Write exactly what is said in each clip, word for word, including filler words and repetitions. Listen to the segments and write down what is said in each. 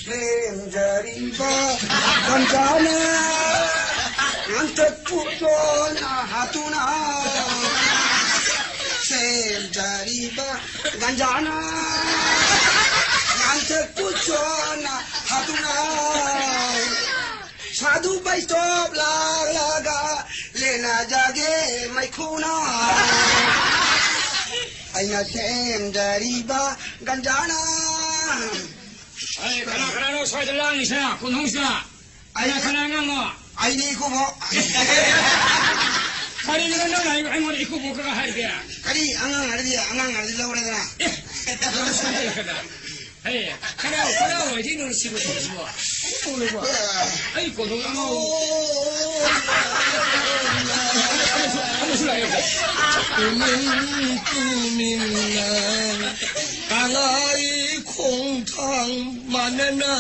ꯁꯦꯝꯖꯔꯤꯕ ꯒꯟꯖꯥꯅ ꯉꯟꯊꯛ ꯄꯨꯛꯆꯣꯟꯅ ꯍꯥꯠꯇꯨꯅ꯫ ꯁꯦꯝꯖꯔꯤꯕ ꯒꯟꯖꯥꯅ ꯉꯟꯊꯛ ꯄꯨꯛꯆꯣꯟꯅ ꯍꯥꯠꯇꯨꯅ꯫ ꯁꯥꯗꯨ bus stop ꯂꯥꯛꯂꯒ ꯂꯦꯟꯅꯖꯒꯦ ꯃꯩꯈꯨꯅ꯫ ꯑꯩꯅ ꯁꯦꯝꯖꯔꯤꯕ ꯒꯟꯖꯥꯅ꯫ ꯑꯩ, ꯀꯅꯥ ꯀꯅꯥꯅꯣ ꯁ꯭ꯋꯥꯏꯗ ꯂꯥꯡꯉꯤꯁꯤꯅ, ꯀꯣꯟꯊꯣꯡꯁꯤꯗ? ꯀꯅꯥ, ꯑꯩ, ꯀꯅꯥ ꯑꯉꯥꯡꯅꯣ? ꯑꯩꯅꯦ ꯏꯀꯨꯕꯣꯛ꯫ ꯀꯔꯤꯒꯤꯅꯣ ꯅꯪꯅ ꯑꯩ-, ꯑꯩꯉꯣꯟꯗ ꯏꯀꯨꯕꯣꯛꯀ ꯍꯥꯏꯔꯤꯗꯤ? ꯀꯔꯤ ꯑꯉꯥꯡ ꯍꯥꯏꯔꯗꯤ, ꯑꯉꯥꯡ ꯍꯥꯏꯔꯗꯤ ꯂꯧꯔꯦꯗꯅ꯫ ꯑꯦ, ꯅꯪ ꯁꯣꯏꯗꯅ꯫ ꯍꯦ, ꯀꯅꯥ, ꯀꯅꯥ ꯑꯣꯏꯗꯣꯏꯅꯣ ꯁꯤꯕꯨ ꯇꯧꯔꯤꯁꯤꯕꯣ? ꯑꯩ ꯀꯣꯟꯊꯣꯡ ꯑꯉꯥꯡ꯫ ꯑꯃꯁꯨ, ꯑꯃꯁꯨ ꯂꯥꯛꯑꯦ꯫ ꯇꯨꯃꯤꯟ ꯇꯨꯃꯤꯟꯅ ꯀꯪꯂꯥꯒꯤ ꯈꯣꯡꯊꯥꯡ ꯃꯥꯟꯅꯅ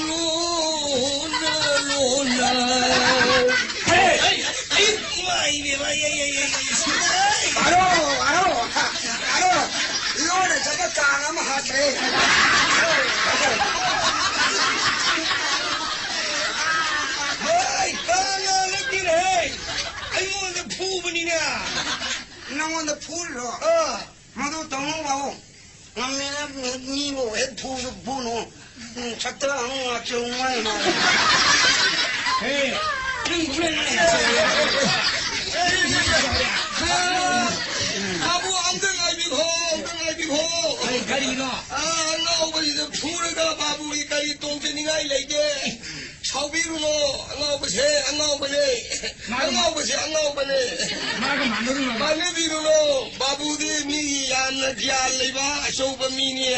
ꯂꯣꯟꯅ ꯂꯣꯟꯅ꯫ ꯍꯦ! ꯑꯩ, ꯑꯩ, ꯏꯃꯥ, ꯏꯕꯦꯝꯃ, ꯑꯩ, ꯑꯩ, ꯑꯩ, ꯑꯩ, ꯑꯩ, ꯁꯤꯔꯦ꯫ ꯑꯔꯣ, ꯑꯔꯣ, ꯑꯔꯣ, ꯂꯣꯟꯅ ꯆꯠꯄ ꯀꯥꯡ ꯑꯃ ꯍꯥꯠꯈ꯭ꯔꯦ꯫ ꯍꯣꯏ, ꯀꯥꯡ ꯅꯠꯇꯦꯅꯦꯍꯦ꯫ ꯑꯩꯉꯣꯟꯗ ꯐꯨꯕꯅꯤꯅꯦ꯫ ꯅꯪꯉꯣꯟꯗ ꯐꯨꯔꯤꯔꯣ? ꯑꯥ꯫ ꯃꯗꯨ ꯇꯧꯅꯨ ꯕꯥꯕꯨ꯫ ꯉꯝꯃꯦꯅ ꯃꯤꯕꯨ ꯍꯦꯛ ꯐꯨꯁꯨ ꯐꯨꯅꯨ꯫ ꯎꯝ, ꯁꯛꯇ ꯑꯃꯨꯛ ꯉꯥꯛꯆꯧ ꯃꯥꯏ ꯃꯥꯏ꯫ ꯍꯦ, ꯅꯪ ꯈꯨꯂꯩ ꯂꯩ꯫ ꯕꯥꯕꯨ, ꯑꯝꯇ ꯉꯥꯏꯕꯤꯈꯣ, ꯑꯝꯇ ꯉꯥꯏꯕꯤꯈꯣ꯫ ꯀꯔꯤ, ꯀꯔꯤꯅꯣ? ꯑꯥ, ꯑꯉꯥꯎꯕꯁꯤꯗ ꯐꯨꯔꯒ ꯕꯥꯕꯨꯒꯤ ꯀꯔꯤ ꯇꯣꯡꯖꯅꯤꯡꯉꯥꯏ ꯂꯩꯒꯦ? ꯁꯥꯎꯕꯤꯔꯨꯅꯣ, ꯑꯉꯥꯎꯕꯁꯦ ꯑꯉꯥꯎꯕꯅꯦ꯫ ꯃꯥꯒ ꯑꯉꯥꯎꯕꯁꯦ ꯑꯉꯥꯎꯕꯅꯦ꯫ ꯃꯥꯒ ꯃꯥꯟꯅꯔꯨꯅꯣ꯫ ꯃꯥꯟꯅꯕꯤꯔꯨꯅꯣ꯫ ꯕꯥꯕꯨꯗꯤ ꯃꯤꯒꯤ ꯌꯥꯝꯅ ꯒ꯭ꯌꯥꯟ ꯂꯩꯕ ꯑꯆꯧꯕ ꯃꯤꯅꯦ꯫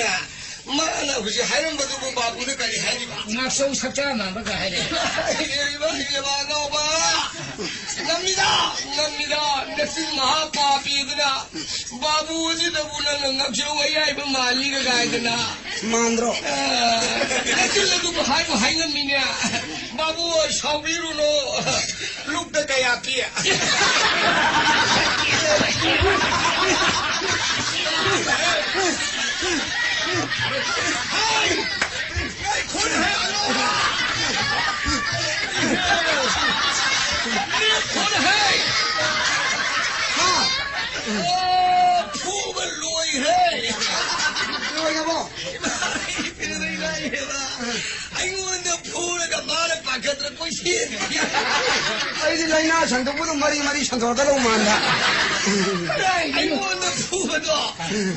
ꯃꯥꯅ ꯍꯧꯖꯤꯛ ꯍꯥꯏꯔꯝꯕꯗꯨꯕꯨ ꯕꯥꯕꯨꯅ ꯀꯔꯤ ꯍꯥꯏꯔꯤꯕ? ꯉꯥꯛꯆꯧ ꯁꯛꯇ ꯃꯥꯟꯕꯒ ꯍꯥꯏꯔꯦ꯫ ꯍꯩꯔꯦꯕ, ꯍꯩꯔꯦꯕ ꯑꯉꯥꯎꯕ꯫ ꯉꯝꯃꯤꯗ, ꯉꯝꯃꯤꯗ, ꯅꯆꯤꯟ ꯃꯍꯥ ꯄꯥꯄꯤꯗꯨꯅ꯫ ꯕꯥꯕꯨ ꯑꯁꯤꯗꯕꯨ ꯅꯪꯅ ꯉꯛꯁꯝ ꯑꯌꯥꯏꯕ ꯃꯥꯜꯂꯤꯒ ꯀꯥꯏꯗꯅ꯫ ꯃꯥꯟꯗ꯭ꯔꯣ? ꯑ, ꯅꯆꯤꯜ ꯑꯗꯨꯕꯨ ꯍꯥꯏꯕꯨ ꯍꯥꯏꯉꯝꯃꯤꯅꯦ꯫ ꯕꯥꯕꯨ, ꯁꯥꯎꯕꯤꯔꯨꯅꯨ꯫ ꯂꯨꯞꯇ ꯀꯌꯥ ꯄꯤ? ꯍꯥꯏ! ꯑꯩꯉꯣꯟꯗ ꯐꯨꯔꯒ ꯃꯥꯅ ꯄꯥꯈꯠꯇꯅ ꯀꯣꯏꯆꯦꯟ꯫ ꯑꯩꯗꯤ ꯂꯥꯏꯅꯥ ꯁꯟꯗꯣꯛꯄꯗꯣ ꯃꯔꯤ ꯃꯔꯤ ꯁꯟꯗꯣꯛꯀꯗꯧ ꯃꯥꯟꯕ꯫ ꯑꯩꯉꯣꯟꯗ ꯐꯨꯕꯗꯣ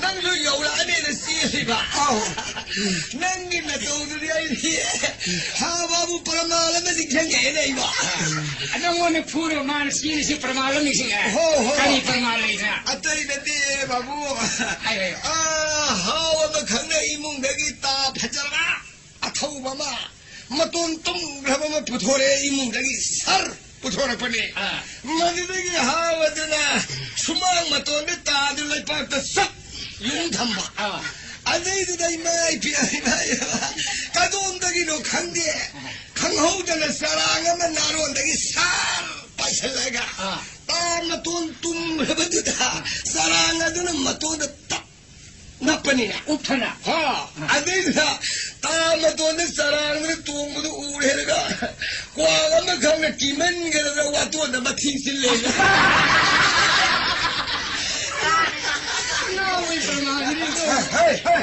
ꯅꯪꯁꯨ ꯌꯧꯔꯛꯑꯅꯦꯅ ꯆꯦꯜꯂꯤꯕ꯫ ꯑꯧ꯫ ꯅꯪꯒꯤ ꯅꯇꯧꯗꯨꯗꯤ ꯑꯩꯗꯤ ꯍꯥ ꯕꯥꯕꯨ ꯄ꯭ꯔꯃꯥꯟ ꯑꯃ ꯅꯤꯡꯁꯤꯡꯉꯛꯑꯦꯅꯦ ꯑꯩꯕꯣ꯫ ꯅꯪꯉꯣꯟꯗ ꯐꯨꯔꯒ ꯃꯥꯅ ꯆꯦꯜꯂꯤꯁꯤ ꯄ꯭ꯔꯃꯥꯟ ꯑꯃ ꯅꯤꯡꯁꯤꯡꯉꯛꯑꯦ꯫ ꯍꯣ, ꯍꯣ꯫ ꯀꯔꯤ ꯄ꯭ꯔꯃꯥꯟ ꯂꯩꯗꯅ? ꯑꯇꯩ ꯅꯠꯇꯦ ꯕꯥꯕꯨ꯫ ꯍꯥꯏꯌꯣ, ꯍꯥꯏꯌꯣ꯫ ꯑꯥ, ꯍꯥꯎ ꯑꯃ ꯈꯪꯅ ꯏꯃꯨꯡꯗꯒꯤ ꯇꯥ ꯐꯖꯔꯕ ꯑꯊꯧꯕ ꯑꯃ, ꯃꯇꯣꯟ ꯇꯨꯝꯈ꯭ꯔꯕ ꯑꯃ ꯄꯨꯊꯣꯔꯛꯑꯦ ꯏꯃꯨꯡꯗꯒꯤ꯫ ꯁꯔ ꯄꯨꯊꯣꯔꯛꯄꯅꯦ꯫ ꯑꯥ꯫ ꯃꯗꯨꯗꯒꯤ ꯍꯥꯎ ꯑꯗꯨꯅ ꯁꯨꯃꯥꯡ ꯃꯇꯣꯟꯗ ꯇꯥꯗꯨ ꯂꯩꯄꯥꯛꯇ ꯆꯞ ꯌꯨꯡ ꯊꯝꯕ꯫ ꯑꯥ꯫ ꯑꯗꯩꯗꯨꯗ ꯏꯃꯥ ꯏꯄꯦꯝ, ꯏꯃꯥ ꯏꯄꯦꯝ, ꯀꯗꯣꯝꯗꯒꯤꯅꯣ ꯈꯪꯗꯦ, ꯈꯪꯍꯧꯗꯅ ꯆꯔꯥꯡ ꯑꯃ ꯅꯥꯔꯣꯟꯗꯒꯤ ꯁꯥꯔ ꯄꯥꯏꯁꯤꯜꯂꯒ ꯑꯥ꯫ ꯇꯥ ꯃꯇꯣꯟ ꯇꯨꯝꯈ꯭ꯔꯕꯗꯨꯗ ꯆꯔꯥꯡ ꯑꯗꯨꯅ ꯃꯇꯣꯟꯗ ꯇꯞ ꯅꯞꯄꯅꯤꯅ꯫ ꯎꯞꯊꯅ꯫ ꯍꯣ, ꯑꯗꯩꯗꯨꯗ ꯇꯥ ꯃꯇꯣꯟꯗ ꯆꯔꯥꯡꯗꯨꯅ ꯇꯣꯡꯕꯗꯨ ꯎꯔꯦꯔꯒ ꯀ꯭ꯋꯥꯛ ꯑꯃ ꯈꯪꯅ ꯀꯤꯃꯟꯒꯗꯅ ꯋꯥꯇꯣꯟꯗ ꯃꯊꯤ ꯆꯤꯜꯂꯦ꯫ ꯉꯥꯎꯕꯩ ꯄ꯭ꯔꯃꯥꯟꯁꯤꯗꯤ꯫ ꯍꯦ, ꯍꯦ, ꯍꯦ꯫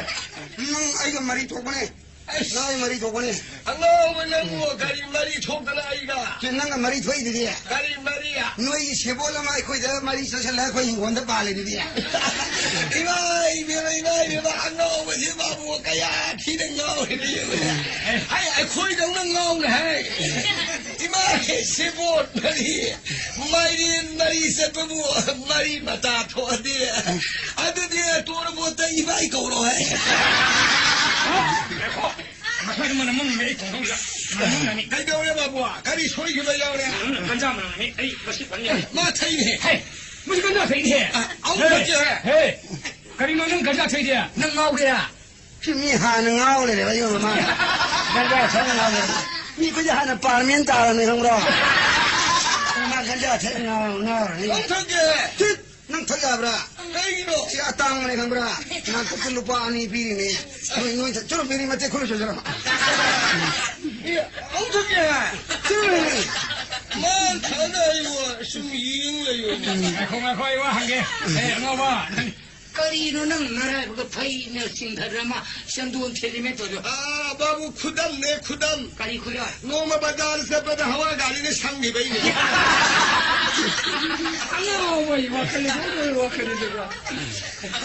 ꯅꯪ ꯑꯩꯒ ꯃꯔꯤ ꯊꯣꯛꯄꯅꯦ꯫ ꯑꯩꯁ꯫ ꯅꯪ ꯑꯩ ꯃꯔꯤ ꯊꯣꯛꯄꯅꯦ꯫ ꯑꯉꯥꯎꯕ ꯅꯪꯕꯨ ꯀꯔꯤ ꯃꯔꯤ ꯊꯣꯛꯇꯅ ꯑꯩꯒ? ꯆꯦ, ꯅꯪꯒ ꯃꯔꯤ ꯊꯣꯛꯏꯗꯨꯗꯤ꯫ ꯀꯔꯤ ꯃꯔꯤ? ꯅꯣꯏꯒꯤ ꯁꯦꯕꯣꯠ ꯑꯃ ꯑꯩꯈꯣꯏꯗ ꯃꯔꯤ ꯆꯠꯁꯜꯂꯒ ꯑꯩꯈꯣꯏ ꯍꯤꯡꯒꯣꯜꯗ ꯄꯥꯜꯂꯤꯗꯨꯗꯤ꯫ ꯏꯃꯥ ꯏꯕꯦꯝꯃ, ꯏꯃꯥ ꯏꯕꯦꯝꯃ, ꯑꯉꯥꯎꯕꯁꯤ ꯃꯥꯕꯨ ꯀꯌꯥ ꯊꯤꯅ ꯉꯥꯎꯔꯤꯕ ꯌꯦꯡꯉꯨꯅꯦ꯫ ꯍꯥꯏ, ꯑꯩꯈꯣꯏꯗꯧꯅ ꯉꯥꯎꯅ ꯍꯥꯏ꯫ ꯏꯃꯥ ꯁꯦꯕꯣꯠ ꯃꯔꯤ, ꯃꯥꯏꯔꯦꯟ ꯃꯔꯤ ꯆꯠꯄꯕꯨ ꯃꯔꯤ ꯃꯇꯥ ꯊꯣꯛꯑꯗꯤ꯫ ꯑꯗꯨꯗꯤ ꯇꯣꯔꯕꯣꯠꯇ ꯏꯃꯥꯏ ꯀꯧꯔꯣ ꯍꯥꯏ꯫ ꯉꯥꯏꯈꯣ꯫ ꯉꯁꯥꯏ ꯃꯅꯝ ꯑꯃ ꯅꯝꯃꯦ, ꯑꯩ ꯈꯣꯡꯊꯣꯡꯗ꯫ ꯃꯅꯝ ꯑꯃ ꯅꯝꯃꯦ꯫ ꯀꯩꯗꯧꯔꯦ ꯕꯥꯕꯨ? ꯀꯔꯤ ꯁꯣꯏꯈꯤꯕ ꯌꯥꯎꯔꯦ? ꯎꯝ, ꯒꯟꯖꯥ ꯃꯅꯝ ꯅꯝꯃꯦ꯫ ꯑꯩ ꯃꯁꯤ ꯐꯪꯉꯦ꯫ ꯃꯥ ꯊꯛꯏꯅꯦ꯫ ꯍꯦ, ꯃꯁꯤ ꯒꯟꯖꯥ ꯊꯛꯏꯅꯦ꯫ ꯑ, ꯑꯃꯨꯛ ꯍꯦ, ꯊꯛꯀꯦ꯫ ꯍꯦ, ꯀꯔꯤꯅꯣ ꯅꯪ ꯒꯟꯖꯥ ꯊꯛꯏꯗꯤ? ꯅꯪ ꯉꯥꯎꯒꯦꯔꯥ? ꯁꯤ ꯃꯤ ꯍꯥꯟꯅ ꯉꯥꯎ ꯂꯩꯔꯦꯕ, ꯑꯩ ꯃꯃꯥꯡꯗ꯫ ꯒꯟꯖꯥ ꯊꯛꯑ ꯉꯥꯎ ꯂꯩꯔꯦ꯫ ꯃꯤ ꯑꯩꯈꯣꯏꯗꯤ ꯍꯥꯟꯅ ꯄꯥꯔꯃꯦꯟ ꯇꯥꯔꯕꯅꯤ, ꯈꯪꯕ꯭ꯔꯣ? ꯃꯥ ꯒꯟꯖꯥ ꯊꯛꯑ ꯉꯥꯎ-, ꯉꯥꯎꯔꯅꯤ꯫ ꯑꯃꯨꯛ ꯊꯛꯀꯦ꯫ ꯁꯤꯠ! ꯅꯪ ꯊꯛ ꯌꯥꯕ꯭ꯔꯥ? ꯀꯩꯒꯤꯅꯣ? ꯁꯤ ꯑꯇꯥꯡꯕꯅꯦ ꯈꯪꯕ꯭ꯔꯥ? ꯅꯪ ꯈꯨꯠꯇ ꯂꯨꯄꯥ ꯑꯅꯤ ꯄꯤꯔꯤꯅꯦ꯫ ꯅꯣꯏ, ꯅꯣꯏ ꯊꯛ-, ꯆꯠꯂꯣ, ꯃꯤꯅꯤ ꯃꯇꯦꯛ ꯈꯨꯠꯂꯨ ꯆꯠꯂꯣ꯫ ꯑꯦ, ꯑꯃꯨꯛ ꯊꯛꯀꯦ ꯍꯥꯏ? ꯆꯠꯂꯣ, ꯃꯤꯅꯤ꯫ ꯃꯥ ꯊꯛꯑꯒ ꯑꯩꯕꯨ ꯁꯨꯝ ꯌꯦꯡ ꯂꯩꯌꯣꯅꯦ꯫ ꯉꯥꯏꯈꯣ, ꯉꯥꯏꯈꯣ, ꯑꯩ ꯋꯥ ꯍꯪꯒꯦ꯫ ꯑꯦ, ꯑꯉꯥꯎꯕ, ꯅꯪ ꯀꯔꯤꯅꯣ ꯅꯪ ꯅꯔꯥꯏꯕꯛꯇ ꯐꯩꯅ ꯆꯤꯡꯊꯔ ꯑꯃ ꯆꯟꯗꯣꯟ ꯊꯤꯜꯂꯤꯃꯦ ꯇꯧꯔꯤꯗꯣ? ꯑꯥ, ꯕꯥꯕꯨ, ꯈꯨꯗꯝꯅꯦ, ꯈꯨꯗꯝ꯫ ꯀꯔꯤ ꯈꯨꯗꯝ? ꯅꯣꯡꯃ ꯕꯖꯥꯔ ꯆꯠꯄꯗ ꯍꯋꯥ ꯒꯥꯔꯤꯅ ꯁꯪꯈꯤꯕꯩꯅꯦ꯫ ꯑꯉꯥꯎꯕꯒꯤ ꯋꯥꯈꯜꯅꯤ, ꯑꯉꯥꯎꯕꯒꯤ ꯋꯥꯈꯜꯅꯤ ꯑꯗꯨꯒ꯫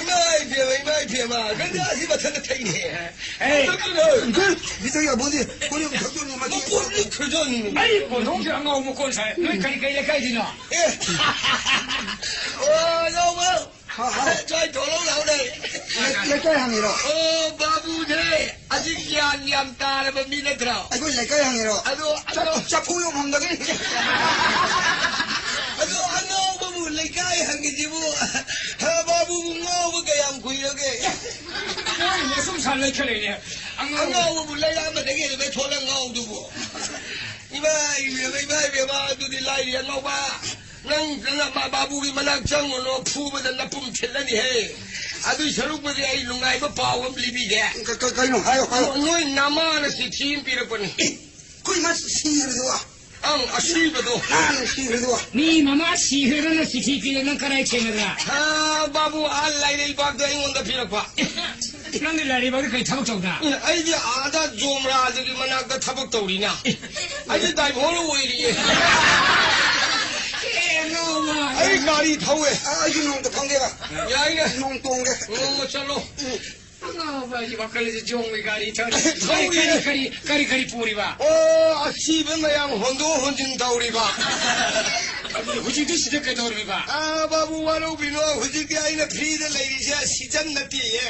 ꯏꯃꯥ ꯏꯕꯦꯝꯃ, ꯏꯃꯥ ꯏꯕꯦꯝꯃ, ꯒꯟꯖꯥꯁꯤ ꯃꯊꯟꯇ ꯊꯛꯏꯅꯦ꯫ ꯑꯦ, ꯊꯛꯀꯅꯨ꯫ ꯑꯪꯀꯜ, ꯃꯤꯇꯔ ꯌꯥꯕꯣꯟꯗꯤ, ꯀꯣꯜꯂꯤꯕ ꯊꯛꯇꯣꯏꯅꯤ, ꯃꯇꯦꯛ ꯃꯀꯣꯟ ꯂꯣꯏ ꯈꯣꯏꯗꯣꯛꯑꯅꯤ꯫ ꯑꯩ ꯄꯣꯟꯊꯣꯡꯁꯦ ꯑꯉꯥꯎ ꯃꯀꯣꯟ ꯁꯥꯏ꯫ ꯅꯣꯏ ꯀꯔꯤ ꯀꯔꯤ ꯂꯩꯀꯥꯏꯗꯤꯅꯣ? ꯑꯦ꯫ ꯑꯣ, ꯑꯉꯥꯎꯕ꯫ ꯍꯥ, ꯍꯥ꯫ ꯆꯥꯏ ꯊꯣꯛꯂꯛꯑꯣ ꯂꯥꯛꯑꯣꯅꯦ꯫ ꯂꯩ-, ꯂꯩꯀꯥꯏ ꯍꯪꯉꯤꯔꯣ? ꯑꯣ, ꯕꯥꯕꯨꯅꯦ꯫ ꯑꯁꯤ ꯒ꯭ꯌꯥꯟ ꯌꯥꯝ ꯇꯥꯔꯕ ꯃꯤ ꯅꯠꯇ꯭ꯔꯣ? ꯑꯩꯈꯣꯏ ꯂꯩꯀꯥꯏ ꯍꯪꯉꯤꯔꯣ? ꯑꯗꯣ, ꯆ-, ꯑꯗꯣ ꯆꯐꯨ ꯌꯣꯝꯐꯝꯗꯒꯤ꯫ ꯑꯗꯣ ꯑꯉꯥꯎꯕꯕꯨ ꯂꯩꯀꯥꯏ ꯍꯪꯉꯤꯁꯤꯕꯨ, ꯍ, ꯕꯥꯕꯨꯕꯨ ꯉꯥꯎꯕ ꯀꯌꯥꯝ ꯀꯨꯏꯔꯒꯦ? ꯃꯣꯏꯅ ꯁꯨꯝ ꯁꯥꯟꯅ ꯂꯩꯈꯠꯂꯛꯏꯅꯦ꯫ ꯑꯉꯥꯎꯕ꯫ ꯑꯉꯥꯎꯕꯕꯨ ꯂꯩꯔꯛ ꯑꯃꯗꯒꯤ ꯑꯗꯨꯃꯥꯏ ꯊꯣꯛꯂꯛ ꯉꯥꯎꯗꯨꯕꯨ? ꯏꯃꯥ ꯏꯕꯦꯝꯃ, ꯏꯃꯥ ꯏꯕꯦꯝꯃ, ꯑꯗꯨꯗꯤ ꯂꯥꯏꯔꯤ ꯑꯉꯥꯎꯕ꯫ ꯅꯪ, ꯅꯪ ꯃꯥ-, ꯕꯥꯕꯨꯒꯤ ꯃꯅꯥꯛ ꯆꯪꯉꯨꯅꯣ, ꯐꯨꯕꯗ ꯅꯄꯨꯝ ꯊꯤꯜꯂꯅꯤꯍꯦ꯫ ꯑꯗꯨꯏ ꯁꯔꯨꯛꯄꯨꯗꯤ ꯑꯩ ꯅꯨꯡꯉꯥꯏꯕ ꯄꯥꯎ ꯑꯃ ꯂꯤꯕꯤꯒꯦ꯫ ꯀ-, ꯀ-, ꯀꯩꯅꯣ? ꯍꯥꯏꯌꯣ, ꯍꯥꯏꯌꯣ꯫ ꯅꯣꯏ ꯅꯃꯥꯅ ꯆꯤꯊꯤ ꯑꯃ ꯄꯤꯔꯛꯄꯅꯤ꯫ ꯑꯦ, ꯑꯩꯈꯣꯏ ꯏꯃꯥ ꯁꯤꯈ꯭ꯔꯗꯨꯕꯣ? ꯑꯪ, ꯑꯁꯤꯕꯗꯣ꯫ ꯃꯥꯅ ꯁꯤꯈ꯭ꯔꯗꯨꯕꯣ? ꯃꯤ ꯃꯃꯥ ꯁꯤꯈ꯭ꯔꯗꯅ ꯆꯤꯊꯤ ꯄꯤꯔꯦ, ꯅꯪ ꯀꯗꯥꯏ ꯊꯦꯡꯅꯗ꯭ꯔꯥ? ꯑ, ꯕꯥꯕꯨ, ꯑꯥ ꯂꯥꯏꯔꯩꯕꯥꯛꯇ ꯑꯩꯉꯣꯟꯗ ꯄꯤꯔꯛꯄ꯫ ꯅꯪꯗꯤ ꯂꯥꯏꯔꯩꯕꯥꯛꯇ ꯀꯩ ꯊꯕꯛ ꯇꯧꯗ? ꯎꯝ, ꯑꯩꯗꯤ ꯑꯥꯗ ꯖꯣꯝꯔꯥꯗꯨꯒꯤ ꯃꯅꯥꯛꯇ ꯊꯕꯛ ꯇꯧꯔꯤꯅ꯫ ꯑꯩꯗꯤ ꯗ꯭ꯔꯥꯏꯚꯔ ꯑꯣꯏꯔꯤꯌꯦ꯫ ꯑꯦ, ꯅꯣꯡꯃ꯫ ꯑꯩ ꯒꯥꯔꯤ ꯊꯧꯋꯦ꯫ ꯑ, ꯑꯩꯁꯨ ꯅꯣꯡꯃꯇ ꯐꯝꯒꯦꯕ꯫ ꯌꯥꯏꯅꯦ꯫ ꯅꯣꯡ ꯇꯣꯡꯒꯦ꯫ ꯅꯣꯡꯃ ꯆꯠꯂꯣ꯫ ꯎꯝ꯫ ꯑꯉꯥꯎꯕ ꯍꯥꯏꯁꯤ ꯋꯥꯈꯜꯁꯦ ꯖꯣꯝꯒꯤ ꯒꯥꯔꯤ ꯊꯧꯔꯤ꯫ ꯊꯧꯔꯤꯌꯦ꯫ ꯀꯔꯤ, ꯀꯔꯤ, ꯀꯔꯤ, ꯀꯔꯤ ꯄꯨꯔꯤꯕ? ꯑꯣ, ꯑꯁꯤꯕ ꯃꯌꯥꯝ ꯍꯣꯟꯗꯣꯛ ꯍꯣꯟꯖꯤꯟ ꯇꯧꯔꯤꯕ꯫ ꯍꯧꯖꯤꯛꯇꯤ ꯁꯤꯗ ꯀꯩꯗꯧꯔꯤꯕ? ꯑ, ꯕꯥꯕꯨ, ꯋꯥꯔꯧꯕꯤꯅꯣ, ꯍꯧꯖꯤꯛꯇꯤ ꯑꯩꯅ ꯐ꯭ꯔꯤꯗ ꯂꯩꯔꯤꯁꯦ ꯁꯤꯖꯟ ꯅꯠꯇꯦꯌꯦ꯫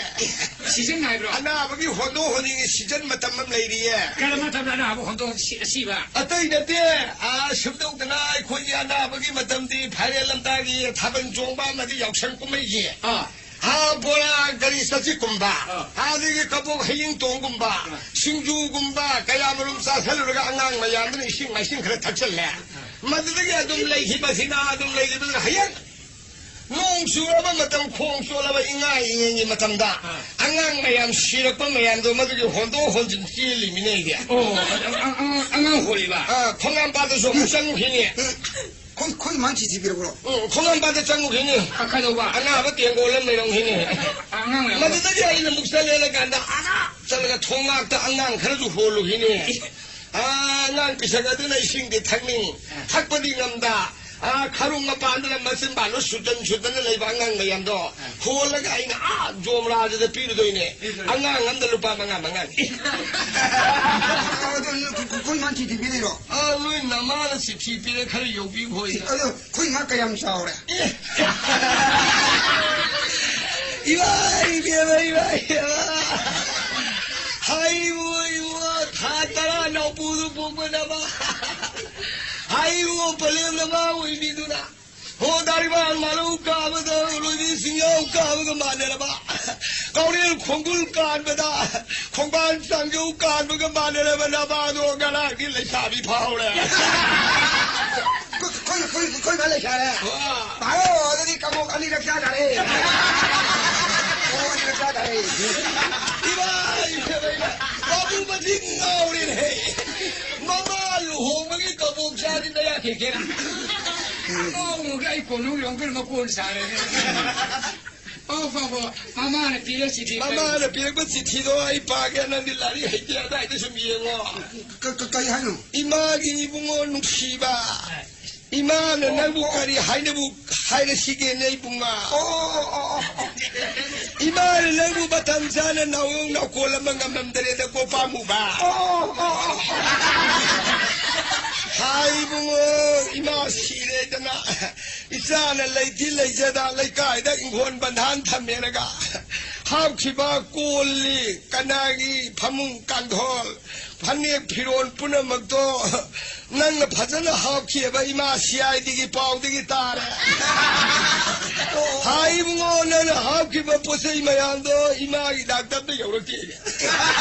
ꯁꯤꯖꯟ ꯍꯥꯏꯕ꯭ꯔꯣ? ꯑꯅꯥꯕꯒꯤ ꯍꯣꯟꯗꯣꯛ ꯍꯣꯟꯖꯤꯟꯒꯤ ꯁꯤꯖꯟ ꯃꯇꯝ ꯑꯃ ꯂꯩꯔꯤꯌꯦ꯫ ꯀꯔꯝꯕ ꯃꯇꯝꯗ ꯑꯅꯥꯕ ꯍꯣꯟꯗꯣꯛ ꯁꯤ-, ꯑꯁꯤꯕ? ꯑꯇꯩ ꯅꯠꯇꯦ, ꯑ, ꯁꯨꯝ ꯇꯧꯗꯅ ꯑꯩꯈꯣꯏꯒꯤ ꯑꯅꯥꯕꯒꯤ ꯃꯇꯝꯗꯤ ꯐꯥꯏꯔꯦꯟ ꯂꯝꯇꯥꯒꯤ ꯊꯥꯕꯜ ꯆꯣꯡꯕ ꯑꯃꯗꯤ ꯌꯥꯎꯁꯪ ꯀꯨꯝꯍꯩꯒꯤ꯫ ꯑꯥ꯫ ꯍꯥ, ꯕꯣꯔꯥ, ꯀꯔꯤ ꯆꯆꯤꯛꯀꯨꯝꯕ, ꯑꯥ꯫ ꯑꯗꯒꯤ ꯀꯕꯣꯛ ꯍꯌꯤꯡ ꯇꯣꯡꯒꯨꯝꯕ, ꯑꯥ꯫ ꯁꯤꯡꯖꯨꯒꯨꯝꯕ ꯀꯌꯥꯃꯔꯨꯝ ꯆꯥꯁꯤꯜꯂꯨꯔꯒ ꯑꯉꯥꯡ ꯃꯌꯥꯝꯗꯨꯅ ꯏꯁꯤꯡ ꯃꯥꯏꯁꯤꯡ ꯈꯔ ꯊꯛꯆꯜꯂꯦ꯫ ꯑꯥ꯫ ꯃꯗꯨꯗꯒꯤ ꯑꯗꯨꯝ ꯂꯩꯈꯤꯕꯁꯤꯅ, ꯑꯗꯨꯝ ꯂꯩꯈꯤꯕꯁꯤꯅ ꯍꯌꯦꯡ ꯅꯣꯡ ꯆꯨꯔꯕ ꯃꯇꯝ, ꯈꯣꯡ ꯆꯣꯠꯂꯕ ꯏꯉꯥ ꯏꯉꯦꯟꯒꯤ ꯃꯇꯝꯗ ꯑꯥ꯫ ꯑꯉꯥꯡ ꯃꯌꯥꯝ ꯁꯤꯔꯛꯄ ꯃꯌꯥꯝꯗꯣ ꯃꯗꯨꯒꯤ ꯍꯣꯟꯗꯣꯛ ꯍꯣꯟꯖꯤꯟ ꯆꯦꯜꯂꯤꯃꯤꯅꯦ ꯑꯩꯗꯤ꯫ ꯑꯣ, ꯑꯉꯥꯡ, ꯑꯉꯥꯡ, ꯑꯉꯥꯡ ꯍꯣꯜꯂꯤꯕ? ꯑꯥ, ꯈꯣꯡꯉꯥꯝꯄꯥꯠꯇꯁꯨ ꯑꯃꯨꯛ ꯆꯪꯉꯨꯈꯤꯅꯤ꯫ ꯑꯩꯈꯣꯏ, ꯑꯩꯈꯣꯏ ꯏꯃꯥꯟ ꯁꯤ ꯊꯤꯕꯤꯔꯛꯎꯔꯣ? ꯎꯝ, ꯈꯣꯡꯉꯥꯝꯄꯥꯠꯇ ꯆꯪꯉꯨꯈꯤꯅꯤ꯫ ꯀ-, ꯀꯩꯗꯧꯕ? ꯑꯅꯥꯕ ꯇꯦꯡꯒꯣꯜ ꯑꯃ ꯂꯩꯔꯝꯈꯤꯅꯤ꯫ ꯑꯉꯥꯡ ꯂꯩꯔꯝꯕ? ꯃꯗꯨꯗꯒꯤ ꯑꯩꯅ ꯑꯃꯨꯛ ꯆꯠꯂꯦꯅ ꯀꯥꯟꯗ, ꯑꯥꯗ ꯆꯠꯂꯒ ꯊꯣꯡꯅꯥꯛꯇ ꯑꯉꯥꯡ ꯈꯔꯁꯨ ꯍꯣꯜꯂꯨꯈꯤꯅꯤ꯫ ꯑꯥ, ꯑꯉꯥꯡ ꯄꯤꯁꯛ ꯑꯗꯨꯅ ꯏꯁꯤꯡꯗꯤ ꯊꯛꯅꯤꯡ, ꯊꯛꯄꯗꯤ ꯉꯝꯗ, ꯑꯥ, ꯈꯔꯨꯡ ꯃꯄꯥꯟꯗꯅ ꯃꯆꯤꯟꯕꯥꯜꯗꯣ ꯁꯨꯗꯟ ꯁꯨꯗꯟꯅ ꯂꯩꯕ ꯑꯉꯥꯡ ꯃꯌꯥꯝꯗꯣ ꯍꯣꯜꯂꯒ ꯑꯩꯅ ꯑꯥ ꯖꯣꯝꯔꯥꯗꯨꯗ ꯄꯤꯔꯨꯗꯣꯏꯅꯦ꯫ ꯄꯤꯔꯨꯗꯣꯏꯅꯦ꯫ ꯑꯉꯥꯡ ꯑꯃꯗ ꯂꯨꯄꯥ ꯃꯉꯥ ꯃꯉꯥꯅꯤ꯫ ꯑꯗꯣ ꯑꯩꯈꯣꯏ ꯃꯥꯟ ꯊꯤꯗꯤ ꯄꯤꯗꯣꯏꯔꯣ? ꯑꯥ, ꯅꯣꯏ ꯅꯃꯥꯅ ꯆꯤꯊꯤ ꯄꯤꯔꯦ, ꯈꯔ ꯌꯧꯕꯤꯈꯣ꯫ ꯑꯗꯣ ꯑꯩꯈꯣꯏ ꯉꯥ ꯀꯌꯥꯝ ꯆꯥꯎꯔꯦ? ꯏꯃꯥ ꯏꯕꯦꯝꯃ, ꯏꯃꯥ ꯏꯕꯦꯝꯃ꯫ ꯍꯥꯏꯕꯨ ꯏꯕꯨ, ꯊꯥ ꯇꯔꯥ ꯅꯥꯎꯄꯨꯗꯨ ꯄꯣꯛꯄꯗꯕ꯫ ꯍꯥꯏꯕꯨ ꯄꯂꯦꯝꯅ ꯃꯥ ꯑꯣꯏꯕꯤꯗꯨꯅ꯫ ꯍꯣ, ꯗꯥꯔꯤꯕꯥꯟ ꯃꯥꯂꯧ ꯀꯥꯕꯗ, ꯂꯣꯏꯕꯤ ꯁꯤꯡꯌꯥꯎ ꯀꯥꯕꯒ ꯃꯥꯟꯅꯔꯕ꯫ ꯀꯥꯎꯔꯦꯜ ꯈꯣꯡꯒꯨꯜ ꯀꯥꯟꯕꯗ, ꯈꯣꯡꯕꯥꯟ ꯆꯥꯡꯖꯧ ꯀꯥꯟꯕꯒ ꯃꯥꯟꯅꯔꯕ ꯅꯕꯥꯗꯣ ꯉꯔꯥꯡꯗꯤ ꯂꯩꯁꯥꯕꯤ ꯐꯥꯍꯧꯔꯦ꯫ ꯑꯩꯈꯣꯏ, ꯑꯩꯈꯣꯏ, ꯑꯩꯈꯣꯏ, ꯑꯩꯈꯣꯏ ꯃꯥ ꯂꯩꯁꯥꯔꯦ꯫ ꯋꯥ꯫ ꯇꯥꯔꯣ, ꯑꯗꯨꯗꯤ ꯀꯕꯣꯛ ꯑꯅꯤꯔꯛ ꯆꯥ ꯇꯥꯔꯦ꯫ ꯀꯕꯣꯛ ꯑꯅꯤꯔꯛ ꯆꯥ ꯇꯥꯔꯦ꯫ ꯏꯃꯥ, ꯏꯃꯥ, ꯏꯃꯥ, ꯕꯥꯕꯨ ꯃꯁꯤ ꯉꯥꯎꯔꯦꯅꯦꯍꯦ꯫ ꯃꯃꯥ ꯂꯨꯍꯣꯡꯕꯒꯤ ꯀꯕꯣꯛ ꯆꯥꯗꯤ ꯅꯌꯥ ꯈꯦꯛꯀꯦꯔꯥ? ꯉꯥꯎꯔꯨꯔꯒ ꯑꯩ ꯀꯣꯟꯅꯨꯡ ꯌꯣꯡꯀꯤꯔ ꯃꯀꯣꯟ ꯁꯥꯔꯦꯅꯦ꯫ ꯑꯣ, ꯐ, ꯐ, ꯃꯃꯥꯅ ꯄꯤꯔꯛ ꯆꯤꯊꯤ ꯃꯃꯥꯅ ꯄꯤꯔꯛꯄ ꯆꯤꯊꯤꯗꯣ ꯑꯩ ꯄꯥꯒꯦ, ꯅꯪꯗꯤ ꯂꯥꯏꯔꯤꯛ ꯍꯩꯇꯦ, ꯑꯗꯥꯏꯗ ꯁꯨꯝ ꯌꯦꯡꯉꯣ꯫ ꯀ-, ꯀ-, ꯀꯔꯤ ꯍꯥꯏꯅꯣ? ꯏꯃꯥꯒꯤ ꯏꯕꯨꯡꯉꯣ ꯅꯨꯡꯁꯤꯕ, ꯏꯃꯥꯅ ꯅꯪꯕꯨ ꯀꯔꯤ ꯍꯥꯏꯅꯕꯨ ꯍꯥꯏꯔꯁꯤꯒꯦꯅꯦ, ꯏꯕꯨꯡꯉꯣ? ꯑꯣ, ꯑꯣ, ꯑꯣ, ꯑꯣ꯫ ꯏꯃꯥꯅ ꯅꯪꯕꯨ ꯃꯇꯝ ꯆꯥꯅ ꯅꯥꯎꯌꯣꯡ ꯅꯥꯎꯀꯣꯜ ꯑꯃ ꯉꯝꯂꯝꯗꯔꯦꯗ, ꯀꯣꯄꯥꯃꯨꯕ꯫ ꯑꯣ, ꯑꯣ, ꯑꯣ, ꯑꯣ꯫ ꯍꯥꯏ ꯏꯕꯨꯡꯉꯣ, ꯏꯃꯥ ꯁꯤꯔꯦꯗꯅ꯫ ꯏꯆꯥꯅ ꯂꯩꯗꯤ ꯂꯩꯖꯗ ꯂꯩꯀꯥꯏꯗ ꯏꯪꯈꯣꯜ ꯕꯟꯙꯥꯟ ꯊꯝꯃꯦꯅꯒ ꯍꯥꯞꯈꯤꯕ ꯀꯣꯜ ꯂꯤꯛ, ꯀꯅꯥꯒꯤ ꯐꯃꯨꯡ ꯀꯥꯡꯊꯣꯜ, ꯐꯅꯦꯛ ꯐꯤꯔꯣꯜ ꯄꯨꯝꯅꯃꯛꯇꯣ ꯅꯪꯅ ꯐꯖꯅ ꯍꯥꯞꯈꯤꯑꯕ ꯏꯃꯥ ꯁꯤ ꯑꯥꯏ ꯗꯤꯒꯤ ꯄꯥꯎꯗꯒꯤ ꯇꯥꯔꯦ꯫ ꯍꯥꯏ ꯏꯕꯨꯡꯉꯣ, ꯅꯪꯅ ꯍꯥꯞꯈꯤꯕ ꯄꯣꯠ ꯆꯩ ꯃꯌꯥꯝꯗꯣ ꯏꯃꯥꯒꯤ ꯗꯥꯛꯇꯔꯗ ꯌꯧꯔꯛꯇꯦ꯫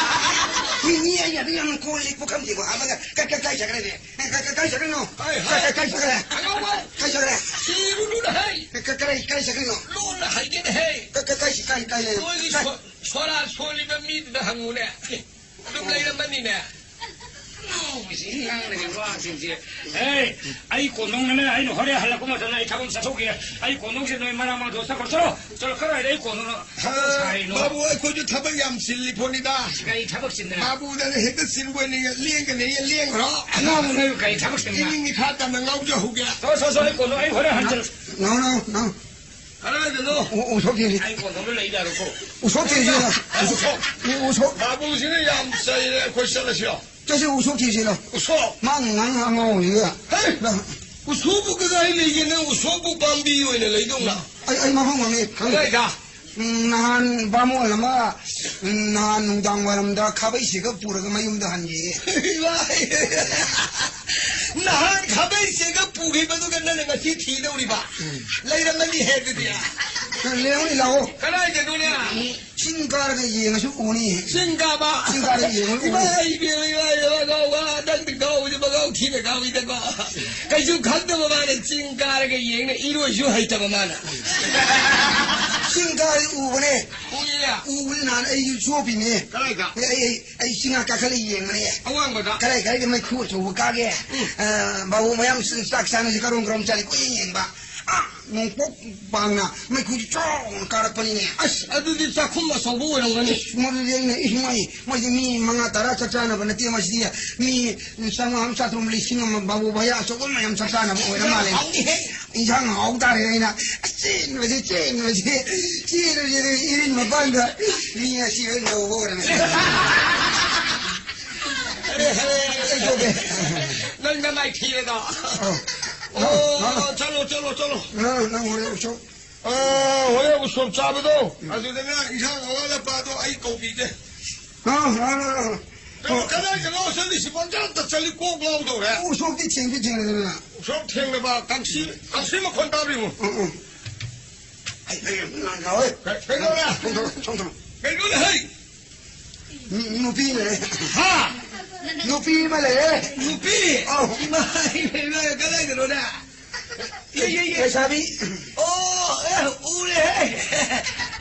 ꯃꯤ, ꯃꯤ ꯑꯩꯅ ꯑꯗꯨ ꯌꯥꯝ ꯀꯣꯜ ꯂꯤꯛꯄꯨ ꯈꯪꯗꯦꯀꯣ꯫ ꯑꯃꯒ ꯀ-, ꯀ-, ꯀꯥꯏ ꯆꯠꯈ꯭ꯔꯦꯅꯦ? ꯀ-, ꯀ-, ꯀꯥꯏ ꯆꯠꯈ꯭ꯔꯤꯅꯣ? ꯍꯥꯏ, ꯍꯥꯏ꯫ ꯀ-, ꯀ-, ꯀꯥꯏ ꯆꯠꯈ꯭ꯔꯦ? ꯑꯉꯥꯎꯕ! ꯀꯥꯏ ꯆꯠꯈ꯭ꯔꯦ? ꯁꯤꯔꯨꯅꯨꯅ ꯍꯥꯏ꯫ ꯀ-, ꯀ-, ꯀꯔꯤ, ꯀꯥꯏ ꯆꯠꯈ꯭ꯔꯤꯅꯣ? ꯂꯣꯟꯅ ꯍꯥꯏꯒꯦꯅ ꯍꯥꯏ꯫ ꯀ-, ꯀ-, ꯀꯥꯏ, ꯀꯥꯏ, ꯀꯥꯏ ꯂꯩ? ꯅꯣꯏꯒꯤ ꯀꯥꯏ? ꯁꯣ-, ꯁꯣꯔꯥ ꯁꯣꯜꯂꯤꯕ ꯃꯤꯗꯨꯗ ꯍꯪꯉꯨꯅꯦ꯫ ꯑꯗꯨꯝ ꯂꯩꯔꯝꯃꯅꯤꯅꯦ꯫ ꯉꯥꯡꯅꯔꯤꯕ ꯋꯥꯁꯤꯡꯁꯦ꯫ ꯑꯦ, ꯑꯩ ꯀꯣꯟꯗꯣꯡꯅꯅꯦ, ꯑꯩꯅ ꯍꯣꯔꯦꯟ ꯍꯜꯂꯛꯄ ꯃꯇꯝꯗ ꯑꯩ ꯊꯕꯛ ꯆꯠꯊꯣꯛꯈꯤꯒꯦ꯫ ꯑꯩ ꯀꯣꯟꯗꯣꯡꯁꯦ ꯅꯣꯏ ꯃꯔꯥꯡ ꯃꯔꯥꯡ ꯆꯠꯈ꯭ꯔꯣ, ꯆꯠꯂꯣ, ꯆꯠꯂꯣ꯫ ꯀꯗꯥꯏꯗ ꯑꯩ ꯀꯣꯟꯗꯣꯡꯅꯣ? ꯊꯕꯛ ꯁꯥꯔꯤꯅꯣ? ꯕꯥꯕꯨ, ꯑꯩꯈꯣꯏꯁꯨ ꯊꯕꯛ ꯌꯥꯝ ꯆꯤꯜꯂꯤ ꯄꯣꯠꯅꯤꯗ꯫ ꯀꯔꯤ ꯊꯕꯛ ꯆꯤꯟꯗꯅ? ꯕꯥꯕꯨꯗꯅ ꯍꯦꯛꯇ ꯆꯤꯟꯕ ꯑꯣꯏꯅꯤꯡꯉꯦ, ꯂꯦꯡꯒꯅꯤ, ꯂꯦꯡꯈ꯭ꯔꯣ꯫ ꯑꯉꯥꯡꯕꯨ ꯅꯣꯏꯕꯨ ꯀꯔꯤ ꯊꯕꯛ ꯆꯤꯟꯕ? ꯏꯅꯤꯡ ꯏꯈꯥ ꯇꯝꯅ ꯉꯥꯎꯖꯍꯧꯒꯦ꯫ ꯆꯠꯂꯣ, ꯆꯠꯂꯣ, ꯆꯠꯂꯣ, ꯑꯩ ꯀꯣꯟꯗꯣꯡ ꯑꯩ ꯍꯣꯔꯦꯟ ꯍꯟꯖꯔꯛ ꯅꯣ, ꯅꯣ, ꯅꯣ꯫ ꯀꯗꯥꯏꯗꯅꯣ? ꯎ-, ꯎꯁꯣꯞ ꯊꯤꯁꯤ꯫ ꯑꯩ ꯀꯣꯟꯗꯣꯡꯗ ꯂꯩ ꯌꯥꯔꯣꯏꯀꯣ꯫ ꯎꯁꯣꯞ ꯊꯤꯁꯤ꯫ ꯎꯁꯣꯞ꯫ ꯎ-, ꯎꯁꯣꯞ꯫ ꯕꯥꯕꯨꯁꯤꯅ ꯌꯥꯝ ꯆꯩꯔꯦ, ꯑꯩꯈꯣꯏ ꯆꯠꯂꯁꯤꯔꯣ? ꯆꯠꯁꯤ, ꯎꯁꯣꯞ ꯊꯤꯁꯤ ꯂꯥꯎ꯫ ꯎꯁꯣꯞ? ꯃꯥ ꯉꯥꯡ ꯑꯉꯥꯡꯁꯤꯒ꯫ ꯍꯦ! ꯂꯥꯎ꯫ ꯎꯁꯣꯞꯄꯨ ꯀꯗꯥꯏ ꯂꯩꯒꯦ? ꯅꯪ ꯎꯁꯣꯞꯄꯨ ꯄꯥꯝꯕꯤ ꯑꯣꯏꯅ ꯂꯩꯗꯧꯅ? ꯑꯩ, ꯑꯩ ꯃꯐꯝ ꯈꯪꯉꯦ, ꯈꯪꯉꯦ꯫ ꯀꯗꯥꯏꯗ? ꯎꯝ, ꯅꯍꯥꯟ ꯕꯥꯃꯣꯟ ꯑꯃ, ꯎꯝ, ꯅꯍꯥꯟ ꯅꯨꯡꯗꯥꯡ ꯋꯥꯏꯔꯝꯗ ꯈꯥꯕꯩ ꯁꯦꯒꯞ ꯄꯨꯔꯒ ꯃꯌꯨꯝꯗ ꯍꯟꯈꯤꯌꯦ꯫ ꯏꯃꯥꯏ! ꯅꯍꯥꯟ ꯈꯥꯕꯩ ꯁꯦꯒꯞ ꯄꯨꯈꯤꯕꯗꯨꯒ ꯅꯪꯅ ꯉꯁꯤ ꯊꯤꯗꯧꯔꯤꯕ? ꯎꯝ꯫ ꯂꯩꯔꯝꯃꯅꯤ ꯍꯦ ꯑꯗꯨꯗꯤ꯫ ꯂꯩꯔꯝꯒꯅꯤ, ꯂꯥꯛꯑꯣ꯫ ꯀꯗꯥꯏꯗꯅꯣꯅꯦ? ꯆꯤꯡ ꯀꯥꯔꯒ ꯌꯦꯡꯉꯁꯨ ꯎꯅꯤ꯫ ꯆꯤꯡ ꯀꯥꯕ? ꯆꯤꯡ ꯀꯥꯔꯒ ꯌꯦꯡꯉꯁꯨ ꯎꯅꯤ꯫ ꯏꯃꯥ, ꯏꯕꯦꯝꯃ, ꯏꯃꯥ, ꯏꯃꯥ, ꯏꯃꯥ, ꯏꯃꯥ, ꯅꯪꯗꯤ ꯉꯥꯎꯕꯁꯦ ꯃꯉꯥꯎ ꯊꯤꯅ ꯉꯥꯎꯏꯗꯀꯣ꯫ ꯀꯩꯁꯨ ꯈꯪꯗꯕ ꯃꯥꯅ ꯆꯤꯡ ꯀꯥꯔꯒ ꯌꯦꯡꯅ ꯏꯔꯣꯏꯁꯨ ꯍꯩꯇꯕ ꯃꯥꯅ꯫ ꯆꯤꯡ ꯀꯥꯔꯗꯤ ꯎꯕꯅꯦ꯫ ꯎꯏꯌꯦ꯫ ꯎꯕꯅꯤ ꯅꯍꯥꯟ ꯑꯩꯁꯨ ꯆꯣꯞꯄꯤꯅꯦ꯫ ꯀꯗꯥꯏꯗ? ꯑꯩ, ꯑꯩ, ꯑꯩ ꯆꯤꯡ ꯀꯥꯈꯠꯂ ꯌꯦꯡꯕꯅꯦ꯫ ꯑꯋꯥꯡꯕꯗ? ꯀꯗꯥꯏ ꯀꯗꯥꯏꯗ ꯃꯩꯈꯨ ꯑꯆꯧꯕ ꯀꯥꯒꯦ? ꯎꯝ꯫ ꯑ, ꯕꯥꯕꯨ ꯃꯌꯥꯝ ꯆꯥꯛ ꯆꯥꯅꯁꯤ ꯀꯔꯣꯝ ꯀꯔꯣꯝ ꯆꯠꯂꯤ ꯀꯣꯏꯌꯦꯡ ꯌꯦꯡꯕ꯫ ꯑꯥ, ꯅꯣꯡꯄꯣꯛ ꯄꯥꯡꯅ ꯃꯩꯈꯨꯁꯤ ꯆꯥꯎꯅ ꯀꯥꯔꯛꯄꯅꯤꯅꯦ꯫ ꯑꯁ, ꯑꯗꯨꯗꯤ ꯆꯥꯛꯈꯨꯝ ꯑꯆꯧꯕ ꯑꯣꯏꯔꯝꯒꯅꯤ꯫ ꯃꯗꯨꯗꯤ ꯑꯩꯅ, ꯏꯁ, ꯃꯥꯏ, ꯃꯣꯏꯗꯤ ꯃꯤ ꯃꯉꯥ ꯇꯔꯥ ꯆꯥꯛ ꯆꯥꯅꯕ ꯅꯠꯇꯦ, ꯃꯁꯤꯗꯤ ꯃꯤ ꯆꯥꯝꯃꯉꯥ ꯑꯃ, ꯆꯥꯇ꯭ꯔꯨꯛ, ꯂꯤꯁꯤꯡ ꯑꯃ ꯕꯥꯕꯨ ꯚꯩꯌꯥ ꯑꯆꯧꯕ ꯃꯌꯥꯝ ꯆꯥꯛ ꯆꯥꯅꯕ ꯑꯣꯏꯔ ꯃꯥꯜꯂꯦ꯫ ꯍꯥꯎꯅꯤꯍꯦ꯫ ꯏꯟꯁꯥꯡ ꯍꯥꯎ ꯇꯥꯔꯦ꯫ ꯑꯩꯅ ꯑꯁ ꯆꯦꯟꯕꯁꯤ, ꯆꯦꯟꯕꯁꯤ, ꯆꯦꯜꯂꯨꯁꯤ ꯏꯔꯤꯟ ꯃꯄꯥꯟꯗ ꯃꯤ ꯑꯁꯤ ꯂꯣꯏ ꯂꯧꯕ ꯑꯣꯏꯔꯝꯃꯦ꯫ ꯑꯔꯦ, ꯑꯔꯦ, ꯑꯔꯦ, ꯑꯔꯦ꯫ ꯅꯪ ꯅꯃꯥꯏ ꯊꯤꯔꯦꯗꯣ꯫ ꯑꯧ꯫ ꯑꯣ, ꯆꯠꯂꯣ, ꯆꯠꯂꯣ, ꯆꯠꯂꯣ꯫ ꯅꯪ, ꯅꯪ ꯍꯣꯔꯦꯟ ꯎꯁꯣꯞ꯫ ꯑ, ꯍꯣꯔꯦꯟ ꯎꯁꯣꯞ ꯆꯥꯕꯗꯣ, ꯎꯝ꯫ ꯑꯗꯨꯗꯅ ꯏꯟꯁꯥꯡ ꯑꯋꯥꯠ ꯑꯄꯥꯗꯣ ꯑꯩ ꯀꯧꯕꯤꯒꯦ꯫ ꯑ, ꯑ, ꯑ, ꯑ꯫ ꯅꯪ ꯀꯗꯥꯏꯗꯅꯣ ꯆꯠꯂꯤꯁꯤꯕꯣ? ꯑꯝꯇ ꯆꯠꯂꯤ ꯀꯣꯛ ꯉꯥꯎꯗꯧꯔꯦ꯫ ꯎꯁꯣꯞꯇꯤ ꯊꯦꯡꯗꯤ ꯊꯦꯡꯅꯗꯅ꯫ ꯎꯁꯣꯞ ꯊꯦꯡꯅꯕ ꯀꯥꯡꯁꯤ, ꯀꯥꯡꯁꯤ ꯃꯈꯣꯟ ꯇꯥꯕ꯭ꯔꯤꯕꯣ? ꯎꯝ, ꯎꯝ꯫ ꯑꯩ, ꯑꯩ, ꯉꯥꯡ ꯉꯥꯎꯋꯦ꯫ ꯀ-, ꯀꯩꯗꯧꯔꯦ? ꯁꯣꯝ ꯊꯣꯛꯂꯣ, ꯁꯣꯝ ꯊꯣꯛꯂꯣ꯫ ꯀꯩꯅꯣꯅꯦ ꯍꯩ? ꯅꯨ-, ꯅꯨꯄꯤ ꯂꯩ꯫ ꯍꯥ? ꯅꯨꯄꯤ ꯑꯃ ꯂꯩꯌꯦ꯫ ꯅꯨꯄꯤ? ꯑꯧ꯫ ꯏꯃꯥ, ꯏꯃꯥ, ꯏꯃꯥ, ꯀꯗꯥꯏꯗꯅꯣꯅꯦ? ꯌꯦ, ꯌꯦ, ꯌꯦ꯫ ꯂꯩꯁꯥꯕꯤ꯫ ꯑꯣ, ꯑꯦ, ꯎꯔꯦꯍꯦ꯫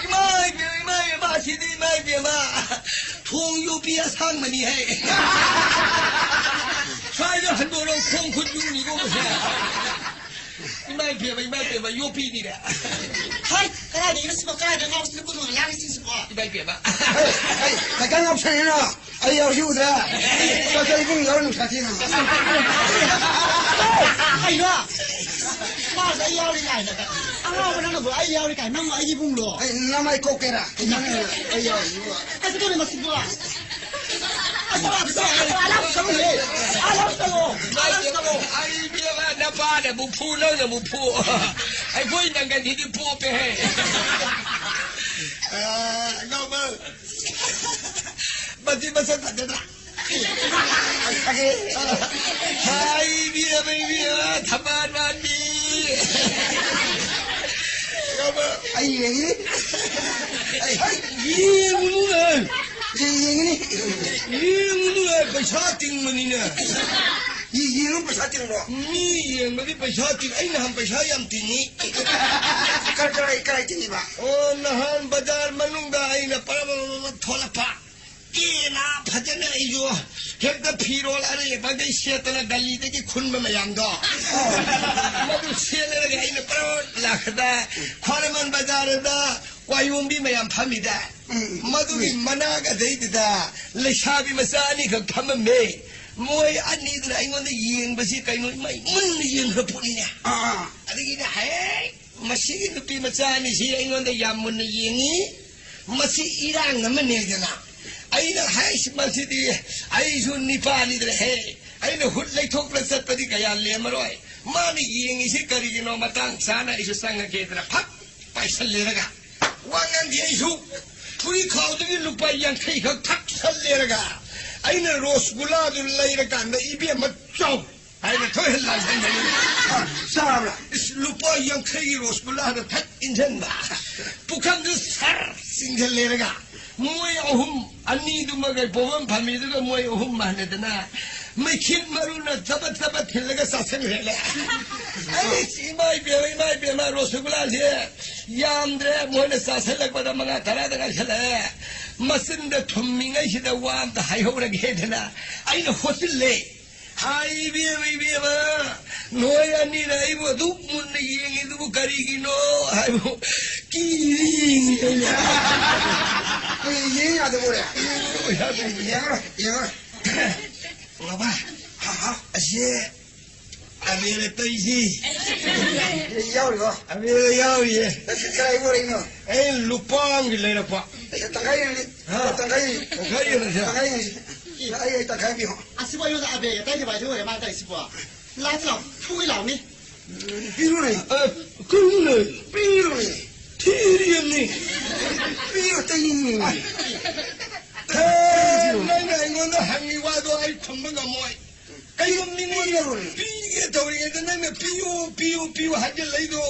ꯏꯃꯥ ꯏꯕꯦꯝꯃ, ꯏꯃꯥ ꯏꯕꯦꯝꯃ, ꯁꯤꯗꯤ ꯏꯃꯥ ꯏꯕꯦꯝꯃ꯫ ꯊꯣꯡ ꯌꯣꯄꯤ ꯑꯁꯥꯡꯕꯅꯤꯍꯦ꯫ ꯀꯥꯏꯗ ꯍꯟꯗꯣꯔꯛꯑꯣ, ꯈꯣꯡ ꯈꯨꯠ ꯌꯨꯡꯉꯤꯀꯣ ꯃꯁꯦ꯫ ꯏꯃꯥ ꯏꯕꯦꯝꯃ, ꯏꯃꯥ ꯏꯕꯦꯝꯃ, ꯌꯣꯠꯄꯤꯅꯤꯔꯦ꯫ ꯍꯥꯏ, ꯀꯗꯥꯏꯗꯒꯤꯅꯣ ꯁꯤꯕꯣ? ꯀꯗꯥꯏꯗ ꯉꯥꯎꯁꯤꯅ ꯀꯨꯟꯗꯣꯅ ꯂꯥꯡꯉꯤꯁꯤꯡꯁꯤꯕꯣ? ꯏꯃꯥ ꯏꯕꯦꯝꯃ꯫ ꯍꯩ, ꯍꯩ, ꯀꯩꯀꯥ ꯉꯥꯎꯁꯟꯅꯩꯅꯣ? ꯑꯩ ꯌꯥꯎꯔꯁꯤ ꯎꯗ꯭ꯔꯥ? ꯆꯠꯂ ꯏꯕꯨꯡ ꯌꯥꯎꯔ ꯅꯨꯡꯁꯥ ꯊꯤꯅ꯫ ꯀꯩꯅꯣ? ꯃꯥꯁꯨ ꯑꯩ ꯌꯥꯎꯔꯤ ꯀꯥꯏꯅ꯫ ꯑꯉꯥꯎꯕ ꯅꯪꯅꯕꯨ ꯑꯩ ꯌꯥꯎꯔꯤ ꯀꯥꯏꯅ, ꯅꯪꯕꯨ ꯑꯩꯒꯤ ꯏꯕꯨꯡꯂꯣ? ꯑꯩ ꯅꯃꯥꯏ ꯀꯣꯛꯀꯦꯔꯥ? ꯑꯩ ꯌꯥꯎꯔꯤ꯫ ꯑꯁ, ꯀꯩꯅꯣ ꯃꯁꯤꯕꯣ? ꯑꯁ, ꯑꯁ, ꯑꯁ, ꯑꯁ, ꯑꯂꯥꯎ ꯆꯪꯉꯨꯍꯦ꯫ ꯑꯂꯥꯎ ꯆꯪꯉꯣ꯫ ꯑꯂꯥꯎ ꯆꯪꯉꯣ꯫ ꯑꯩ ꯏꯕꯦꯝꯃ, ꯅꯄꯥꯅ ꯃꯨꯛꯐꯨ, ꯅꯪꯅ ꯃꯨꯛꯐꯨ꯫ ꯑꯩꯈꯣꯏ ꯅꯪꯒꯟꯁꯤꯗꯤ ꯄꯣꯞꯄꯦꯍꯦ꯫ ꯑ, ꯑꯉꯥꯎꯕ꯫ ꯃꯁꯤ ꯃꯁꯛ ꯐꯖꯗ꯭ꯔꯥ? ꯍꯥꯏ, ꯏꯕꯦꯝꯃ, ꯏꯕꯦꯝꯃ, ꯊꯝꯕꯥꯜ ꯃꯥꯟꯕꯤ꯫ ꯑꯩ ꯌꯦꯡꯉꯤ꯫ ꯑꯩ ꯌꯦꯡꯉꯨꯅꯨ, ꯑꯦ꯫ ꯌꯦꯡꯉꯤꯅꯤ꯫ ꯌꯦꯡꯉꯨꯅꯨ, ꯑꯦ, ꯄꯩꯁꯥ ꯇꯤꯡꯕꯅꯤꯅꯦ꯫ ꯌꯦ-, ꯌꯦꯡꯉꯨ ꯄꯩꯁꯥ ꯇꯤꯡꯕ꯭ꯔꯣ? ꯃꯤ ꯌꯦꯡꯕꯗꯤ ꯄꯩꯁꯥ ꯇꯤꯡ-, ꯑꯩ ꯅꯍꯥꯟ ꯄꯩꯁꯥ ꯌꯥꯝ ꯇꯤꯡꯉꯤ꯫ ꯀꯔ-, ꯀꯔꯥꯏ, ꯀꯔꯥꯏ ꯇꯤꯡꯉꯤꯕ? ꯑꯣ, ꯅꯍꯥꯟ ꯕꯖꯥꯔ ꯃꯅꯨꯡꯗ ꯑꯩꯅ ꯄꯔꯞ, ꯄꯔꯞ, ꯄꯔꯞ ꯊꯣꯛꯂꯛꯄ꯫ ꯀꯦꯅ ꯐꯖꯅ ꯑꯩꯁꯨ ꯍꯦꯛꯇ ꯐꯤꯔꯣꯜ ꯑꯔꯩꯕꯈꯩ ꯁꯦꯠꯇꯅ ꯒꯂꯤꯗꯒꯤ ꯈꯨꯟꯕ ꯃꯌꯥꯝꯗꯣ꯫ ꯃꯗꯨ ꯁꯦꯠꯂꯒ ꯑꯩꯅ ꯄꯔꯞ ꯂꯥꯛꯄꯗ ꯈ꯭ꯋꯥꯏꯔꯝꯕꯟ ꯕꯖꯥꯔꯗ ꯀ꯭ꯋꯥꯌꯣꯝꯕꯤ ꯃꯌꯥꯝ ꯐꯝꯃꯤꯗ꯫ ꯎꯝ꯫ ꯃꯗꯨꯒꯤ ꯃꯅꯥꯛ ꯑꯗꯩꯗꯨꯗ ꯂꯩꯁꯥꯕꯤ ꯃꯆꯥ ꯑꯅꯤꯈꯛ ꯐꯝꯃꯝꯃꯦ꯫ ꯃꯣꯏ ꯑꯅꯤꯗꯨꯅ ꯑꯩꯉꯣꯟꯗ ꯌꯦꯡꯕꯁꯤ ꯀꯩꯅꯣ ꯏꯃꯥꯏ ꯃꯨꯟꯅ ꯌꯦꯡꯈ꯭ꯔ ꯄꯣꯠꯅꯤꯅꯦ꯫ ꯑꯥ, ꯑꯥ꯫ ꯑꯗꯒꯤꯗꯤ ꯍꯦꯛ ꯃꯁꯤꯒꯤ ꯅꯨꯄꯤ ꯃꯆꯥ ꯑꯅꯤꯁꯤ ꯑꯩꯉꯣꯟꯗ ꯌꯥꯝ ꯃꯨꯟꯅ ꯌꯦꯡꯉꯤ꯫ ꯃꯁꯤ ꯏꯔꯥꯡ ꯑꯃꯅꯦꯗꯅ꯫ ꯑꯩꯅ ꯍꯥꯏꯁꯤ ꯃꯁꯤꯗꯤ ꯑꯩꯁꯨ ꯅꯤꯄꯥꯅꯤꯗꯅ ꯍꯦ꯫ ꯑꯩꯅ ꯍꯨꯠ ꯂꯩꯊꯣꯛꯇꯅ ꯆꯠꯄꯗꯤ ꯀꯌꯥ ꯂꯦꯝꯃꯔꯣꯏ꯫ ꯃꯥꯅ ꯌꯦꯡꯉꯤꯁꯤ ꯀꯔꯤꯒꯤꯅꯣ? ꯃꯇꯥꯡ ꯆꯥꯅ ꯑꯩꯁꯨ ꯆꯪꯉꯒꯦꯗꯅ ꯐꯠ ꯄꯥꯏꯁꯜꯂꯦꯔꯒ꯫ ꯋꯥ ꯉꯥꯡꯗꯦ ꯑꯩꯁꯨ꯫ ꯐꯨꯔꯤꯠ ꯈꯥꯎꯗꯒꯤ ꯂꯨꯄꯥ ꯌꯥꯡꯈꯩ ꯈꯛ ꯊꯛ ꯁꯜꯂꯦꯔꯒ꯫ ꯑꯩꯅ ꯔꯣꯁꯒꯨꯂꯥꯗꯨ ꯂꯩꯔꯀꯥꯟꯗ ꯏꯕꯦꯝꯃ ꯆꯥꯎ꯫ ꯍꯥꯏꯅ ꯊꯣꯏꯍꯟ ꯂꯥꯡꯁꯟꯕꯅꯤ꯫ ꯆꯥꯕ꯭ꯔꯥ? ꯏꯁ, ꯂꯨꯄꯥ ꯌꯥꯡꯈꯩꯒꯤ ꯔꯣꯁꯒꯨꯂꯥꯗ ꯊꯛ ꯏꯟꯁꯤꯟꯕ꯫ ꯄꯨꯈꯝꯗꯨ ꯁꯔ ꯆꯤꯡꯁꯤꯜꯂꯦꯔꯒ꯫ ꯃꯣꯏ ꯑꯍꯨꯝ, ꯑꯅꯤꯗꯨꯃꯒ ꯄꯣꯐꯝ ꯐꯝꯃꯤꯗꯨꯒ ꯃꯣꯏ ꯑꯍꯨꯝ ꯃꯥꯟꯅꯗꯅ ꯃꯩꯈꯦꯠ ꯃꯔꯨꯅ ꯆꯕꯠ ꯆꯕꯠ ꯊꯤꯜꯂꯒ ꯆꯥꯁꯟꯈ꯭ꯔꯦꯅꯦ꯫ ꯑꯩ ꯏꯃꯥ ꯏꯕꯦꯝꯃ, ꯏꯃꯥ ꯏꯕꯦꯝꯃ, ꯔꯣꯁꯒꯨꯂꯥꯁꯦ ꯌꯥꯝꯗ꯭ꯔꯦ, ꯃꯣꯏꯅ ꯆꯥꯁꯜꯂꯛꯄꯗ ꯃꯉꯥ ꯇꯔꯥꯗ ꯉꯥꯏꯁꯜꯂꯛꯑꯦ꯫ ꯃꯆꯤꯟꯗ ꯊꯨꯝꯃꯤꯉꯩꯁꯤꯗ ꯋꯥ ꯑꯝꯇ ꯍꯥꯏꯍꯧꯔꯒꯦꯗꯅ ꯑꯩꯅ ꯍꯣꯠꯆꯤꯜꯂꯦ꯫ ꯍꯥꯏ, ꯏꯕꯦꯝꯃ, ꯏꯕꯦꯝꯃ, ꯅꯣꯏ ꯑꯅꯤꯅ ꯑꯩꯕꯨ ꯑꯗꯨꯛ ꯃꯨꯟꯅ ꯌꯦꯡꯉꯤꯗꯨꯕꯨ ꯀꯔꯤꯒꯤꯅꯣ ꯍꯥꯏꯕꯨ ꯀꯤꯔꯤ ꯌꯦꯡꯉꯤ꯫ ꯑꯩ ꯌꯦꯡ ꯌꯥꯗꯕ ꯑꯣꯏꯔꯦ꯫ ꯌꯦꯡꯉꯔꯣꯏ, ꯌꯦꯡꯉꯔꯣꯏ꯫ ꯕꯕꯥ, ꯍꯥ, ꯍꯥ꯫ ꯑꯁꯤ ꯑꯕꯦꯔ ꯇꯩꯁꯤ꯫ ꯌꯥꯎꯔꯤꯕꯣ? ꯑꯕꯦꯔ ꯌꯥꯎꯔꯤꯌꯦ꯫ ꯅꯪ ꯀꯗꯥꯏ ꯄꯨꯔꯛꯏꯅꯣ? ꯑꯩ ꯂꯨꯄꯥ ꯑꯃꯒꯤ ꯂꯩꯔꯛꯄ꯫ ꯑꯩ ꯇꯪꯈꯥꯏ ꯌꯦꯡꯉꯤ꯫ ꯍꯥ? ꯇꯪꯈꯥꯏ ꯌꯦꯡꯉꯤ꯫ ꯇꯪꯈꯥꯏ ꯌꯦꯡꯉꯁꯤ꯫ ꯇꯪꯈꯥꯏ ꯌꯦꯡꯉꯁꯤ꯫ ꯑꯩ, ꯑꯩ ꯇꯪꯈꯥꯏ ꯄꯤꯌꯣ꯫ ꯑꯁꯤꯕꯨ ꯑꯩꯉꯣꯟꯗ ꯑꯕꯦꯔ ꯇꯩꯅꯕ ꯍꯥꯏꯁꯤ ꯑꯣꯏꯔꯦ ꯃꯥꯅ ꯇꯧꯔꯤꯁꯤꯕꯣ꯫ ꯂꯥꯛꯁꯤ ꯂꯥꯛꯑꯣ, ꯐꯨꯒꯦ ꯂꯥꯛꯑꯣꯅꯦ꯫ ꯄꯤꯔꯨꯅꯦ꯫ ꯑ, ꯀꯔꯤꯅꯣ? ꯄꯤꯔꯨꯅꯦ꯫ ꯊꯤꯔꯤꯌꯝꯅꯤ꯫ ꯄꯤꯔꯣ, ꯇꯩꯅꯤꯡꯉꯤ꯫ ꯑꯦ, ꯅꯪꯅ ꯑꯩꯉꯣꯟꯗ ꯍꯪꯉꯤ ꯋꯥꯗꯣ ꯑꯩ ꯈꯨꯝꯕ ꯉꯝꯃꯣꯏ꯫ ꯀꯩꯒꯨꯝ ꯃꯤꯉꯣꯟꯗ ꯄꯤꯒꯦ ꯇꯧꯔꯤꯉꯩꯗ ꯅꯪꯅ ꯄꯤꯌꯨ, ꯄꯤꯌꯨ, ꯄꯤꯌꯨ ꯍꯥꯏꯖꯤꯜꯂꯛꯏꯗꯣ,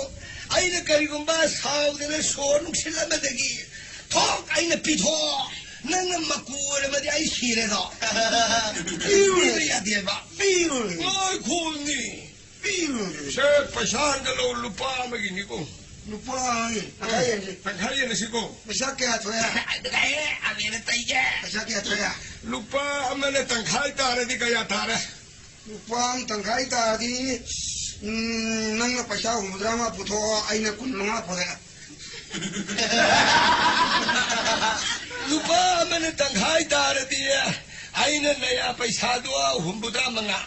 ꯑꯩꯅ ꯀꯔꯤꯒꯨꯝꯕ ꯁꯥꯎꯗꯅ ꯁꯣꯔ ꯅꯨꯡꯁꯤꯠ ꯑꯃꯗꯒꯤ ꯊꯣꯛ ꯑꯩꯅ ꯄꯤꯊꯣꯛ, ꯅꯪꯅ ꯃꯀꯨ ꯑꯣꯏꯔꯕꯗꯤ ꯑꯩ ꯁꯤꯔꯦꯗꯣ꯫ ꯄꯤꯕ ꯌꯥꯗꯦꯕ꯫ ꯄꯤꯔꯣꯏ꯫ ꯉꯥꯏꯈꯣꯅꯦ꯫ ꯄꯤꯔꯣꯏ꯫ ꯁꯦ, ꯄꯩꯁꯥ ꯍꯟꯖꯜꯂꯛꯑꯣ, ꯂꯨꯄꯥ ꯑꯃꯒꯤꯅꯤꯀꯣ꯫ ꯂꯨꯄꯥ ꯑꯃꯒꯤ ꯇꯪꯈꯥꯏ ꯌꯦꯡꯁꯤ꯫ ꯇꯪꯈꯥꯏ ꯌꯦꯡꯉꯁꯤꯀꯣ꯫ ꯄꯩꯁꯥ ꯀꯌꯥ ꯊꯣꯛꯑꯦ? ꯑꯗꯨꯗꯤ ꯑꯩ ꯑꯃꯦꯅ ꯇꯩꯒꯦ꯫ ꯄꯩꯁꯥ ꯀꯌꯥ ꯊꯣꯛꯑꯦ? ꯂꯨꯄꯥ ꯑꯃꯅ ꯇꯪꯈꯥꯏ ꯇꯥꯔꯗꯤ ꯀꯌꯥ ꯇꯥꯔꯦ? ꯂꯨꯄꯥ ꯑꯃ ꯇꯪꯈꯥꯏ ꯇꯥꯔꯗꯤ, ꯎꯝ, ꯅꯪꯅ ꯄꯩꯁꯥ ꯍꯨꯝꯐꯨꯇꯔꯥ ꯃꯉꯥ ꯄꯨꯊꯣꯛꯑꯣ, ꯑꯩꯅ ꯀꯨꯟ ꯃꯉꯥ ꯄꯨꯔꯛꯑꯦ꯫ ꯂꯨꯄꯥ ꯑꯃꯅ ꯇꯪꯈꯥꯏ ꯇꯥꯔꯗꯤ ꯑꯩꯅ ꯅꯌꯥ ꯄꯩꯁꯥꯗꯣ ꯍꯨꯝꯐꯨꯇꯔꯥ ꯃꯉꯥ,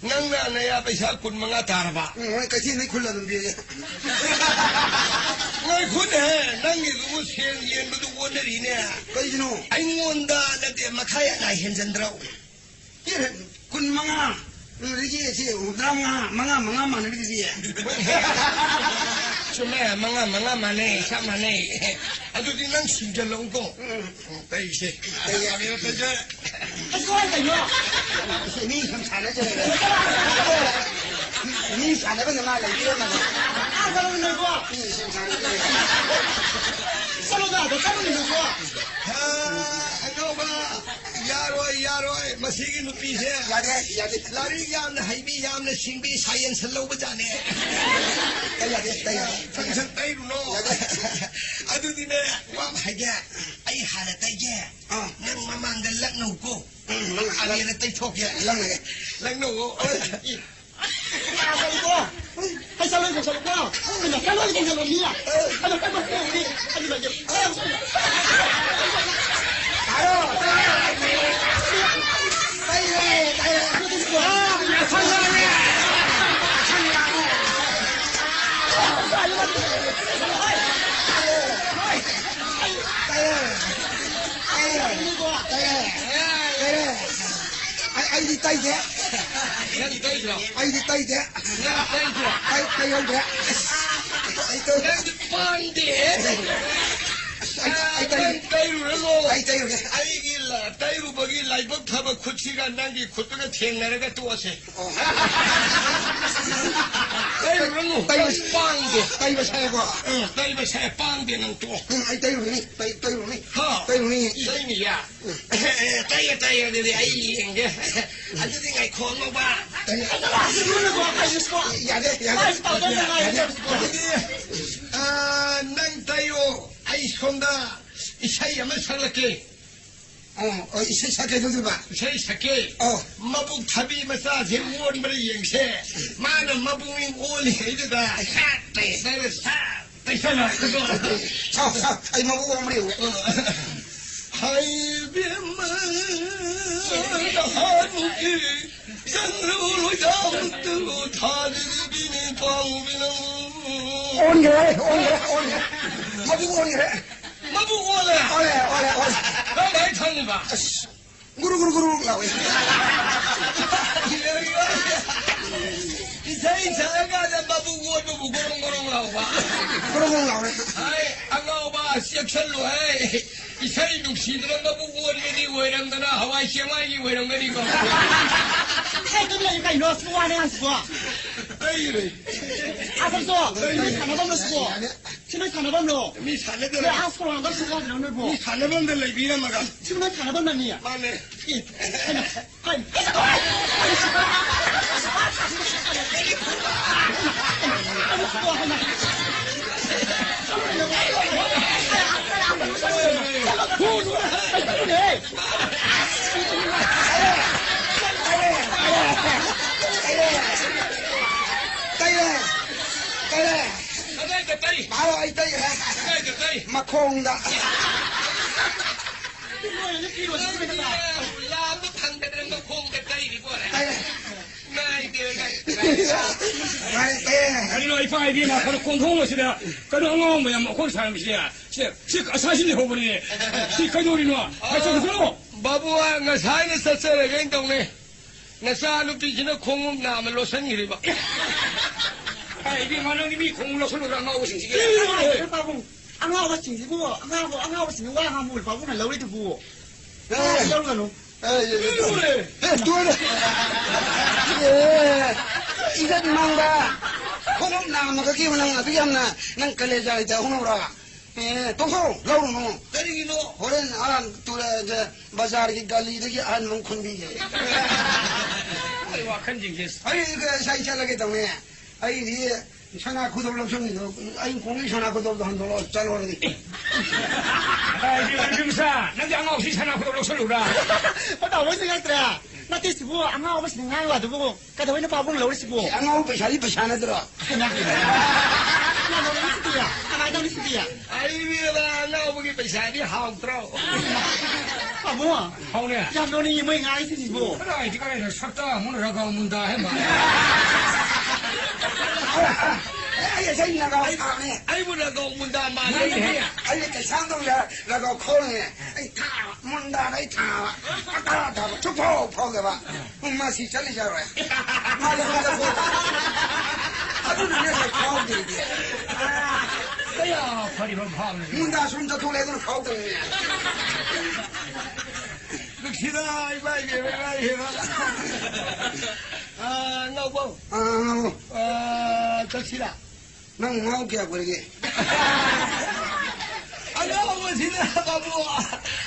ꯅꯪꯅ ꯅꯌꯥ ꯄꯩꯁꯥ ꯀꯨꯟ ꯃꯉꯥ ꯇꯥꯔꯕ? ꯎꯝ, ꯍꯣꯏ, ꯀꯩꯊꯦꯜꯗꯩ ꯈꯨꯜꯂ ꯑꯗꯨꯝ ꯄꯤꯔꯒꯦ꯫ ꯉꯥꯏꯈꯣꯅꯦꯍꯦ, ꯅꯪꯒꯤꯗꯨꯕꯨ ꯁꯦꯟ ꯌꯦꯟꯕꯗꯨ ꯑꯣꯟꯅꯔꯤꯅꯦ꯫ ꯀꯩꯒꯤꯅꯣ? ꯑꯩꯉꯣꯟꯗ ꯅꯠꯇꯦ, ꯃꯈꯥ ꯌꯥꯝꯅ ꯍꯦꯟꯖꯟꯗ꯭ꯔꯣ? ꯑꯦ, ꯀꯨꯟ ꯃꯉꯥ, ꯑꯗꯨꯗꯒꯤ ꯁꯤ ꯍꯨꯝꯐꯨꯇꯔꯥ ꯃꯉꯥ, ꯃꯉꯥ, ꯃꯉꯥ ꯃꯥꯟꯅꯔꯤꯗꯨꯗꯤ꯫ ꯆꯨꯝꯃꯦ, ꯃꯉꯥ, ꯃꯉꯥ ꯃꯥꯟꯅꯩ, ꯆꯞ ꯃꯥꯟꯅꯩ꯫ ꯑꯗꯨꯗꯤ ꯅꯪ ꯁꯤꯡꯖꯜꯂꯛꯎꯀꯣ꯫ ꯎꯝ꯫ ꯎꯝ, ꯇꯩꯁꯦ꯫ ꯇꯩ ꯌꯥꯔꯦ, ꯇꯩꯁꯦ꯫ ꯑꯁ, ꯀꯃꯥꯏ ꯇꯧꯔꯤꯅꯣ? ꯃꯤ ꯁꯨꯝ ꯁꯥꯟꯅꯖꯔꯒꯦ꯫ ꯃꯤ ꯁꯥꯟꯅꯕ ꯅꯨꯡꯉꯥꯏ ꯂꯩꯕꯤꯔꯝꯃꯒꯦ꯫ ꯑꯥ, ꯆꯠꯂꯣ, ꯅꯣꯏꯕꯣ꯫ ꯃꯤ ꯁꯨꯝ ꯁꯥꯟꯅꯖꯔꯒꯦ꯫ ꯆꯠꯂꯣꯗ, ꯑꯗ ꯆꯠꯂꯣ, ꯅꯣꯏꯕꯣ꯫ ꯍꯥ, ꯑꯅꯧꯕ꯫ ꯌꯥꯔꯣꯏ, ꯌꯥꯔꯣꯏ꯫ ꯃꯁꯤꯒꯤ ꯅꯨꯄꯤꯁꯦ ꯌꯥꯗꯦ, ꯌꯥꯗꯦ꯫ ꯂꯥꯏꯔꯤꯛ ꯌꯥꯝꯅ ꯍꯩꯕꯤ, ꯌꯥꯝꯅ ꯁꯤꯡꯕꯤ, ꯁꯥꯏꯟꯁ ꯂꯧꯕꯖꯥꯠꯅꯦ꯫ ꯇꯩ ꯌꯥꯗꯦ, ꯇꯩ ꯌꯥꯗꯦ꯫ ꯐꯪꯁꯟ ꯇꯩꯔꯨꯅꯣ꯫ ꯌꯥꯗꯦ꯫ ꯑꯗꯨꯗꯤꯅꯦ, ꯋꯥ ꯑꯃ ꯍꯥꯏꯒꯦ꯫ ꯑꯩ ꯍꯥꯟꯅ ꯇꯩꯒꯦ꯫ ꯑꯥ꯫ ꯅꯪ ꯃꯃꯥꯡꯗ ꯂꯛꯅꯧꯀꯣ꯫ ꯎꯝ, ꯂꯛꯅꯧ꯫ ꯑꯅꯤꯔ ꯇꯩꯊꯣꯛꯀꯦ꯫ ꯂꯛꯅꯧ꯫ ꯂꯛꯅꯧ꯫ ꯍꯩ, ꯆꯠꯂꯣꯏ, ꯆꯠꯂꯣꯏꯀꯣ꯫ ꯍꯩ, ꯆꯠꯂꯣꯏ, ꯆꯠꯂꯣꯏ, ꯃꯤ꯫ ꯑꯗꯣ ꯀꯩꯅꯣ ꯇꯧꯔꯗꯤ, ꯑꯗꯨꯗꯒꯤ꯫ ꯑꯩ, ꯑꯩꯗꯤ ꯇꯩꯗꯦ꯫ ꯅꯪ ꯇꯩꯗ꯭ꯔꯣ? ꯑꯩꯗꯤ ꯇꯩꯗꯦ꯫ ꯅꯪ ꯇꯩꯗ꯭ꯔꯣ? ꯑꯩ ꯇꯩꯍꯧꯗ꯭ꯔꯦ꯫ ꯑꯩ ꯇꯩ-, ꯅꯪꯗꯤ ꯄꯥꯡꯗꯦ꯫ ꯑꯩ, ꯑꯩ ꯇꯩ-, ꯅꯪ ꯇꯩꯔꯨꯔꯅꯨ꯫ ꯑꯩ ꯇꯩꯔꯨꯔꯦ꯫ ꯑꯩꯒꯤ ꯂ-, ꯇꯩꯔꯨꯕꯒꯤ ꯂꯥꯏꯕꯛ ꯐꯕ ꯈꯨꯠꯁꯤꯒ ꯅꯪꯒꯤ ꯈꯨꯠꯇꯨꯒ ꯊꯦꯡꯅꯔꯒ ꯇꯣꯛꯑꯁꯦ꯫ ꯑꯣ꯫ ꯇꯩꯔꯨꯔꯅꯨ꯫ ꯇꯩꯕ-, ꯅꯪ ꯄꯥꯡꯗꯦ꯫ ꯇꯩꯕ ꯁꯥꯏꯀꯣ꯫ ꯎꯝ, ꯇꯩꯕ ꯁꯥꯏ, ꯄꯥꯡꯗꯦ ꯅꯪ ꯇꯣꯛꯑꯣ꯫ ꯎꯝ, ꯑꯩ ꯇꯩꯔꯨꯔꯅꯤ꯫ ꯇꯩ-, ꯇꯩꯔꯨꯔꯅꯤ꯫ ꯍꯥ? ꯇꯩꯔꯨꯔꯅꯤ꯫ ꯇꯩꯅꯤꯌꯦ꯫ ꯇꯩꯌꯦ, ꯇꯩꯌꯦ, ꯑꯗꯨꯗꯤ ꯑꯩ ꯌꯦꯡꯒꯦ꯫ ꯑꯗꯨꯗꯤ ꯉꯥꯏꯈꯣ, ꯑꯉꯧꯕ꯫ ꯌꯥꯗꯦ, ꯌꯥꯗꯦ꯫ ꯑꯗꯨꯗꯤ, ꯑ, ꯅꯪ ꯇꯩꯌꯣ, ꯑꯩ ꯁꯣꯝꯗ ꯏꯁꯩ ꯑꯃ ꯁꯛꯂꯛꯀꯦ꯫ ꯑꯣ, ꯑꯣ, ꯏꯁꯩ ꯁꯛꯀꯦ ꯑꯗꯨꯗꯨꯕ? ꯏꯁꯩ ꯁꯛꯀꯦ꯫ ꯑꯣ꯫ ꯃꯕꯨꯛ ꯊꯕꯤ ꯃꯆꯥꯁꯦ ꯑꯣꯟꯕ꯭ꯔꯥ ꯌꯦꯡꯁꯦ꯫ ꯃꯥꯅ ꯃꯕꯨꯛ ꯑꯣꯜꯂꯤꯉꯩꯗꯨꯗ ꯁꯥꯠ ꯇꯩꯁꯜꯂ ꯁꯥꯠ ꯇꯩꯁꯜꯂ꯫ ꯁꯥꯎ, ꯁꯥꯎ, ꯑꯩ ꯃꯕꯨꯛ ꯑꯣꯟꯕ꯭ꯔꯥ ꯌꯦꯡꯒꯦ꯫ ꯍꯥꯏ ꯏꯕꯦꯝꯃ, ꯅꯍꯥꯟꯒꯤ ꯆꯪꯂꯨ ꯂꯣꯏꯖꯥꯎꯗꯨ ꯊꯥꯔꯤꯕꯤꯅꯤ ꯄꯥꯎꯕꯤꯅꯪ꯫ ꯑꯣꯟꯈ꯭ꯔꯦ, ꯑꯣꯟꯈ꯭ꯔꯦ, ꯑꯣꯟꯈ꯭ꯔꯦ꯫ ꯃꯕꯨꯛ ꯑꯣꯟꯈ꯭ꯔꯦ꯫ ꯃꯕꯨꯛ ꯑꯣꯜꯂꯦ꯫ ꯑꯣꯜꯂꯦ, ꯑꯣꯜꯂꯦ, ꯑꯣꯜꯂꯦ꯫ ꯀꯔꯝꯍꯥꯏꯅ ꯈꯪꯉꯤꯕ? ꯑꯁ, ꯒꯨꯔꯨ, ꯒꯨꯔꯨ, ꯒꯨꯔꯨ ꯂꯥꯎꯋꯦ꯫ ꯏꯁꯩ ꯁꯛꯑꯀꯥꯟꯗ ꯃꯕꯨꯛ ꯑꯣꯟꯕꯕꯨ ꯒꯣꯔꯣꯡ ꯒꯣꯔꯣꯡ ꯂꯥꯎꯕ꯫ ꯒꯣꯔꯣꯡ ꯒꯣꯔꯣꯡ ꯂꯥꯎꯔꯦ꯫ ꯍꯥꯏ, ꯑꯉꯥꯎꯕ, ꯆꯦꯛꯁꯤꯜꯂꯨ ꯍꯥꯏ꯫ ꯏꯁꯩ ꯅꯨꯡꯁꯤꯗꯅ ꯃꯕꯨꯛ ꯑꯣꯟꯕꯗꯤ ꯑꯣꯏꯔꯝꯗꯅ ꯍꯋꯥꯏ ꯆꯦꯡꯋꯥꯏꯒꯤ ꯑꯣꯏꯔꯝꯒꯅꯤꯀꯣ꯫ ꯍꯦ, ꯑꯗꯨꯝ ꯂꯩꯌꯨ ꯀꯩꯅꯣ, ꯁꯤꯕꯨ ꯋꯥꯅꯦ ꯍꯥꯏꯁꯤꯕꯣ꯫ ꯑꯩ ꯂꯩ꯫ ꯑꯁꯝꯁꯣ, ꯅꯣꯏ ꯁꯥꯟꯅꯐꯝ ꯂꯣꯏꯁꯤꯕꯣ꯫ ꯁꯤ ꯅꯣꯏ ꯁꯥꯟꯅꯐꯝꯂꯣ? ꯃꯤ ꯁꯥꯟꯅꯗꯅ꯫ ꯅꯣꯏ ꯑꯥ ꯁꯣꯔꯣꯛ ꯂꯥꯡꯕꯝ ꯁꯤꯗ ꯂꯥꯛꯏꯔꯣ ꯅꯣꯏꯕꯣ? ꯃꯤ ꯁꯥꯟꯅꯐꯝꯗ ꯂꯩꯕꯤꯔꯝꯃꯒ꯫ ꯁꯤ ꯅꯣꯏ ꯁꯥꯟꯅꯐꯝ ꯅꯠꯅꯤꯌꯦ? ꯃꯥꯅꯦ꯫ ꯑꯦ, ꯀꯩꯅꯣ, ꯀꯩꯅꯣ, ꯀꯩꯅꯣ꯫ ꯇꯩꯔꯦ꯫ ꯇꯩꯔꯦ꯫ ꯇꯩꯔꯦ꯫ ꯀꯗꯥꯏꯗ ꯇꯩ? ꯃꯥꯔꯣ, ꯑꯩ ꯇꯩꯔꯦ꯫ ꯀꯗꯥꯏꯗ ꯇꯩ? ꯃꯈꯣꯡꯗ꯫ ꯂꯥꯝꯕ ꯐꯪꯗꯗꯅ ꯃꯈꯣꯡꯗ ꯇꯩꯔꯤꯕꯣ? ꯇꯩꯔꯦ꯫ ꯅꯨꯡꯉꯥꯏꯇꯦ꯫ ꯅꯨꯡꯉꯥꯏꯇꯦ꯫ ꯀꯔꯤꯅꯣ ꯏꯄꯥ ꯏꯕꯦꯝꯃ, ꯀꯩꯅꯣ ꯈꯣꯡꯊꯣꯡ ꯑꯁꯤꯗ ꯀꯩꯅꯣ ꯑꯉꯥꯎ ꯃꯌꯥꯝ ꯃꯈꯣꯟ ꯁꯥꯔꯝꯃꯤꯁꯦ? ꯁꯤ, ꯁꯤ ꯑꯁꯥꯁꯤ ꯂꯩꯍꯧꯕꯅꯦ꯫ ꯁꯤ ꯀꯩꯗꯧꯔꯤꯅꯣ? ꯀꯩꯗꯧꯔꯤꯅꯣ? ꯕꯥꯕꯨ, ꯉꯁꯥꯏꯅ ꯆꯠꯆꯔꯒꯦꯅ ꯇꯧꯅꯦ꯫ ꯅꯆꯥ ꯅꯨꯄꯤꯁꯤꯅ ꯈꯣꯡꯎꯞ ꯅꯥꯝꯃ ꯂꯣꯠꯁꯟꯈ꯭ꯔꯤꯕ꯫ ꯑꯦ, ꯏꯕꯦꯝꯃ, ꯅꯪꯗꯤ ꯃꯤ ꯈꯣꯡꯎꯞ ꯂꯧꯁꯜꯂꯨꯕ꯭ꯔꯥ ꯑꯉꯥꯎꯕꯁꯤꯡꯁꯤꯒꯤ? ꯀꯔꯤꯅꯣꯅꯦ? ꯄꯥꯕꯨꯡ, ꯑꯉꯥꯎꯕꯁꯤꯡꯁꯤꯕꯨ, ꯑꯉꯥꯎꯕ, ꯑꯉꯥꯎꯕꯁꯤꯡꯁꯤ ꯋꯥ ꯉꯥꯡꯕ ꯄꯥꯕꯨꯡꯅ ꯂꯧꯔꯤꯗꯨꯕꯨ꯫ ꯑꯦ꯫ ꯂꯧꯔꯒꯅꯨ꯫ ꯑꯦ, ꯑꯦ, ꯑꯦ, ꯇꯨ-, ꯑꯦ, ꯇꯨ-, ꯑꯦ, ꯏꯖꯠ ꯃꯥꯡꯕ꯫ ꯈꯣꯡꯎꯞ ꯅꯥꯝꯃꯈꯛꯀꯤ ꯅꯪ ꯑꯗꯨ ꯌꯥꯝꯅ ꯅꯪ ꯀꯂꯦꯖꯥ ꯂꯩꯇ ꯍꯧꯅꯕ꯭ꯔꯥ? ꯑꯦ, ꯇꯣꯛꯊꯣꯛꯑꯣ, ꯂꯧꯔꯨꯅꯨ꯫ ꯀꯔꯤꯒꯤꯅꯣ? ꯍꯣꯔꯦꯟ ꯑꯥ ꯇꯨꯔꯦꯜꯗ ꯕꯖꯥꯔꯒꯤ ꯒꯂꯤꯗꯒꯤ ꯑꯍꯟꯕ ꯑꯃ ꯈꯨꯟꯕꯤꯒꯦ꯫ ꯑꯩ ꯋꯥꯈꯜꯁꯤꯡꯁꯦ꯫ ꯑꯩ ꯉꯁꯥꯏ ꯆꯠꯂꯒꯦ ꯇꯧꯅꯦ꯫ ꯑꯩꯗꯤ ꯁꯅꯥ ꯈꯨꯗꯣꯞ ꯂꯧꯁꯟꯕꯤꯗꯣ, ꯑꯩ ꯈꯣꯡꯒꯤ ꯁꯅꯥ ꯈꯨꯗꯣꯞꯇꯣ ꯍꯟꯗꯣꯛꯑꯣ, ꯆꯠꯂꯨꯔꯗꯤ꯫ ꯀꯗꯥꯏꯗꯒꯤ ꯅꯨꯄꯤ ꯃꯆꯥ? ꯅꯪꯗꯤ ꯑꯉꯥꯎꯁꯤ ꯁꯅꯥ ꯈꯨꯗꯣꯞ ꯂꯧꯁꯜꯂꯨꯕ꯭ꯔꯥ? ꯄꯇꯥ ꯍꯣꯏꯁꯨ ꯉꯛꯇ꯭ꯔꯦ꯫ ꯅꯠꯇꯦ ꯁꯤꯕꯨ, ꯑꯉꯥꯎꯕꯁꯤꯡꯅ ꯉꯥꯡꯕ ꯑꯗꯨꯕꯨ ꯀꯩꯗꯧꯕꯩꯅꯣ ꯄꯥꯕꯨꯡ ꯂꯧꯔꯤꯁꯤꯕꯨ? ꯑꯦ, ꯑꯉꯥꯎ ꯄꯩꯁꯥꯗꯤ ꯄꯩꯁꯥ ꯅꯠꯇ꯭ꯔꯣ? ꯍꯩꯃꯥ, ꯌꯥꯝ ꯅꯣꯛꯅꯤꯡꯉꯤꯁꯤꯗꯤ꯫ ꯀꯃꯥꯏꯅ ꯇꯧꯅꯤ ꯁꯤꯗꯤ? ꯑꯩ ꯃꯤꯑꯣꯏꯕ ꯑꯉꯥꯎꯕꯒꯤ ꯄꯩꯁꯥꯗꯤ ꯍꯥꯎꯇ꯭ꯔꯣ? ꯄꯥꯕꯨꯡ, ꯍꯥꯎꯅꯦ꯫ ꯌꯥꯝ ꯅꯣꯛꯅꯤꯡꯉꯤ ꯃꯣꯏ ꯉꯥꯡꯉꯤꯁꯤꯡꯁꯤꯕꯨ꯫ ꯀꯗꯥꯏꯗꯤ ꯀꯗꯥꯏꯗ ꯁꯛꯇ ꯑꯃꯨꯛ ꯔꯒꯥꯎ ꯃꯨꯟꯗꯥ ꯍꯥꯏ ꯃꯥꯜꯂꯦ꯫ ꯑꯩ, ꯑꯩ, ꯑꯩ ꯅꯒꯥꯎ ꯊꯥꯕꯅꯦ꯫ ꯑꯩꯕꯨ ꯔꯒꯥꯎ ꯃꯨꯟꯗꯥ ꯃꯥꯜꯂꯦ꯫ ꯃꯥꯜꯂꯦ꯫ ꯑꯩꯅ ꯀꯩꯁꯥꯝꯗꯧꯅ ꯔꯒꯥꯎ ꯈꯣꯡꯉꯦ꯫ ꯑꯩ ꯊꯥꯕ, ꯃꯨꯟꯗꯥꯗ ꯑꯩ ꯊꯥꯕ꯫ ꯑꯇꯥ ꯊꯥꯕ, ꯁꯨꯛꯐꯥꯎ ꯐꯥꯎꯗꯕ꯫ ꯎꯝ, ꯃꯥ ꯁꯤ ꯆꯠꯂꯤ ꯆꯠꯂꯣꯏ꯫ ꯃꯥ ꯂꯧꯕ ꯆꯠꯊꯣꯛ꯫ ꯑꯗꯨꯅꯅꯦ ꯉꯁꯥꯏ ꯐꯥꯎꯗ꯭ꯔꯤꯗꯤ꯫ ꯀꯌꯥ ꯐꯔꯤꯕ ꯐꯥꯎꯅꯤ? ꯃꯨꯟꯗꯥ ꯁꯨꯝ ꯆꯠꯊꯣꯛꯂꯦ, ꯑꯗꯨꯅ ꯐꯥꯎꯗꯕꯅꯦ꯫ ꯅꯨꯡꯁꯤꯗ, ꯏꯃꯥ ꯏꯕꯦꯝꯃ, ꯏꯃꯥ ꯏꯕꯦꯝꯃ꯫ ꯑꯥ, ꯉꯥꯎꯕꯧ꯫ ꯑꯥ, ꯉꯥꯎꯕꯧ꯫ ꯑꯥ, ꯆꯠꯁꯤꯔꯥ? ꯅꯪ ꯉꯥꯎ ꯀꯌꯥ ꯀꯣꯏꯔꯒꯦ? ꯑꯉꯥꯎꯕꯁꯤꯅ ꯕꯥꯕꯨ꯫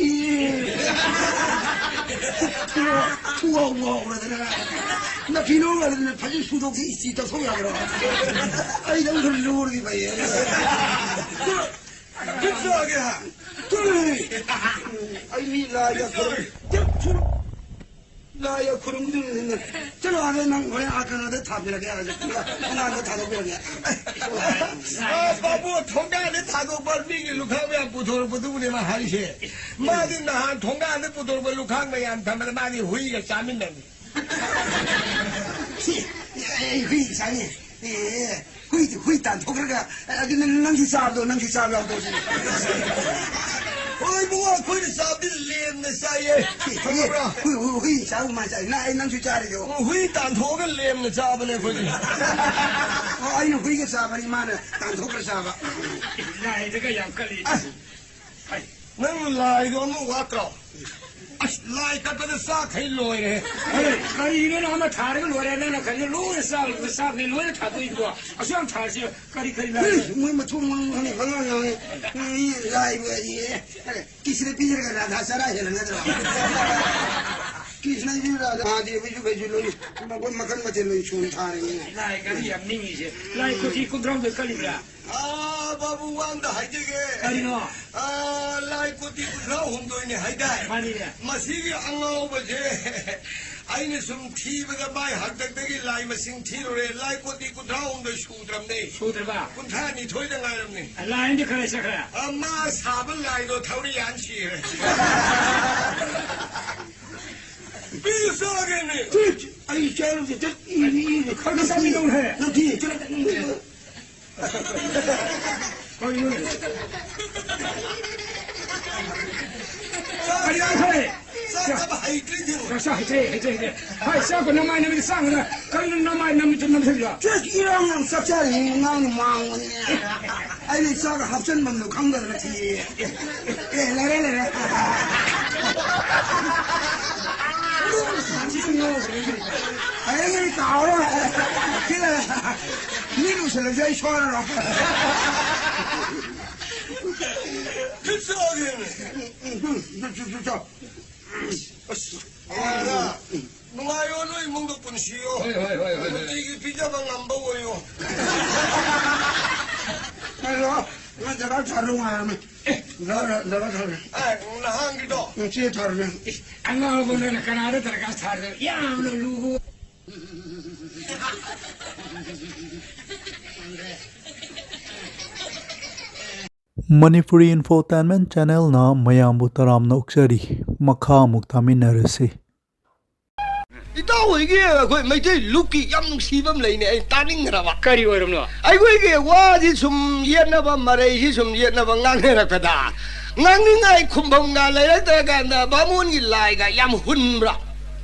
ꯏ꯫ ꯊꯨ-, ꯊꯨ-, ꯊꯨ ꯉꯥꯎ ꯉꯥꯎꯔꯗꯅ꯫ ꯅꯐꯤ ꯅꯣꯡ ꯉꯥꯏꯗꯅ ꯐꯖꯅ ꯁꯨꯗꯣꯛꯀꯦ, ꯏꯁꯇꯤ ꯇꯧꯊꯣꯛ ꯌꯥꯕ꯭ꯔꯣ? ꯑꯩꯗ ꯑꯃꯨꯛ ꯈꯔ ꯂꯨꯔꯗꯤ ꯐꯩꯌꯦ꯫ ꯈꯨꯠ ꯆꯥꯒꯦ ꯍꯥ? ꯇꯨ꯫ ꯑꯩ ꯃꯤ ꯂꯥꯏꯒ ꯈꯨꯔꯨꯝ-, ꯂꯥꯏꯒ ꯈꯨꯔꯨꯝꯗꯣꯏꯅꯤꯅ꯫ ꯆꯠꯂꯣ ꯑꯥꯗ, ꯅꯪ ꯍꯣꯔꯦꯟ ꯑꯥ ꯀꯩꯅꯣꯗ ꯊꯥꯕꯤꯔꯒꯦ, ꯑꯥꯗ ꯊꯣꯡꯒꯥꯟꯗ ꯊꯥꯗꯣꯛꯄꯤꯔꯒꯦ꯫ ꯑ, ꯄꯥꯕꯨ, ꯊꯣꯡꯒꯥꯟꯗ ꯊꯥꯗꯣꯛꯄ ꯃꯤꯒꯤ ꯂꯨꯈꯥꯛ ꯃꯌꯥꯝ ꯄꯨꯊꯣꯔꯛꯄꯗꯨꯕꯨꯅꯦ ꯃꯥ ꯍꯥꯏꯔꯤꯁꯦ꯫ ꯃꯥꯗꯤ ꯅꯍꯥꯟ ꯊꯣꯡꯒꯥꯟꯗ ꯄꯨꯊꯣꯔꯛꯄ ꯂꯨꯈꯥꯛ ꯃꯌꯥꯝ ꯊꯝꯕꯗ ꯃꯥꯗꯤ ꯍꯨꯏꯒ ꯆꯥꯃꯤꯟꯅꯅꯤ꯫ ꯁꯤ, ꯑꯩ ꯍꯨꯏ ꯆꯥꯅꯤ꯫ ꯑꯦ, ꯍꯨꯏ, ꯍꯨꯏ ꯇꯥꯟꯊꯣꯛꯈ꯭ꯔꯒ, ꯑꯗꯨ ꯅꯪ, ꯅꯪꯁꯨ ꯆꯥꯕꯗꯣ, ꯅꯪꯁꯨ ꯆꯥꯕ ꯌꯥꯎꯗꯣ ꯁꯤꯅꯤ꯫ ꯍꯣꯏ ꯏꯕꯨꯡꯉꯣ, ꯑꯩꯈꯣꯏꯅ ꯆꯥꯕꯗꯤ ꯂꯦꯝꯅ ꯆꯥꯏꯌꯦ꯫ ꯁꯤ, ꯈꯪꯉꯕ꯭ꯔꯥ? ꯍꯨꯏ, ꯍꯨꯏ, ꯍꯨꯏ ꯆꯥꯕ ꯃꯥ ꯆꯥꯏ꯫ ꯅꯪ, ꯑꯩ ꯅꯪꯁꯨ ꯆꯥꯔꯤꯗꯣ꯫ ꯑꯣ, ꯍꯨꯏ ꯇꯥꯟꯊꯣꯛꯑꯒ ꯂꯦꯝꯅ ꯆꯥꯕꯅꯦ ꯑꯩꯈꯣꯏꯗꯤ꯫ ꯑꯣ, ꯑꯩꯅ ꯍꯨꯏꯒ ꯆꯥꯕꯅꯤ, ꯃꯥꯅ ꯇꯥꯟꯊꯣꯛꯈ꯭ꯔ ꯆꯥꯕ꯫ ꯂꯥꯏꯗꯒ ꯌꯥꯝ ꯀꯜꯂꯤ꯫ ꯑꯁ꯫ ꯍꯩ꯫ ꯅꯪ ꯂꯥꯏꯗꯣ ꯑꯃ ꯋꯥꯠꯇ꯭ꯔꯣ? ꯑꯁ, ꯂꯥꯏ ꯀꯠꯄꯗ ꯆꯥꯛꯈꯩ ꯂꯣꯏꯔꯦ꯫ ꯑꯦ, ꯀꯔꯤꯅꯣ, ꯅꯪ ꯑꯃ ꯊꯥꯔꯒ ꯂꯣꯏꯔꯦ, ꯅꯪꯅ ꯀꯩꯅꯣ ꯂꯣꯏꯅ ꯆꯥꯛ-, ꯆꯥꯛꯅꯤ ꯂꯣꯏꯅ ꯊꯥꯗꯣꯛꯏꯗꯨꯕꯣ? ꯑꯁꯨꯛ ꯌꯥꯝ ꯊꯥꯔꯤꯁꯤ ꯀꯔꯤ ꯀꯔꯤ ꯂꯥꯏ? ꯃꯣꯏ ꯃꯊꯣꯡ ꯃꯔꯝ ꯈꯪꯗꯦ, ꯄꯉꯥꯡ ꯉꯥꯡꯉꯦ꯫ ꯃꯤ ꯂꯥꯏꯕꯨ ꯑꯗꯤ, ꯑꯦ, ꯀ꯭ꯔꯤꯁꯅ ꯄꯤꯖꯔꯒ ꯔꯥꯙꯥ ꯆꯔꯥ ꯍꯦꯜꯂꯝꯒꯗ꯭ꯔꯣ? ꯀ꯭ꯔꯤꯁꯅ ꯄꯤꯖꯔꯒ ꯔꯥꯙꯥ ꯗꯦꯕꯤꯁꯨ ꯀꯩꯁꯨ ꯂꯣꯏ, ꯃꯈꯣꯏ ꯃꯈꯜ ꯃꯊꯦꯜ ꯂꯣꯏ ꯁꯨꯅ ꯊꯥꯔꯤꯅꯤ꯫ ꯂꯥꯏ ꯀꯔꯤ ꯌꯥꯝ ꯅꯤꯡꯉꯤꯁꯦ? ꯂꯥꯏ ꯀꯣꯊꯤ ꯀꯨꯟꯊ꯭ꯔꯥꯍꯨꯝꯗꯣꯏ ꯀꯠꯂꯤꯕ꯭ꯔꯥ? ꯑꯥ, ꯕꯥꯕꯨ, ꯋꯥ ꯑꯝꯇ ꯍꯥꯏꯖꯒꯦ꯫ ꯀꯔꯤꯅꯣ? ꯑꯥ, ꯂꯥꯏ ꯀꯣꯇꯤ ꯀꯨꯟꯊ꯭ꯔꯥ ꯍꯨꯝꯗꯣꯏꯅꯤ ꯍꯥꯏꯗꯥꯏ? ꯃꯥꯅꯤꯅꯦ꯫ ꯃꯁꯤꯒꯤ ꯑꯉꯥꯎꯕꯁꯦ ꯑꯩꯅ ꯁꯨꯝ ꯊꯤꯕꯗ ꯃꯥꯏ ꯍꯥꯛꯇꯛꯇꯒꯤ ꯂꯥꯏ ꯃꯁꯤꯡ ꯊꯤꯔꯨꯔꯦ꯫ ꯂꯥꯏ ꯀꯣꯇꯤ ꯀꯨꯟꯊ꯭ꯔꯥ ꯍꯨꯝꯗꯣꯏ ꯁꯨꯗ꯭ꯔꯕꯅꯦ꯫ ꯁꯨꯗ꯭ꯔꯕ? ꯀꯨꯟꯊ꯭ꯔꯥ ꯅꯤꯊꯣꯏꯗ ꯉꯥꯏꯔꯕꯅꯦ꯫ ꯂꯥꯏ ꯑꯃꯗꯤ ꯈꯔ ꯆꯠꯈ꯭ꯔꯦ꯫ ꯑꯥ, ꯃꯥ ꯁꯥꯕ ꯂꯥꯏꯗꯣ ꯊꯧꯔꯤ ꯌꯥꯟ ꯁꯤꯈ꯭ꯔꯦ꯫ ꯄꯤꯁ ꯆꯥꯒꯦꯅꯦ꯫ ꯑꯩ ꯆꯥꯔꯨꯁꯦ, ꯆꯠ-, ꯏ-, ꯏ-, ꯏ-, ꯈꯔ ꯆꯥꯃꯤꯟꯅꯧꯍꯦ꯫ ꯅꯠꯇꯦ, ꯆꯠ-, ꯀꯔꯤꯅꯣꯅꯦ? ꯀꯔꯤ ꯍꯥꯏꯈ꯭ꯔꯦ? ꯆꯥꯛ ꯆꯥꯕ ꯍꯩꯇ꯭ꯔꯤꯁꯤꯕꯨ꯫ ꯆꯥꯛ ꯆꯥ ꯍꯩꯇ꯭ꯔꯦ, ꯍꯩꯇ꯭ꯔꯦ, ꯍꯩꯇ꯭ꯔꯦ꯫ ꯍꯥꯏ, ꯆꯥꯛꯄꯨ ꯅꯃꯥꯏ ꯅꯃꯤꯠꯇ ꯆꯥꯡꯗꯅ ꯀꯔꯤꯅꯣ ꯅꯃꯥꯏ ꯅꯃꯤꯠꯇ ꯅꯝꯁꯤꯜꯂꯤꯕ? ꯆꯦ, ꯏꯔꯥꯡ ꯌꯥꯝ ꯆꯥꯛ ꯆꯥꯔꯤꯉꯩ ꯉꯥꯡꯅ ꯃꯥꯡꯕꯅꯦ꯫ ꯑꯩꯅ ꯆꯥꯛ ꯍꯥꯞꯆꯟꯐꯝꯗꯣ ꯈꯪꯗꯗꯅ ꯊꯤꯌꯦ꯫ ꯑꯦ, ꯂꯩꯔꯦ, ꯂꯩꯔꯦ꯫ ꯍꯌꯦꯡ ꯑꯩ ꯀꯥꯎꯔꯣꯏ꯫ ꯁꯤ ꯂꯩꯔꯦ꯫ ꯃꯤ ꯂꯨꯁꯜꯂꯁꯨ ꯑꯩ ꯁꯣꯏꯔꯔꯣꯏ꯫ ꯈꯤꯠꯆꯥꯒꯦꯅꯦ꯫ ꯎꯝ, ꯎꯝ, ꯎꯝ, ꯎꯝ, ꯎꯝ, ꯎꯝ꯫ ꯑꯁ, ꯅꯨꯡꯉꯥꯏꯔꯣ, ꯅꯣꯏ ꯏꯃꯨꯡꯗ ꯄꯨꯟꯁꯤꯌꯣ꯫ ꯍꯣꯏ, ꯍꯣꯏ, ꯍꯣꯏ, ꯍꯣꯏ, ꯍꯣꯏ꯫ ꯅꯨꯡꯇꯤꯒꯤ ꯄꯤꯖꯕ ꯉꯝꯕ ꯑꯣꯏꯌꯣ꯫ ꯑꯗꯣ, ꯅꯪ ꯖꯒꯥ ꯊꯥꯔꯨ ꯉꯥꯏꯔꯝꯃꯦ꯫ ꯖꯒꯥ, ꯖꯒꯥ ꯊꯥꯔꯨ꯫ ꯑꯦ, ꯅꯍꯥꯟꯒꯤꯗꯣ꯫ ꯎꯝ, ꯆꯦ ꯊꯥꯔꯨꯅꯦ꯫ ꯏꯁ, ꯑꯉꯥꯎꯕ ꯅꯪꯅ ꯀꯅꯥꯗ ꯗꯔꯀꯥꯔ ꯊꯥꯔꯗꯣꯏꯅꯣ? ꯌꯥꯝꯅ ꯂꯨꯕ꯫ Manipuri Infotainment Channelꯅ ꯃꯌꯥꯝꯕꯨ ꯇꯔꯥꯝꯅ ꯑꯣꯛꯆꯔꯤ꯫ ꯃꯈꯥ ꯑꯃꯨꯛ ꯇꯥꯃꯤꯟꯅꯔꯁꯤ꯫ ꯏꯇꯥꯎ ꯍꯣꯏꯒꯤ ꯑꯩꯈꯣꯏ ꯃꯩꯇꯩ ꯂꯨꯞꯀꯤ ꯌꯥꯝ ꯅꯨꯡꯁꯤꯕ ꯑꯃ ꯂꯩꯅꯦ, ꯑꯩ ꯇꯥꯅꯤꯡꯈ꯭ꯔꯕ꯫ ꯀꯔꯤ ꯑꯣꯏꯔꯕꯅꯣ? ꯑꯩꯈꯣꯏꯒꯤ ꯋꯥꯁꯤ ꯁꯨꯝ ꯌꯦꯠꯅꯕ, ꯃꯔꯩꯁꯤ ꯁꯨꯝ ꯌꯦꯠꯅꯕ ꯉꯥꯡꯅꯔꯛꯄꯗ, ꯉꯥꯡꯅꯤꯡꯉꯥꯏ ꯈꯨꯝꯐꯝꯒ ꯂꯩꯔꯛꯇ꯭ꯔꯀꯥꯟꯗ ꯕꯥꯃꯣꯟꯒꯤ ꯂꯥꯏꯒ ꯌꯥꯝ ꯍꯨꯟꯕ꯭ꯔꯥ?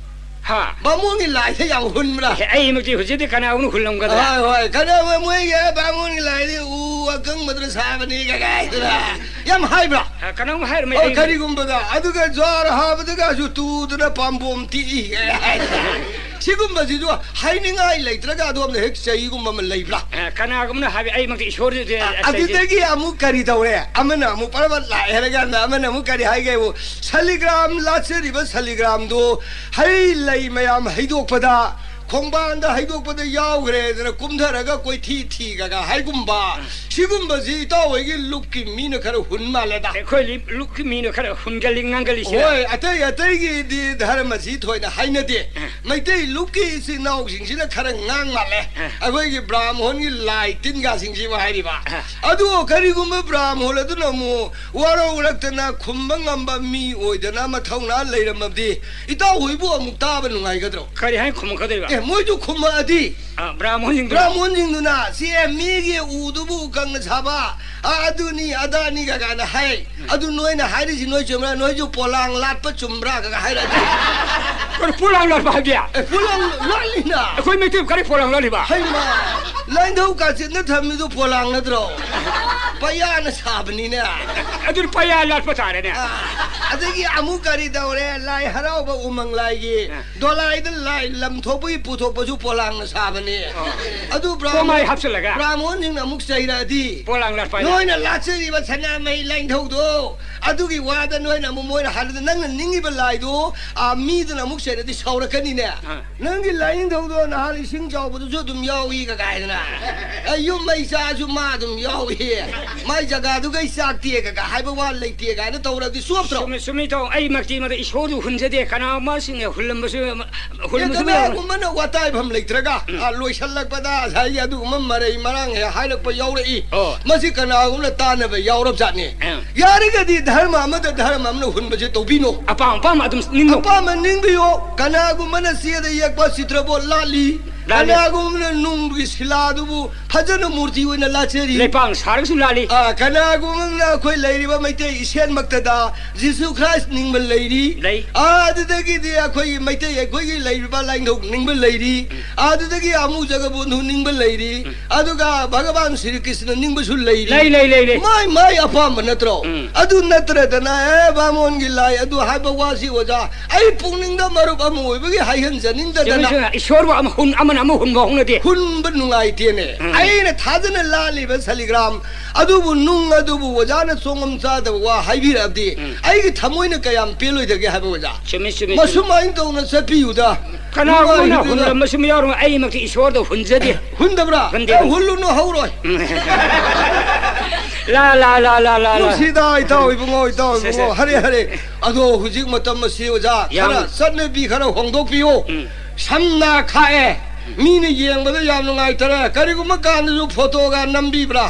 ꯍꯥ? ꯕꯥꯃꯣꯟꯒꯤ ꯂꯥꯏꯗ ꯌꯥꯝ ꯍꯨꯟꯕ꯭ꯔꯥ? ꯑꯦ, ꯑꯩꯃꯛꯇꯤ ꯍꯧꯖꯤꯛꯇꯤ ꯀꯅꯥꯒꯨꯝꯅ ꯍꯨꯜꯂꯝꯒꯗ꯭ꯔꯥ? ꯍꯣꯏ, ꯍꯣꯏ, ꯀꯅꯥꯒꯨꯝꯕ ꯃꯣꯏꯒꯤ ꯕꯥꯃꯣꯟꯒꯤ ꯂꯥꯏꯗꯤ ꯎ ꯑꯀꯪꯕꯗꯨꯅ ꯁꯥꯕꯅꯤ ꯀꯥꯏꯅ ꯌꯥꯝ ꯍꯥꯏꯕ꯭ꯔꯥ? ꯑ, ꯀꯅꯥꯒꯨꯝ ꯍꯥꯏꯔꯝꯃꯦ ꯑꯣ, ꯑꯩ ꯀꯔꯤꯒꯨꯝꯕꯗ ꯑꯗꯨꯒ ꯖ꯭ꯋꯥꯔ ꯍꯥꯕꯗꯒꯁꯨ ꯇꯨꯗꯅ ꯄꯥꯝꯕꯣꯝ ꯇꯤꯛꯏ ꯀꯥꯏꯅ ꯍꯥꯏ꯫ ꯁꯤꯒꯨꯝꯕꯁꯤꯁꯨ ꯍꯥꯏꯅꯤꯡꯉꯥꯏ ꯂꯩꯇ꯭ꯔꯒ ꯑꯗꯣꯝꯗ ꯍꯦꯛ ꯆꯩꯒꯨꯝꯕ ꯑꯃ ꯂꯩꯕ꯭ꯔꯥ? ꯑ, ꯀꯅꯥꯒꯨꯝꯅ ꯍꯥꯏꯕ ꯑꯩꯃꯛꯇꯤ ꯏꯁꯣꯔꯗꯨꯗꯤ ꯑ, ꯑꯗꯨꯗꯒꯤ ꯑꯃꯨꯛ ꯀꯔꯤ ꯇꯧꯔꯦ? ꯑꯃꯅ ꯑꯃꯨꯛ ꯄꯔꯕꯠ ꯂꯥꯛꯑꯦ ꯍꯥꯏꯔꯀꯥꯟꯗ ꯑꯃꯅ ꯑꯃꯨꯛ ꯀꯔꯤ ꯍꯥꯏꯒꯦꯕꯨ, ꯁꯂꯤꯒ꯭ꯔꯥꯝ ꯂꯥꯠꯆꯔꯤꯕ ꯁꯂꯤꯒ꯭ꯔꯥꯝꯗꯨ ꯍꯩ ꯂꯩ ꯃꯌꯥꯝ ꯍꯩꯗꯣꯛꯄꯗ, ꯈꯣꯡꯕꯥꯟꯗ ꯍꯩꯗꯣꯛꯄꯗ ꯌꯥꯎꯈ꯭ꯔꯦꯗꯅ ꯀꯨꯝꯊꯔꯒ ꯀꯣꯏꯊꯤ ꯊꯤꯒꯒ ꯍꯥꯏꯒꯨꯝꯕ, ꯁꯤꯒꯨꯝꯕꯁꯤ ꯏꯇꯥꯎ ꯍꯣꯏꯒꯤ ꯂꯨꯞꯀꯤ ꯃꯤꯅ ꯈꯔ ꯍꯨꯟ ꯃꯥꯜꯂꯦꯗ꯫ ꯑꯩꯈꯣꯏ ꯂꯤ-, ꯂꯨꯞꯀꯤ ꯃꯤꯅ ꯈꯔ ꯍꯨꯟꯒꯜꯂꯤ ꯉꯥꯡꯒꯜꯂꯤꯁꯤꯅ꯫ ꯍꯣꯏ, ꯑꯇꯩ ꯑꯇꯩꯒꯤꯗꯤ ꯙꯔꯃꯁꯤ ꯊꯣꯏꯅ ꯍꯥꯏꯅꯗꯦ꯫ ꯑ꯫ ꯃꯩꯇꯩ ꯂꯨꯞꯀꯤ ꯏꯆꯤꯟ ꯏꯅꯥꯎꯁꯤꯡꯁꯤꯅ ꯈꯔ ꯉꯥꯡ ꯃꯥꯜꯂꯦ꯫ ꯑ꯫ ꯑꯩꯈꯣꯏꯒꯤ ꯕ꯭ꯔꯥꯝꯍꯣꯟꯒꯤ ꯂꯥꯏ ꯇꯤꯟꯒꯁꯤꯡꯁꯤꯕꯨ ꯍꯥꯏꯔꯤꯕ꯫ ꯑ꯫ ꯑꯗꯨ ꯀꯔꯤꯒꯨꯝꯕ ꯕ꯭ꯔꯥꯝꯍꯣꯟ ꯑꯗꯨꯅ ꯑꯃꯨꯛ ꯋꯥꯔꯧꯔꯛꯇꯅ ꯈꯨꯝꯕ ꯉꯝꯕ ꯃꯤ ꯑꯣꯏꯗꯅ ꯃꯊꯧꯅꯥ ꯂꯩꯔꯝꯃꯕꯗꯤ ꯏꯇꯥꯎ ꯍꯣꯏꯕꯨ ꯑꯃꯨꯛ ꯇꯥꯕ ꯅꯨꯡꯉꯥꯏꯒꯗ꯭ꯔꯣ? ꯀꯔꯤ ꯍꯥꯏꯅ ꯈꯨꯝꯃꯛꯀꯗꯣꯏꯕ? ꯑꯦ, ꯃꯣꯏꯁꯨ ꯈꯨꯝꯃꯛꯑꯗꯤ? ꯑ, ꯕ꯭ꯔꯥꯝꯍꯣꯟꯁꯤꯡꯗꯨꯅ? ꯕ꯭ꯔꯥꯝꯍꯣꯟꯁꯤꯡꯗꯨꯅ, "ꯁꯤ, ꯑꯦ, ꯃꯤꯒꯤ ꯎꯗꯨꯕꯨ ꯀꯪꯅ ꯁꯥꯕ, ꯑ, ꯑꯗꯨꯅꯤ, ꯑꯗꯥꯅꯤꯒ" ꯀꯥꯏꯅ ꯍꯥꯏ꯫ ꯎꯝ꯫ ꯑꯗꯨ ꯅꯣꯏꯅ ꯍꯥꯏꯔꯤꯁꯤ ꯅꯣꯏ ꯆꯨꯝꯕ꯭ꯔꯥ? ꯅꯣꯏꯁꯨ ꯄꯣꯂꯥꯡ ꯂꯥꯠꯄ ꯆꯨꯝꯕ꯭ꯔꯥ? ꯀꯒ ꯍꯥꯏꯔꯗꯤ꯫ ꯀꯩꯅꯣ ꯄꯣꯂꯥꯡ ꯂꯥꯠꯄ ꯍꯥꯏꯗꯤ? ꯑꯦ, ꯄꯣꯂꯥꯡ ꯂꯥꯠꯂꯤꯅ꯫ ꯑꯩꯈꯣꯏ ꯃꯩꯇꯩꯕꯨ ꯀꯔꯤ ꯄꯣꯂꯥꯡ ꯂꯥꯠꯂꯤꯕ? ꯍꯩꯃꯥ, ꯂꯥꯏꯙꯧ ꯀꯥꯆꯤꯟꯗ ꯊꯝꯃꯤꯗꯨ ꯄꯣꯂꯥꯡ ꯅꯠꯇ꯭ꯔꯣ? ꯄꯩꯌꯥꯅ ꯁꯥꯕꯅꯤꯅꯦ꯫ ꯑꯗꯨꯗꯤ ꯄꯩꯌꯥ ꯂꯥꯠꯄ ꯇꯥꯔꯦꯅꯦ꯫ ꯑ, ꯑꯗꯒꯤ ꯑꯃꯨꯛ ꯀꯔꯤ ꯇꯧꯔꯦ? ꯂꯥꯏ ꯍꯔꯥꯎꯕ ꯎꯃꯪ ꯂꯥꯏꯒꯤ ꯑ꯫ ꯗꯣꯂꯥꯏꯗ ꯂꯥꯏ ꯂꯝ ꯊꯣꯛꯄꯒꯤ ꯄꯨꯊꯣꯛꯄꯁꯨ ꯄꯣꯂꯥꯡꯅ ꯁꯥꯕꯅꯦ꯫ ꯑ꯫ ꯑꯗꯨ ꯕ꯭ꯔꯥꯍꯃꯣꯟ-, ꯀꯣꯃꯥꯏ ꯍꯥꯞꯆꯤꯜꯂꯒ? ꯕ꯭ꯔꯥꯍꯃꯣꯟꯁꯤꯡꯅ ꯑꯃꯨꯛ ꯆꯩꯔꯛꯑꯗꯤ, ꯄꯣꯂꯥꯡ ꯂꯥꯠꯄ ꯍꯥꯏꯅ꯫ ꯅꯣꯏꯅ ꯂꯥꯠꯆꯔꯤꯕ ꯁꯅꯥꯃꯍꯤ ꯂꯥꯏꯅꯤꯡꯊꯧꯗꯣ, ꯑꯗꯨꯒꯤ ꯋꯥꯗ ꯅꯣꯏꯅ ꯑꯃꯨꯛ ꯃꯣꯏꯅ ꯍꯥꯏꯔꯗꯤ, ꯅꯪꯅ ꯅꯤꯡꯉꯤꯕ ꯂꯥꯏꯗꯣ, ꯑ, ꯃꯤꯗꯨꯅ ꯑꯃꯨꯛ ꯆꯩꯔꯗꯤ ꯁꯥꯎꯔꯛꯀꯅꯤꯅꯦ꯫ ꯑ꯫ ꯅꯪꯒꯤ ꯂꯥꯏꯅꯤꯡꯊꯧꯗꯣ ꯅꯍꯥꯟ ꯏꯁꯤꯡ ꯆꯥꯎꯕꯗꯨꯁꯨ ꯑꯗꯨꯝ ꯌꯥꯎꯏ ꯀꯒꯥꯏꯗꯅ꯫ ꯑꯦ, ꯌꯨꯝ ꯃꯩ ꯆꯥꯛꯑꯁꯨ ꯃꯥ ꯑꯗꯨꯝ ꯌꯥꯎꯏ꯫ ꯃꯥꯏ ꯖꯒꯥꯗꯨꯒꯩ ꯆꯥꯛꯇꯦ ꯀꯒ ꯍꯥꯏꯕ ꯋꯥ ꯂꯩꯇꯦ ꯀꯥꯏꯅ ꯇꯧꯔꯗꯤ ꯆꯣꯞꯇ꯭ꯔꯣ? ꯆꯨꯝꯃꯤ, ꯆꯨꯝꯃꯤ, ꯏꯇꯥꯎ꯫ ꯑꯩꯃꯛꯇꯤ ꯃꯗꯨ ꯏꯁꯣꯔꯗꯨ ꯍꯨꯟꯖꯗꯦ꯫ ꯀꯅꯥꯒꯨꯝꯕꯁꯤꯡꯅ ꯍꯨꯜꯂꯝꯕꯁꯨ, ꯑꯦ, ꯍꯨꯜꯂꯝꯕꯁꯨ ꯌꯥꯎꯔꯝꯃꯤ꯫ ꯀꯅꯥꯒꯨꯝꯕꯅ ꯋꯥꯇꯥꯏꯐꯝ ꯂꯩꯇ꯭ꯔꯒ, ꯎꯝ꯫ ꯑ, ꯂꯣꯏꯁꯤꯜꯂꯛꯄꯗ ꯉꯁꯥꯏꯒꯤ ꯑꯗꯨꯒꯨꯝꯕ ꯃꯔꯩ ꯃꯔꯥꯡ ꯍꯦꯛ ꯍꯥꯏꯔꯛꯄ ꯌꯥꯎꯔꯛꯏ꯫ ꯑꯣ꯫ ꯃꯁꯤ ꯀꯅꯥꯒꯨꯝꯕꯅ ꯇꯥꯟꯅꯕ ꯌꯥꯎꯔꯕꯖꯥꯠꯅꯤ꯫ ꯎꯝ꯫ ꯌꯥꯔꯒꯗꯤ ꯙꯔꯃ ꯑꯃꯗ ꯙꯔꯃ ꯑꯃꯅ ꯍꯨꯟꯕꯁꯦ ꯇꯧꯕꯤꯅꯣ꯫ ꯑꯄꯥꯝ ꯑꯄꯥꯝꯕ ꯑꯗꯨꯝ ꯅꯤꯡꯉꯣ꯫ ꯑꯄꯥꯝꯕ ꯅꯤꯡꯕꯤꯌꯨ꯫ ꯀꯅꯥꯒꯨꯝꯕꯅ ꯆꯦꯗ ꯌꯦꯛꯄ ꯆꯤꯇ꯭ꯔꯕꯣꯠ ꯂꯥꯠꯂꯤ, ꯂꯥꯠꯂꯤ꯫ ꯀꯅꯥꯒꯨꯝꯕꯅ ꯅꯨꯡꯒꯤ ꯁꯤꯂꯥꯗꯨꯕꯨ ꯐꯖꯅ ꯃꯨꯔꯇꯤ ꯑꯣꯏꯅ ꯂꯥꯠꯆꯔꯤ꯫ ꯂꯩꯄꯥꯛꯅ ꯁꯥꯔꯒꯁꯨ ꯂꯥꯠꯂꯤ꯫ ꯑꯥ, ꯀꯅꯥꯒꯨꯝꯕ ꯑꯃꯅ ꯑꯩꯈꯣꯏ ꯂꯩꯔꯤꯕ ꯃꯩꯇꯩ ꯏꯁꯦꯟꯃꯛꯇꯗ ꯖꯤꯁꯨ ꯈ꯭ꯔꯥꯏꯁ ꯅꯤꯡꯕ ꯂꯩꯔꯤ꯫ ꯂꯩ꯫ ꯑꯥ, ꯑꯗꯨꯗꯒꯤꯗꯤ ꯑꯩꯈꯣꯏꯒꯤ ꯃꯩꯇꯩ ꯑꯩꯈꯣꯏꯒꯤ ꯂꯩꯔꯤꯕ ꯂꯥꯏꯅꯤꯡꯊꯧ ꯅꯤꯡꯕ ꯂꯩꯔꯤ꯫ ꯎꯝ꯫ ꯑꯗꯨꯗꯒꯤ ꯑꯃꯨ ꯖꯒꯕꯣꯟꯙꯨ ꯅꯤꯡꯕ ꯂꯩꯔꯤ꯫ ꯎꯝ꯫ ꯑꯗꯨꯒ ꯚꯒꯕꯥꯟ ꯁ꯭ꯔꯤ ꯀ꯭ꯔꯤꯁꯅ ꯅꯤꯡꯕꯁꯨ ꯂꯩꯔꯤ꯫ ꯂꯩ, ꯂꯩ, ꯂꯩ, ꯂꯩ꯫ ꯃꯥꯏ ꯃꯥꯏ ꯑꯄꯥꯝꯕ ꯅꯠꯇ꯭ꯔꯣ? ꯎꯝ꯫ ꯑꯗꯨ ꯅꯠꯇ꯭ꯔꯗꯅ, ꯑꯦ, ꯕꯥꯃꯣꯟꯒꯤ ꯂꯥꯏ ꯑꯗꯨ ꯍꯥꯏꯕ ꯋꯥꯁꯤ, ꯑꯣꯖꯥ, ꯑꯩ ꯄꯨꯛꯅꯤꯡꯗ ꯃꯔꯨꯞ ꯑꯃ ꯑꯣꯏꯕꯒꯤ ꯍꯥꯏꯍꯟꯖꯅꯤꯡꯗꯗꯅ꯫ ꯆꯨꯝꯃꯤ, ꯆꯨꯝꯃꯤ꯫ ꯏꯁꯣꯔꯕꯨ ꯑꯃ ꯍꯨꯟ-, ꯑꯃꯅ ꯑꯃ ꯍꯨꯟꯕ ꯍꯧꯅꯗꯦ꯫ ꯍꯨꯟꯕ ꯅꯨꯡꯉꯥꯏꯇꯦꯅꯦ꯫ ꯎꯝ꯫ ꯑꯩꯅ ꯊꯥꯖꯅ ꯂꯥꯜꯂꯤꯕ ꯁꯂꯤꯒ꯭ꯔꯥꯝ ꯑꯗꯨꯕꯨ, ꯅꯨꯡ ꯑꯗꯨꯕꯨ ꯑꯣꯖꯥꯅ ꯆꯣꯡꯉꯝ ꯆꯥꯗꯕ ꯋꯥ ꯍꯥꯏꯕꯤꯔꯛꯑꯕꯗꯤ, ꯎꯝ꯫ ꯑꯩꯒꯤ ꯊꯃꯣꯏꯅ ꯀꯌꯥꯝ ꯄꯦꯜꯂꯣꯏꯗꯒꯦ ꯍꯥꯏꯕ, ꯑꯣꯖꯥ? ꯆꯨꯝꯃꯤ, ꯆꯨꯝꯃꯤ, ꯆꯨꯝꯃꯤ꯫ ꯃꯁꯨꯃꯥꯏꯅ ꯇꯧꯅ ꯆꯠꯄꯤꯌꯨꯗ꯫ ꯀꯅꯥꯒꯨꯝꯕꯅ ꯅꯨꯡꯉꯥꯏꯔꯤꯗꯨꯗ꯫ ꯍꯨꯟꯂꯝꯕꯁꯨ ꯌꯥꯎꯔꯝꯒꯅꯤ, ꯑꯩꯃꯛꯇꯤ ꯏꯁꯣꯔꯗ ꯍꯨꯟꯖꯗꯦ꯫ ꯍꯨꯟꯗꯕ꯭ꯔꯥ? ꯍꯨꯟꯗꯦ, ꯑꯦ, ꯍꯨꯟꯗꯦ꯫ ꯍꯨꯜꯂꯨꯅꯨ, ꯍꯧꯔꯣꯏ꯫ ꯎꯝ꯫ ꯂꯥ, ꯂꯥ, ꯂꯥ, ꯂꯥ, ꯂꯥ, ꯂꯥ꯫ ꯅꯨꯡꯁꯤꯗ, ꯏꯇꯥꯎ ꯏꯕꯨꯡꯉꯣ, ꯏꯇꯥꯎ ꯁꯦ, ꯁꯦ꯫ ꯏꯕꯨꯡꯉꯣ, ꯍꯔꯦ, ꯍꯔꯦ꯫ ꯑꯗꯣ ꯍꯧꯖꯤꯛ ꯃꯇꯝ ꯑꯁꯤ, ꯑꯣꯖꯥ, ꯌꯥꯝ ꯈꯔ ꯆꯠꯅꯕꯤ ꯈꯔ ꯍꯣꯡꯗꯣꯛꯄꯤꯌꯨ꯫ ꯎꯝ꯫ ꯁꯝꯅꯥ ꯈꯥꯛꯑꯦ꯫ ꯃꯤꯅ ꯌꯦꯡꯕꯗ ꯌꯥꯝ ꯅꯨꯡꯉꯥꯏꯇꯔꯦ꯫ ꯀꯔꯤꯒꯨꯝꯕ ꯀꯥꯟꯗꯁꯨ ꯐꯣꯇꯣꯒ ꯅꯝꯕꯤꯕ꯭ꯔꯥ?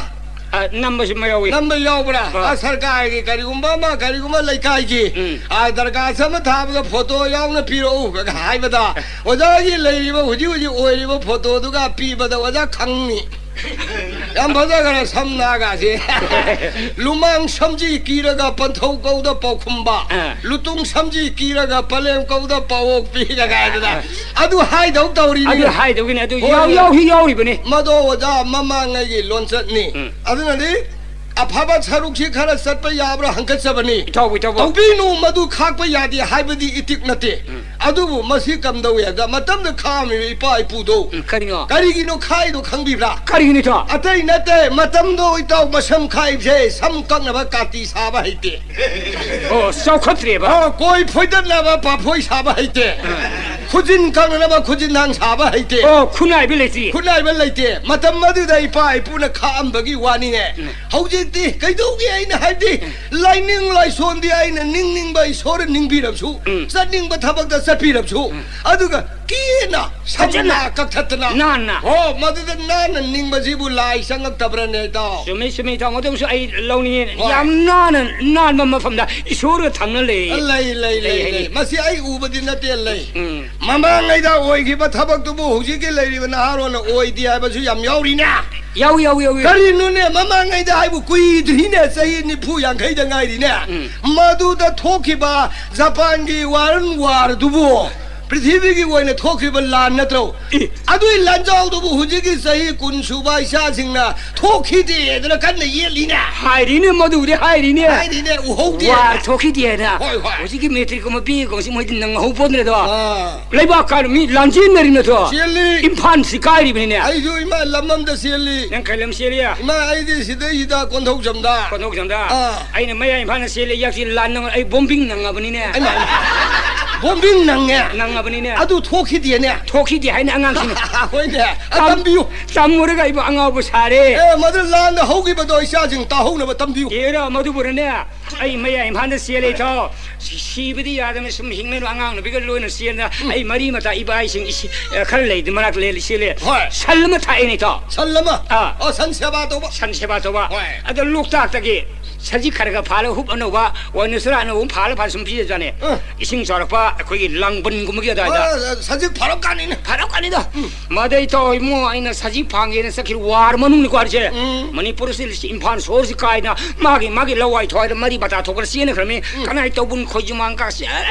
ꯑ, ꯅꯝꯕꯁꯨ ꯑꯃ ꯌꯥꯎꯏ꯫ ꯅꯝꯕ ꯌꯥꯎꯕ꯭ꯔꯥ? ꯑ꯫ ꯑ, ꯁꯔꯀꯥꯔꯒꯤ ꯀꯔꯤꯒꯨꯝꯕ ꯑꯃ, ꯀꯔꯤꯒꯨꯝꯕ ꯂꯩꯀꯥꯏꯒꯤ, ꯎꯝ꯫ ꯑ, ꯗꯔꯀꯥꯁ ꯑꯃ ꯊꯥꯕꯗ ꯐꯣꯇꯣ ꯌꯥꯎꯅ ꯄꯤꯔꯛꯎ ꯀꯥꯏꯅ ꯍꯥꯏꯕꯗ, ꯑꯣꯖꯥꯒꯤ ꯂꯩꯔꯤꯕ, ꯍꯧꯖꯤꯛ ꯍꯧꯖꯤꯛ ꯑꯣꯏꯔꯤꯕ ꯐꯣꯇꯣꯗꯨꯒ ꯄꯤꯕꯗ ꯑꯣꯖꯥ ꯈꯪꯅꯤ꯫ ꯌꯥꯝ ꯐꯖꯈ꯭ꯔꯦ ꯁꯝꯅꯥꯒꯁꯦ꯫ ꯂꯨꯃꯥꯡ ꯁꯝꯖꯤ ꯀꯤꯔꯒ ꯄꯟꯊꯧ ꯀꯧꯗ ꯄꯥꯎꯈꯨꯝꯕ, ꯑ꯫ ꯂꯨꯇꯨꯡ ꯁꯝꯖꯤ ꯀꯤꯔꯒ ꯄꯂꯦꯝ ꯀꯧꯗ ꯄꯥꯎꯑꯣꯛꯄꯤꯒ ꯀꯥꯏꯗꯅ꯫ ꯑꯗꯨ ꯍꯥꯏꯗꯧ ꯇꯧꯔꯤꯅꯤ꯫ ꯑꯗꯨ ꯍꯥꯏꯗꯧꯒꯤꯅꯤ, ꯑꯗꯨ ꯍꯣꯏ, ꯌꯥꯎ-, ꯍꯣꯏ꯫ ꯌꯥꯎꯁꯨ ꯌꯥꯎꯔꯤꯕꯅꯤ꯫ ꯃꯗꯣ ꯑꯣꯖꯥ ꯃꯃꯥꯡꯉꯩꯒꯤ ꯂꯣꯟꯆꯠꯅꯤ꯫ ꯎꯝ꯫ ꯑꯗꯨꯅꯗꯤ ꯑꯐꯕ ꯁꯔꯨꯛꯁꯤ ꯈꯔ ꯆꯠꯄ ꯌꯥꯕ꯭ꯔꯥ ꯍꯪꯒꯠꯆꯕꯅꯤ꯫ ꯏꯇꯥꯎꯕꯨ, ꯏꯇꯥꯎꯕꯨ꯫ ꯇꯧꯕꯤꯅꯨ, ꯃꯗꯨ ꯈꯥꯛꯄ ꯌꯥꯗꯦ ꯍꯥꯏꯕꯗꯤ ꯏꯇꯤꯛ ꯅꯠꯇꯦ꯫ ꯎꯝ꯫ ꯑꯗꯨꯕꯨ ꯃꯁꯤ ꯀꯝꯗꯧꯏ ꯍꯥꯏꯕꯗ, ꯃꯇꯝꯗ ꯈꯥꯝꯃꯤꯕ ꯏꯄꯥ ꯏꯄꯨꯗꯣ ꯎꯝ, ꯀꯔꯤꯅꯣ? ꯀꯔꯤꯒꯤꯅꯣ ꯈꯥꯏꯗꯣ ꯈꯪꯕꯤꯕ꯭ꯔꯥ? ꯀꯔꯤꯒꯤꯅꯣ ꯏꯇꯥꯎ? ꯑꯇꯩ ꯅꯠꯇꯦ, ꯃꯇꯝꯗꯣ ꯏꯇꯥꯎ ꯃꯁꯝ ꯈꯥꯏꯕꯁꯦ ꯁꯝ ꯀꯛꯅꯕ ꯀꯥꯇꯤ ꯁꯥꯕ ꯍꯩꯇꯦ꯫ ꯑꯣ, ꯆꯥꯎꯈꯠꯇ꯭ꯔꯦꯕ꯫ ꯑꯣ, ꯀꯣꯏ ꯐꯣꯏꯗꯠꯅꯕ ꯄꯥꯐꯣꯏ ꯁꯥꯕ ꯍꯩꯇꯦ꯫ ꯎꯝ꯫ ꯈꯨꯖꯤꯟ ꯀꯛꯅꯅꯕ ꯈꯨꯖꯤꯟ ꯊꯥꯡ ꯁꯥꯕ ꯍꯩꯇꯦ꯫ ꯑꯣ, ꯈꯨꯠꯅꯥꯏꯕ ꯂꯩꯇ꯭ꯔꯤ꯫ ꯈꯨꯠꯅꯥꯏꯕ ꯂꯩꯇꯦ꯫ ꯃꯇꯝ ꯑꯗꯨꯗ ꯏꯄꯥ ꯏꯄꯨꯅ ꯈꯥꯛꯑꯝꯕꯒꯤ ꯋꯥꯅꯤꯅꯦ꯫ ꯎꯝ꯫ ꯍꯧꯖꯤꯛꯇꯤ ꯀꯩꯗꯧꯒꯦ ꯑꯩꯅ ꯍꯥꯏꯕꯗꯤ, ꯎꯝ꯫ ꯂꯥꯏꯅꯤꯡ ꯂꯥꯏꯁꯣꯟꯗꯤ ꯑꯩꯅ ꯅꯤꯡꯅꯤꯡꯕ ꯏꯁꯣꯔ ꯅꯤꯡꯕꯤꯔꯕꯁꯨ, ꯎꯝ꯫ ꯆꯠꯅꯤꯡꯕ ꯊꯕꯛꯇ ꯆꯠꯄꯤꯔꯕꯁꯨ, ꯎꯝ꯫ ꯑꯗꯨꯒ ꯀꯦꯅ ꯐꯖꯅ ꯁꯝꯅ ꯀꯛꯊꯠꯇꯅ꯫ ꯅꯥꯟꯅ꯫ ꯍꯣ, ꯃꯗꯨꯗ ꯅꯥꯟꯅ ꯅꯤꯡꯕꯁꯤꯕꯨ ꯂꯥꯏ ꯆꯪꯉꯛꯇꯕ꯭ꯔꯅꯦ, ꯏꯇꯥꯎ? ꯆꯨꯝꯃꯤ, ꯆꯨꯝꯃꯤ, ꯏꯇꯥꯎ꯫ ꯃꯗꯨꯃꯁꯨ ꯑꯩ ꯂꯧꯅꯤꯡꯉꯤ꯫ ꯍꯣꯏ꯫ ꯌꯥꯝ ꯅꯥꯟꯅ, ꯅꯥꯟꯕ ꯃꯐꯝꯗ ꯏꯁꯣꯔꯒ ꯊꯪꯅ ꯂꯩ꯫ ꯂꯩ, ꯂꯩ, ꯂꯩ, ꯂꯩ, ꯂꯩ꯫ ꯂꯩ꯫ ꯃꯁꯤ ꯑꯩ ꯎꯕꯗꯤ ꯅꯠꯇꯦ, ꯂꯩ꯫ ꯎꯝ꯫ ꯃꯃꯥꯡꯉꯩꯗ ꯑꯣꯏꯈꯤꯕ ꯊꯕꯛꯇꯨꯕꯨ ꯍꯧꯖꯤꯛꯀꯤ ꯂꯩꯔꯤꯕ ꯅꯍꯥꯔꯣꯟꯅ ꯑꯣꯏꯗꯦ ꯍꯥꯏꯕꯁꯨ ꯌꯥꯝ ꯌꯥꯎꯔꯤꯅꯦ꯫ ꯌꯥꯎꯏ, ꯌꯥꯎꯏ, ꯌꯥꯎꯏ꯫ ꯀꯔꯤꯅꯣꯅꯦ, ꯃꯃꯥꯡꯉꯩꯗ ꯍꯥꯏꯕꯨ ꯀꯨꯏꯗ꯭ꯔꯤꯅꯦ, ꯆꯍꯤ ꯅꯤꯐꯨ ꯌꯥꯡꯈꯩꯗ ꯉꯥꯏꯔꯤꯅꯦ꯫ ꯎꯝ꯫ ꯃꯗꯨꯗ ꯊꯣꯛꯈꯤꯕ ꯖꯄꯥꯟꯒꯤ ꯋꯥꯔꯜ ꯋꯥꯔꯗꯨꯕꯨ ꯄ꯭ꯔꯤꯊꯤꯕꯤꯒꯤ ꯑꯣꯏꯅ ꯊꯣꯛꯈꯤꯕ ꯂꯥꯟ ꯅꯠꯇ꯭ꯔꯣ? ꯏ꯫ ꯑꯗꯨꯏ ꯂꯥꯟꯖꯥꯎꯗꯨꯕꯨ ꯍꯧꯖꯤꯛꯀꯤ ꯆꯍꯤ ꯀꯨꯟ ꯁꯨꯕ ꯏꯆꯥꯁꯤꯡꯅ ꯊꯣꯛꯈꯤꯗꯦꯗꯅ ꯀꯟꯅ ꯌꯦꯠꯂꯤꯅꯦ꯫ ꯍꯥꯏꯔꯤꯅꯦ, ꯃꯗꯨꯕꯨꯗꯤ ꯍꯥꯏꯔꯤꯅꯦ꯫ ꯍꯥꯏꯔꯤꯅꯦ, ꯎꯍꯧꯗꯦ ꯋꯥꯔ ꯍꯥꯏꯅ꯫ ꯊꯣꯛꯈꯤꯗꯦ ꯍꯥꯏꯅ꯫ ꯍꯣꯏ, ꯍꯣꯏ꯫ ꯍꯧꯖꯤꯛꯀꯤ ꯃꯦꯇ꯭ꯔꯤꯛꯀꯨꯝꯕ ꯄꯤꯒ ꯀꯧꯕꯁꯤ ꯃꯣꯏꯗꯤ ꯅꯪꯍꯧ ꯄꯣꯠꯇ꯭ꯔꯦꯗꯣ꯫ ꯑꯥ꯫ ꯂꯩꯕꯥꯛ ꯀꯥꯏꯅ ꯃꯤ ꯂꯥꯟꯖꯦꯟꯅꯔꯤꯅꯗꯣ꯫ ꯆꯦꯜꯂꯤ꯫ ꯏꯝꯐꯥꯜꯁꯤ ꯀꯥꯏꯔꯤꯕꯅꯤꯅꯦ꯫ ꯑꯩꯁꯨ ꯏꯃꯥ ꯂꯝ ꯑꯝꯗ ꯆꯦꯜꯂꯤ꯫ ꯅꯪ ꯀꯩ ꯂꯝ ꯆꯦꯜꯂꯤ? ꯏꯃꯥ, ꯑꯩꯗꯤ ꯁꯤꯗꯩꯁꯤꯗ ꯀꯣꯟꯊꯧꯖꯝꯗ꯫ ꯀꯣꯟꯊꯧꯖꯝꯗ? ꯑꯥ꯫ ꯑꯩꯅ ꯃꯌꯥꯏ ꯏꯝꯐꯥꯜꯗ ꯆꯦꯜꯂꯤ, ꯌꯥꯛꯁꯤ ꯂꯥꯟ ꯅꯪ-, ꯑꯩ ꯕꯣꯝꯕꯤꯡ ꯅꯪꯉꯕꯅꯤꯅꯦ꯫ ꯑꯩꯃ, ꯕꯣꯝꯕꯤꯡ ꯅꯪꯉꯦ? ꯅꯪꯉꯕꯅꯤꯅꯦ꯫ ꯑꯗꯨ ꯊꯣꯛꯈꯤꯗꯦꯅꯦ꯫ ꯊꯣꯛꯈꯤꯗꯦ ꯍꯥꯏꯅ ꯑꯉꯥꯡꯁꯤꯡꯅ꯫ ꯍꯣꯏꯅꯦ꯫ ꯑ, ꯇꯝ-, ꯇꯝꯕꯤꯌꯨ꯫ ꯇꯝꯃꯨꯔꯒ ꯑꯩꯕꯨ ꯑꯉꯥꯎꯕ ꯁꯥꯔꯦ꯫ ꯑꯦ, ꯃꯗꯨ ꯂꯥꯟꯗ ꯍꯧꯈꯤꯕꯗꯣ ꯏꯆꯥꯁꯤꯡ ꯇꯥꯍꯧꯅꯕ ꯇꯝꯕꯤꯌꯨ꯫ ꯑꯦꯔꯥ, ꯃꯗꯨꯕꯨꯔꯅꯦ꯫ ꯑꯩ ꯃꯌꯥꯏ ꯏꯝꯐꯥꯜꯗ ꯆꯦꯜꯂꯦ, ꯏꯇꯥꯎ꯫ ꯁꯤ-, ꯁꯤꯕꯗꯤ ꯌꯥꯗꯕꯅꯤ, ꯁꯨꯝ ꯍꯤꯡꯅꯅꯕ ꯑꯉꯥꯡ ꯅꯨꯄꯤꯒ ꯂꯣꯏꯅ ꯆꯦꯟꯗꯅ ꯎꯝ꯫ ꯑꯩ ꯃꯔꯤ ꯃꯇꯥ ꯏꯕꯥꯏꯁꯤꯡ ꯏꯁꯤ-, ꯑ, ꯈꯔ ꯂꯩꯗꯤ ꯃꯅꯥꯛꯇ ꯂꯩ-, ꯆꯦꯜꯂꯦ꯫ ꯍꯣꯏ꯫ ꯁꯟ ꯑꯃ ꯊꯥꯛꯑꯦꯅꯦ, ꯏꯇꯥꯎ꯫ ꯁꯟ ꯑꯃ? ꯑꯥ꯫ ꯑꯣ, ꯁꯟ ꯁꯦꯕꯥ ꯇꯧꯕ? ꯁꯟ ꯁꯦꯕꯥ ꯇꯧꯕ꯫ ꯍꯣꯏ꯫ ꯑꯗꯣ ꯂꯣꯛꯇꯥꯛꯇꯒꯤ ꯁꯖꯤꯛ ꯈꯔ ꯈꯔ ꯐꯥꯜꯂꯒ ꯍꯨꯞ ꯑꯅꯧꯕ, ꯋꯥꯏ ꯅꯨꯁꯔꯥ ꯑꯅꯧꯕ ꯑꯃ ꯐꯥꯜꯂ ꯐꯥꯜꯂ ꯁꯨꯝ ꯄꯤꯖꯖꯥꯠꯅꯦ꯫ ꯑꯥ꯫ ꯏꯁꯤꯡ ꯆꯥꯎꯔꯛꯄ ꯑꯩꯈꯣꯏꯒꯤ ꯂꯥꯡꯕꯟꯒꯨꯝꯕꯒꯤ ꯑꯗꯨꯋꯥꯏꯗ꯫ ꯑꯥ, ꯁꯖꯤꯛ ꯐꯥꯔꯛꯀꯥꯟꯅꯤꯅꯦ꯫ ꯐꯥꯔꯛꯀꯥꯟꯅꯤꯗ꯫ ꯎꯝ꯫ ꯃꯗꯩ ꯇꯧ ꯏꯕꯨꯡꯉꯣ, ꯑꯩꯅ ꯁꯖꯤꯛ ꯐꯥꯟꯒꯦꯅ ꯆꯠꯈꯤꯕ ꯋꯥꯔ ꯃꯅꯨꯡꯅꯤꯀꯣ ꯍꯥꯏꯔꯤꯁꯦ꯫ ꯎꯝ꯫ ꯃꯅꯤꯄꯨꯔꯁꯤ ꯏꯝꯐꯥꯜ ꯁꯣꯍꯣꯔꯁꯤ ꯀꯥꯏꯅ ꯃꯥꯒꯤ, ꯃꯥꯒꯤ ꯂꯋꯥꯏ ꯊꯋꯥꯏꯗ ꯃꯔꯤ ꯃꯇꯥ ꯊꯣꯛꯄꯅ ꯆꯦꯟꯈ꯭ꯔꯃꯤ꯫ ꯎꯝ꯫ ꯀꯅꯥꯏ ꯇꯧꯕꯨꯟ ꯈꯣꯏꯖꯨꯃꯥꯡ ꯀꯥꯁꯦ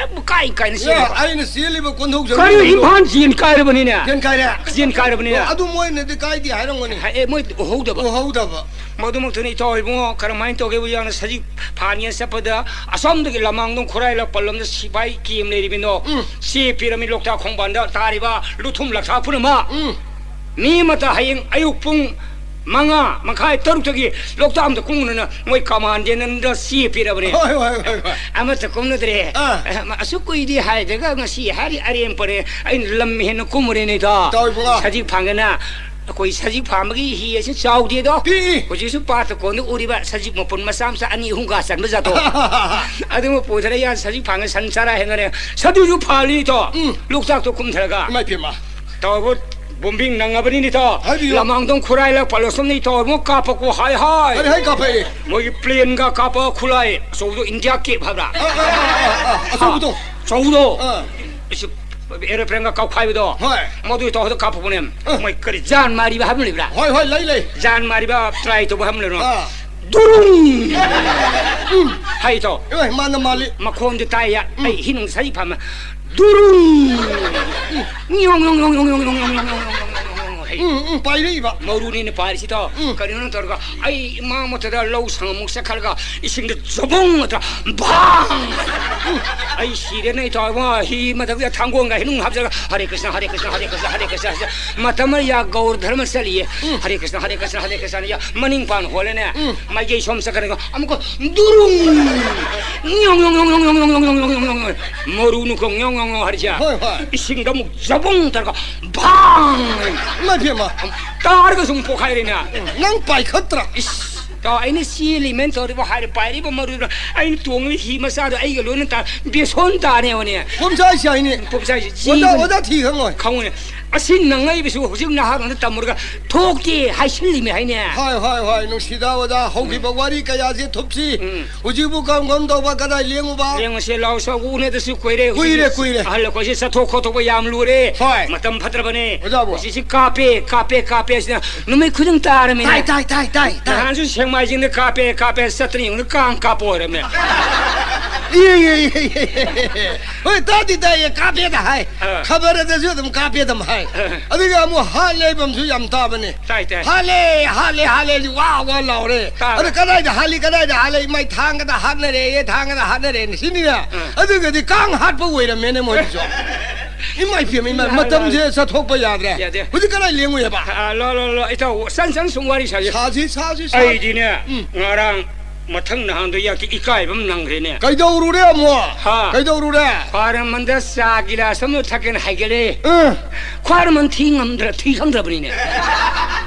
ꯀꯥꯏ ꯀꯥꯏꯅ ꯑꯦ, ꯆꯦꯟꯈ꯭ꯔꯕ꯫ ꯑꯩꯅ ꯆꯦꯜꯂꯤꯕ ꯀꯣꯟꯊꯧꯖꯝ ꯀꯔꯤ ꯂꯝꯗꯣ꯫ ꯏꯝꯐꯥꯜ ꯆꯦꯟ ꯀꯥꯏꯔꯕꯅꯤꯅꯦ? ꯆꯦꯟ ꯀꯥꯏꯔꯦ? ꯆꯦꯟ ꯀꯥꯏꯔꯕꯅꯤꯅꯦ? ꯑꯣ, ꯑꯗꯨ ꯃꯣꯏꯅꯗꯤ ꯀꯥꯏꯗꯦ ꯍꯥꯏꯔꯝꯒꯅꯤ꯫ ꯍꯥꯏ-, ꯑꯦ, ꯃꯣꯏ ꯎꯍꯧꯗꯕ꯫ ꯎꯍꯧꯗꯕ꯫ ꯃꯗꯨꯃꯛꯇꯅꯤ ꯏꯇꯥꯎ ꯏꯕꯨꯡꯉꯣ, ꯀꯔꯝꯍꯥꯏꯅ ꯇꯧꯒꯦꯕꯨ ꯌꯥꯝꯅ ꯁꯖꯤꯛ ꯐꯥꯟꯒꯦꯅ ꯆꯠꯄꯗ ꯑꯁꯣꯝꯗꯒꯤ ꯂꯃꯥꯡꯗꯣꯡ ꯈꯨꯔꯥꯏ ꯂꯛꯄ ꯂꯝꯗ ꯁꯤꯐꯥꯏ ꯀꯦꯝ ꯂꯩꯔꯤꯕꯅꯣ? ꯎꯝ꯫ ꯆꯦ ꯄꯤꯔꯝꯃꯤ ꯂꯣꯛꯇꯥꯛ ꯈꯣꯡꯕꯥꯟꯗ ꯇꯥꯔꯤꯕ ꯂꯨꯊꯨꯝ ꯂꯛꯊꯥ ꯄꯨꯝꯅꯃꯛ꯫ ꯎꯝ꯫ ꯃꯤ ꯑꯃꯠꯇ ꯍꯌꯦꯡ ꯑꯌꯨꯛ ꯄꯨꯡ ꯃꯉꯥ ꯃꯈꯥꯏ, ꯇꯔꯨꯛꯇꯒꯤ ꯂꯣꯛꯇꯥꯛ ꯑꯃꯗ ꯀꯨꯝꯒꯅꯨꯅ ꯃꯣꯏ ꯀꯃꯥꯟꯗꯦꯟꯅ ꯆꯦ ꯄꯤꯔꯕꯅꯦ꯫ ꯍꯣꯏ, ꯍꯣꯏ, ꯍꯣꯏ, ꯍꯣꯏ꯫ ꯑꯃꯠꯇ ꯀꯨꯝꯅꯗ꯭ꯔꯦ꯫ ꯑꯥ꯫ ꯑꯁꯨꯛ ꯀꯨꯏꯗꯤ ꯍꯥꯏꯗ꯭ꯔꯒ ꯉꯁꯤ ꯍꯥꯏꯔꯤ ꯑꯔꯦꯝꯄꯅꯦ꯫ ꯑꯩꯅ ꯂꯝ ꯍꯦꯟꯅ ꯀꯨꯝꯃꯨꯔꯦꯅꯦ ꯏꯇꯥꯎ꯫ ꯏꯇꯥꯎ ꯏꯕꯨꯡꯉꯣ꯫ ꯁꯖꯤꯛ ꯐꯥꯟꯒꯦꯅ꯫ ꯑꯩꯈꯣꯏ ꯁꯖꯤꯛ ꯐꯥꯝꯕꯒꯤ ꯍꯤ ꯑꯁꯤ ꯆꯥꯎꯗꯦꯗꯣ꯫ ꯄꯤꯛꯏ꯫ ꯍꯧꯖꯤꯛꯁꯨ ꯄꯥꯠꯇ ꯀꯣꯟꯗ ꯎꯔꯤꯕ ꯁꯖꯤꯛ ꯃꯄꯨꯟ ꯃꯆꯥ ꯃꯆꯥ ꯑꯅꯤ ꯑꯍꯨꯝꯒ ꯆꯟꯕ ꯖꯥꯠꯇꯣ꯫ ꯑꯗꯨꯃ ꯄꯨꯊꯔ ꯌꯥ ꯁꯖꯤꯛ ꯐꯥꯡꯉ ꯁꯟ ꯆꯥꯔꯥ ꯍꯦꯟꯒꯅꯦ꯫ ꯁꯗꯨꯁꯨ ꯐꯥꯜꯂꯤꯇꯣ꯫ ꯎꯝ꯫ ꯂꯣꯛꯇꯥꯛꯇꯣ ꯀꯨꯝꯊꯔꯒ꯫ ꯏꯃꯥ ꯏꯄꯦꯝꯃ꯫ ꯇꯧꯕ ꯕꯣꯝꯕꯤꯡ ꯅꯪꯉꯕꯅꯤꯅꯤꯇꯣ꯫ ꯍꯥꯏꯕꯤꯌꯨ꯫ ꯂꯃꯥꯡꯗꯣꯡ ꯈꯨꯔꯥꯏ ꯂꯛꯄ ꯂꯣꯁꯝꯅꯤꯇꯣ꯫ ꯑꯃꯨꯛ ꯀꯥꯞꯄꯛꯀꯣ ꯍꯥꯏ ꯍꯥꯏ꯫ ꯍꯥꯏ ꯍꯥꯏ ꯀꯥꯞꯄꯛꯑꯦ꯫ ꯃꯣꯏꯒꯤ ꯄ꯭ꯂꯦꯟꯒ ꯀꯥꯞꯄ ꯈꯨꯠꯂꯥꯏ ꯑꯆꯧꯕꯗꯣ ꯏꯟꯗꯤꯌꯥ ꯀꯦꯞ ꯍꯥꯏꯕ꯭ꯔꯥ? ꯑꯥ, ꯑꯥ, ꯑꯥ, ꯑꯥ, ꯑꯥ, ꯑꯆꯧꯕꯗꯣ꯫ ꯑꯆꯧꯕꯗꯣ꯫ ꯑꯥ꯫ ꯑꯩꯁꯨ ꯑꯦꯔꯣꯄ꯭ꯂꯦꯟꯒ ꯀꯥꯞꯈꯥꯏꯕꯗꯣ꯫ ꯍꯣꯏ꯫ ꯃꯗꯨꯒꯤ ꯇꯧꯔꯗ ꯀꯥꯞꯄꯛꯄꯅꯦ꯫ ꯑꯥ꯫ ꯃꯣꯏ ꯀꯔꯤ ꯖꯥꯟ ꯃꯥꯔꯤꯕ ꯍꯥꯏꯕ ꯑꯃ ꯂꯩꯕ꯭ꯔꯥ? ꯍꯣꯏ, ꯍꯣꯏ, ꯂꯩ, ꯂꯩ꯫ ꯖꯥꯟ ꯃꯥꯔꯤꯕ ꯇ꯭ꯔꯥꯏ ꯇꯧꯕ ꯍꯥꯏꯕ ꯑꯃ ꯂꯩꯕ꯭ꯔꯥ? ꯑꯥ꯫ ꯗꯨꯔꯨꯡ! ꯎꯝ꯫ ꯍꯥꯏ ꯇꯧ꯫ ꯑꯦ, ꯃꯥꯅ ꯃꯥꯜꯂꯤ꯫ ꯃꯈꯣꯟꯗꯤ ꯇꯥꯏ ꯌꯥ꯫ ꯎꯝ꯫ ꯑꯩ ꯍꯤ ꯅꯨꯡ ꯁꯥꯏ ꯐꯝꯃ꯫ ꯗꯨꯔꯨꯡ! ꯎꯝ꯫ ꯎꯝ, ꯎꯝ, ꯄꯥꯏꯔꯛꯏꯕ꯫ ꯃꯧꯔꯨꯅꯤꯅ ꯄꯥꯏꯔꯤꯁꯤꯗꯣ꯫ ꯎꯝ꯫ ꯀꯔꯤꯅꯣ ꯇꯧꯔꯒ ꯑꯩ ꯏꯃꯥ ꯃꯊꯗ ꯂꯧ ꯁꯪ ꯑꯃꯨꯛ ꯆꯠꯈꯠꯂꯒ ꯏꯁꯤꯡꯗ ꯖꯕꯨꯡ ꯑꯗ ꯚꯥꯡ! ꯎꯝ꯫ ꯑꯩ ꯁꯤꯔꯦꯅꯦ ꯏꯇꯥꯎ ꯏꯕꯨꯡꯉꯣ꯫ ꯍꯤ ꯃꯊꯛꯇ ꯊꯥꯡꯒꯣꯟꯒ ꯍꯤꯅꯨꯡ ꯍꯥꯞꯆꯔꯒ ꯍꯔꯦ ꯀ꯭ꯔꯤꯁꯅ, ꯍꯔꯦ ꯀ꯭ꯔꯤꯁꯅ, ꯍꯔꯦ ꯀ꯭ꯔꯤꯁꯅ, ꯍꯔꯦ ꯀ꯭ꯔꯤꯁꯅ, ꯍꯔꯦ ꯀ꯭ꯔꯤꯁꯅ꯫ ꯃꯇꯝ ꯑꯃ ꯌꯥ ꯒꯧꯔ ꯙꯔꯃ ꯆꯠꯂꯤꯌꯦ꯫ ꯎꯝ꯫ ꯍꯔꯦ ꯀ꯭ꯔꯤꯁꯅ, ꯍꯔꯦ ꯀ꯭ꯔꯤꯁꯅ, ꯍꯔꯦ ꯀ꯭ꯔꯤꯁꯅ ꯌꯥ ꯃꯅꯤꯡ ꯄꯥꯟ ꯍꯣꯜꯂꯦꯅꯦ꯫ ꯎꯝ꯫ ꯃꯥꯏꯀꯩ ꯁꯣꯝ ꯆꯠꯈ꯭ꯔꯒ ꯑꯃꯨꯛꯀ ꯗꯨꯔꯨꯡ! ꯌꯣꯡ, ꯌꯣꯡ, ꯌꯣꯡ, ꯌꯣꯡ꯫ ꯃꯔꯨ ꯅꯨꯡꯈꯣꯡ ꯌꯣꯡ, ꯌꯣꯡ, ꯌꯣꯡ ꯍꯥꯏꯔꯤꯁꯦ꯫ ꯍꯣꯏ, ꯍꯣꯏ꯫ ꯏꯁꯤꯡꯗ ꯑꯃꯨꯛ ꯖꯕꯨꯡ ꯇꯧꯔꯒ ꯚꯥꯡ! ꯏꯃꯥ ꯏꯕꯦꯝꯃ꯫ ꯇꯥꯔꯒ ꯁꯨꯝ ꯄꯣꯛꯈꯥꯏꯔꯦꯅꯦ꯫ ꯎꯝ, ꯅꯪ ꯄꯥꯏꯈꯠꯇ꯭ꯔꯥ? ꯏꯁ, ꯇꯥꯎ, ꯑꯩꯅ ꯆꯦꯜꯂꯤꯃꯦꯅ ꯇꯧꯔꯤꯕ ꯍꯥꯏꯔꯦ, ꯄꯥꯏꯔꯤꯕ ꯃꯔꯨꯗꯨꯅ ꯑꯩꯅ ꯇꯣꯡꯉꯤꯕ ꯍꯤ ꯃꯆꯥꯗꯣ ꯑꯩꯒ ꯂꯣꯏꯅ ꯇꯥ-, ꯕꯦꯁꯣꯟ ꯇꯥꯅꯦꯕꯅꯦ꯫ ꯄꯣꯝꯆꯥꯏꯁꯦ ꯍꯥꯏꯅꯤ꯫ ꯄꯣꯝꯆꯥꯏꯁꯦ ꯑꯣꯖꯥ, ꯖꯤꯕꯅꯤ꯫ ꯑꯣꯖꯥ ꯊꯤ ꯈꯪꯉꯣꯏ꯫ ꯈꯪꯉꯣꯏꯅꯦ꯫ ꯑꯁꯤ ꯅꯪꯉꯛꯏꯕꯁꯨ ꯍꯧꯖꯤꯛ ꯅꯍꯥꯔꯣꯟꯗ ꯇꯝꯃꯨꯔꯒ ꯊꯣꯛꯇꯦ ꯍꯥꯏꯁꯤꯜꯂꯤꯃꯦ ꯍꯥꯏꯅꯦ꯫ ꯍꯣꯏ, ꯍꯣꯏ, ꯍꯣꯏ, ꯅꯨꯡꯁꯤꯗ ꯑꯣꯖꯥ, ꯍꯧꯈꯤꯕ ꯎꯝ꯫ ꯋꯥꯔꯤ ꯀꯌꯥꯁꯦ ꯊꯨꯞꯁꯤ꯫ ꯎꯝ꯫ ꯍꯧꯖꯤꯛꯄꯨ ꯀꯔꯝ ꯀꯔꯝ ꯇꯧꯕ, ꯀꯗꯥꯏ ꯂꯦꯡꯉꯨꯕ? ꯂꯦꯡꯉꯨꯁꯦ ꯂꯥꯎ, ꯁꯥꯎ, ꯎꯅꯗꯁꯨ ꯀꯨꯏꯔꯦ꯫ ꯀꯨꯏꯔꯦ, ꯍꯧꯖꯤꯛꯁꯤ ꯀꯨꯏꯔꯦ꯫ ꯑꯍꯜ ꯑꯩꯈꯣꯏꯁꯦ ꯆꯠꯊꯣꯛ ꯈꯣꯠꯇꯣꯛꯄ ꯌꯥꯝ ꯂꯨꯔꯦ꯫ ꯍꯣꯏ꯫ ꯃꯇꯝ ꯐꯠꯇ꯭ꯔꯕꯅꯦ꯫ ꯑꯣꯖꯥꯕꯨ꯫ ꯍꯧꯖꯤꯛꯁꯤ ꯀꯥꯞꯄꯦ, ꯀꯥꯞꯄꯦ, ꯀꯥꯞꯄꯦ ꯁꯤꯅ ꯅꯨꯃꯤꯠ ꯈꯨꯗꯤꯡ ꯇꯥꯔꯝꯃꯤꯅꯦ꯫ ꯇꯥꯏ, ꯇꯥꯏ, ꯇꯥꯏ, ꯇꯥꯏ, ꯇꯥꯏ꯫ ꯅꯍꯥꯟꯁꯨ ꯁꯦꯛꯃꯥꯏꯖꯤꯡꯗ ꯀꯥꯞꯄꯦ, ꯀꯥꯞꯄꯦ, ꯆꯠꯇꯅ ꯌꯦꯡꯉꯨꯅ ꯀꯥꯡ ꯀꯥꯞꯄ ꯑꯣꯏꯔꯝꯃꯦ꯫ ꯏꯌꯦ, ꯏꯌꯦ, ꯏꯌꯦ, ꯏꯌꯦ꯫ ꯍꯣꯏ, ꯇꯥꯗꯤ ꯇꯥꯏꯌꯦ, ꯀꯥꯞꯄꯦꯗ ꯍꯥꯏ꯫ ꯑꯥ꯫ ꯈꯕꯔꯗꯁꯨ ꯑꯗꯨꯝ ꯀꯥꯞꯄꯦꯗꯝ ꯍꯥꯏ꯫ ꯑꯥ꯫ ꯑꯗꯨꯒ ꯑꯃꯨꯛ ꯍꯥꯠꯂꯦ ꯍꯥꯏꯕꯝꯁꯨ ꯌꯥꯝ ꯇꯥꯕꯅꯦ꯫ ꯇꯥꯏ, ꯇꯥꯏ꯫ ꯍꯥꯠꯂꯦ, ꯍꯥꯠꯂꯦ, ꯍꯥꯠꯂꯦ, ꯍꯥꯏꯗꯤ ꯋꯥ ꯋꯥ ꯂꯥꯎꯔꯦ꯫ ꯇꯥꯕ꯭ꯔꯥ? ꯑꯗ ꯀꯗꯥꯏꯗ ꯍꯥꯠꯂꯤ, ꯀꯗꯥꯏꯗ ꯍꯥꯠꯂꯤ, ꯃꯥꯏ ꯊꯥꯡꯒꯗ ꯍꯥꯠꯅꯔꯦꯌꯦ, ꯊꯥꯡꯒꯗ ꯍꯥꯠꯅꯔꯦꯅ ꯁꯤꯅꯤꯅ꯫ ꯑꯥ꯫ ꯑꯗꯨꯒꯗꯤ ꯀꯥꯡ ꯍꯥꯠꯄ ꯑꯣꯏꯔꯝꯃꯦꯅꯦ ꯃꯣꯏꯒꯤꯁꯨ꯫ ꯏꯃꯥ ꯏꯄꯦꯝꯃ, ꯏꯃꯥ, ꯌꯥꯔꯦ, ꯃꯇꯝꯁꯦ ꯌꯥꯔꯦ꯫ ꯆꯠꯊꯣꯛꯄ ꯌꯥꯗ꯭ꯔꯦ꯫ ꯌꯥꯗꯦ꯫ ꯍꯧꯖꯤꯛ ꯀꯗꯥꯏ ꯂꯦꯡꯉꯨꯏ ꯍꯥꯏꯕ? ꯑꯥ, ꯂꯣ, ꯂꯣ, ꯂꯣ, ꯏꯇꯥꯎ, ꯁꯟ, ꯁꯟ ꯁꯨꯝ ꯋꯥꯔꯤ ꯁꯥꯁꯤ꯫ ꯁꯥꯁꯤ, ꯁꯥꯁꯤ, ꯁꯥꯁꯤ꯫ ꯑꯩꯗꯤꯅꯦ, ꯎꯝ꯫ ꯉꯔꯥꯡ ꯃꯊꯪ ꯅꯍꯥꯟꯗꯣ ꯌꯥꯛꯇꯤ ꯏꯀꯥꯏꯕ ꯑꯃ ꯅꯪꯈ꯭ꯔꯦꯅꯦ꯫ ꯀꯩꯗꯧꯔꯨꯔꯦ ꯑꯃꯨꯛ? ꯍꯥ? ꯀꯩꯗꯧꯔꯨꯔꯦ? ꯈ꯭ꯋꯥꯏꯔꯝꯕꯟꯗ ꯆꯥ ꯒꯤꯂꯥꯁ ꯑꯃ ꯊꯛꯀꯦꯅ ꯍꯥꯏꯒꯠꯂꯦ꯫ ꯑ꯫ ꯈ꯭ꯋꯥꯏꯔꯝꯕꯟ ꯊꯤ ꯉꯝꯗ꯭ꯔ-, ꯊꯤ ꯈꯪꯗ꯭ꯔꯕꯅꯤꯅꯦ꯫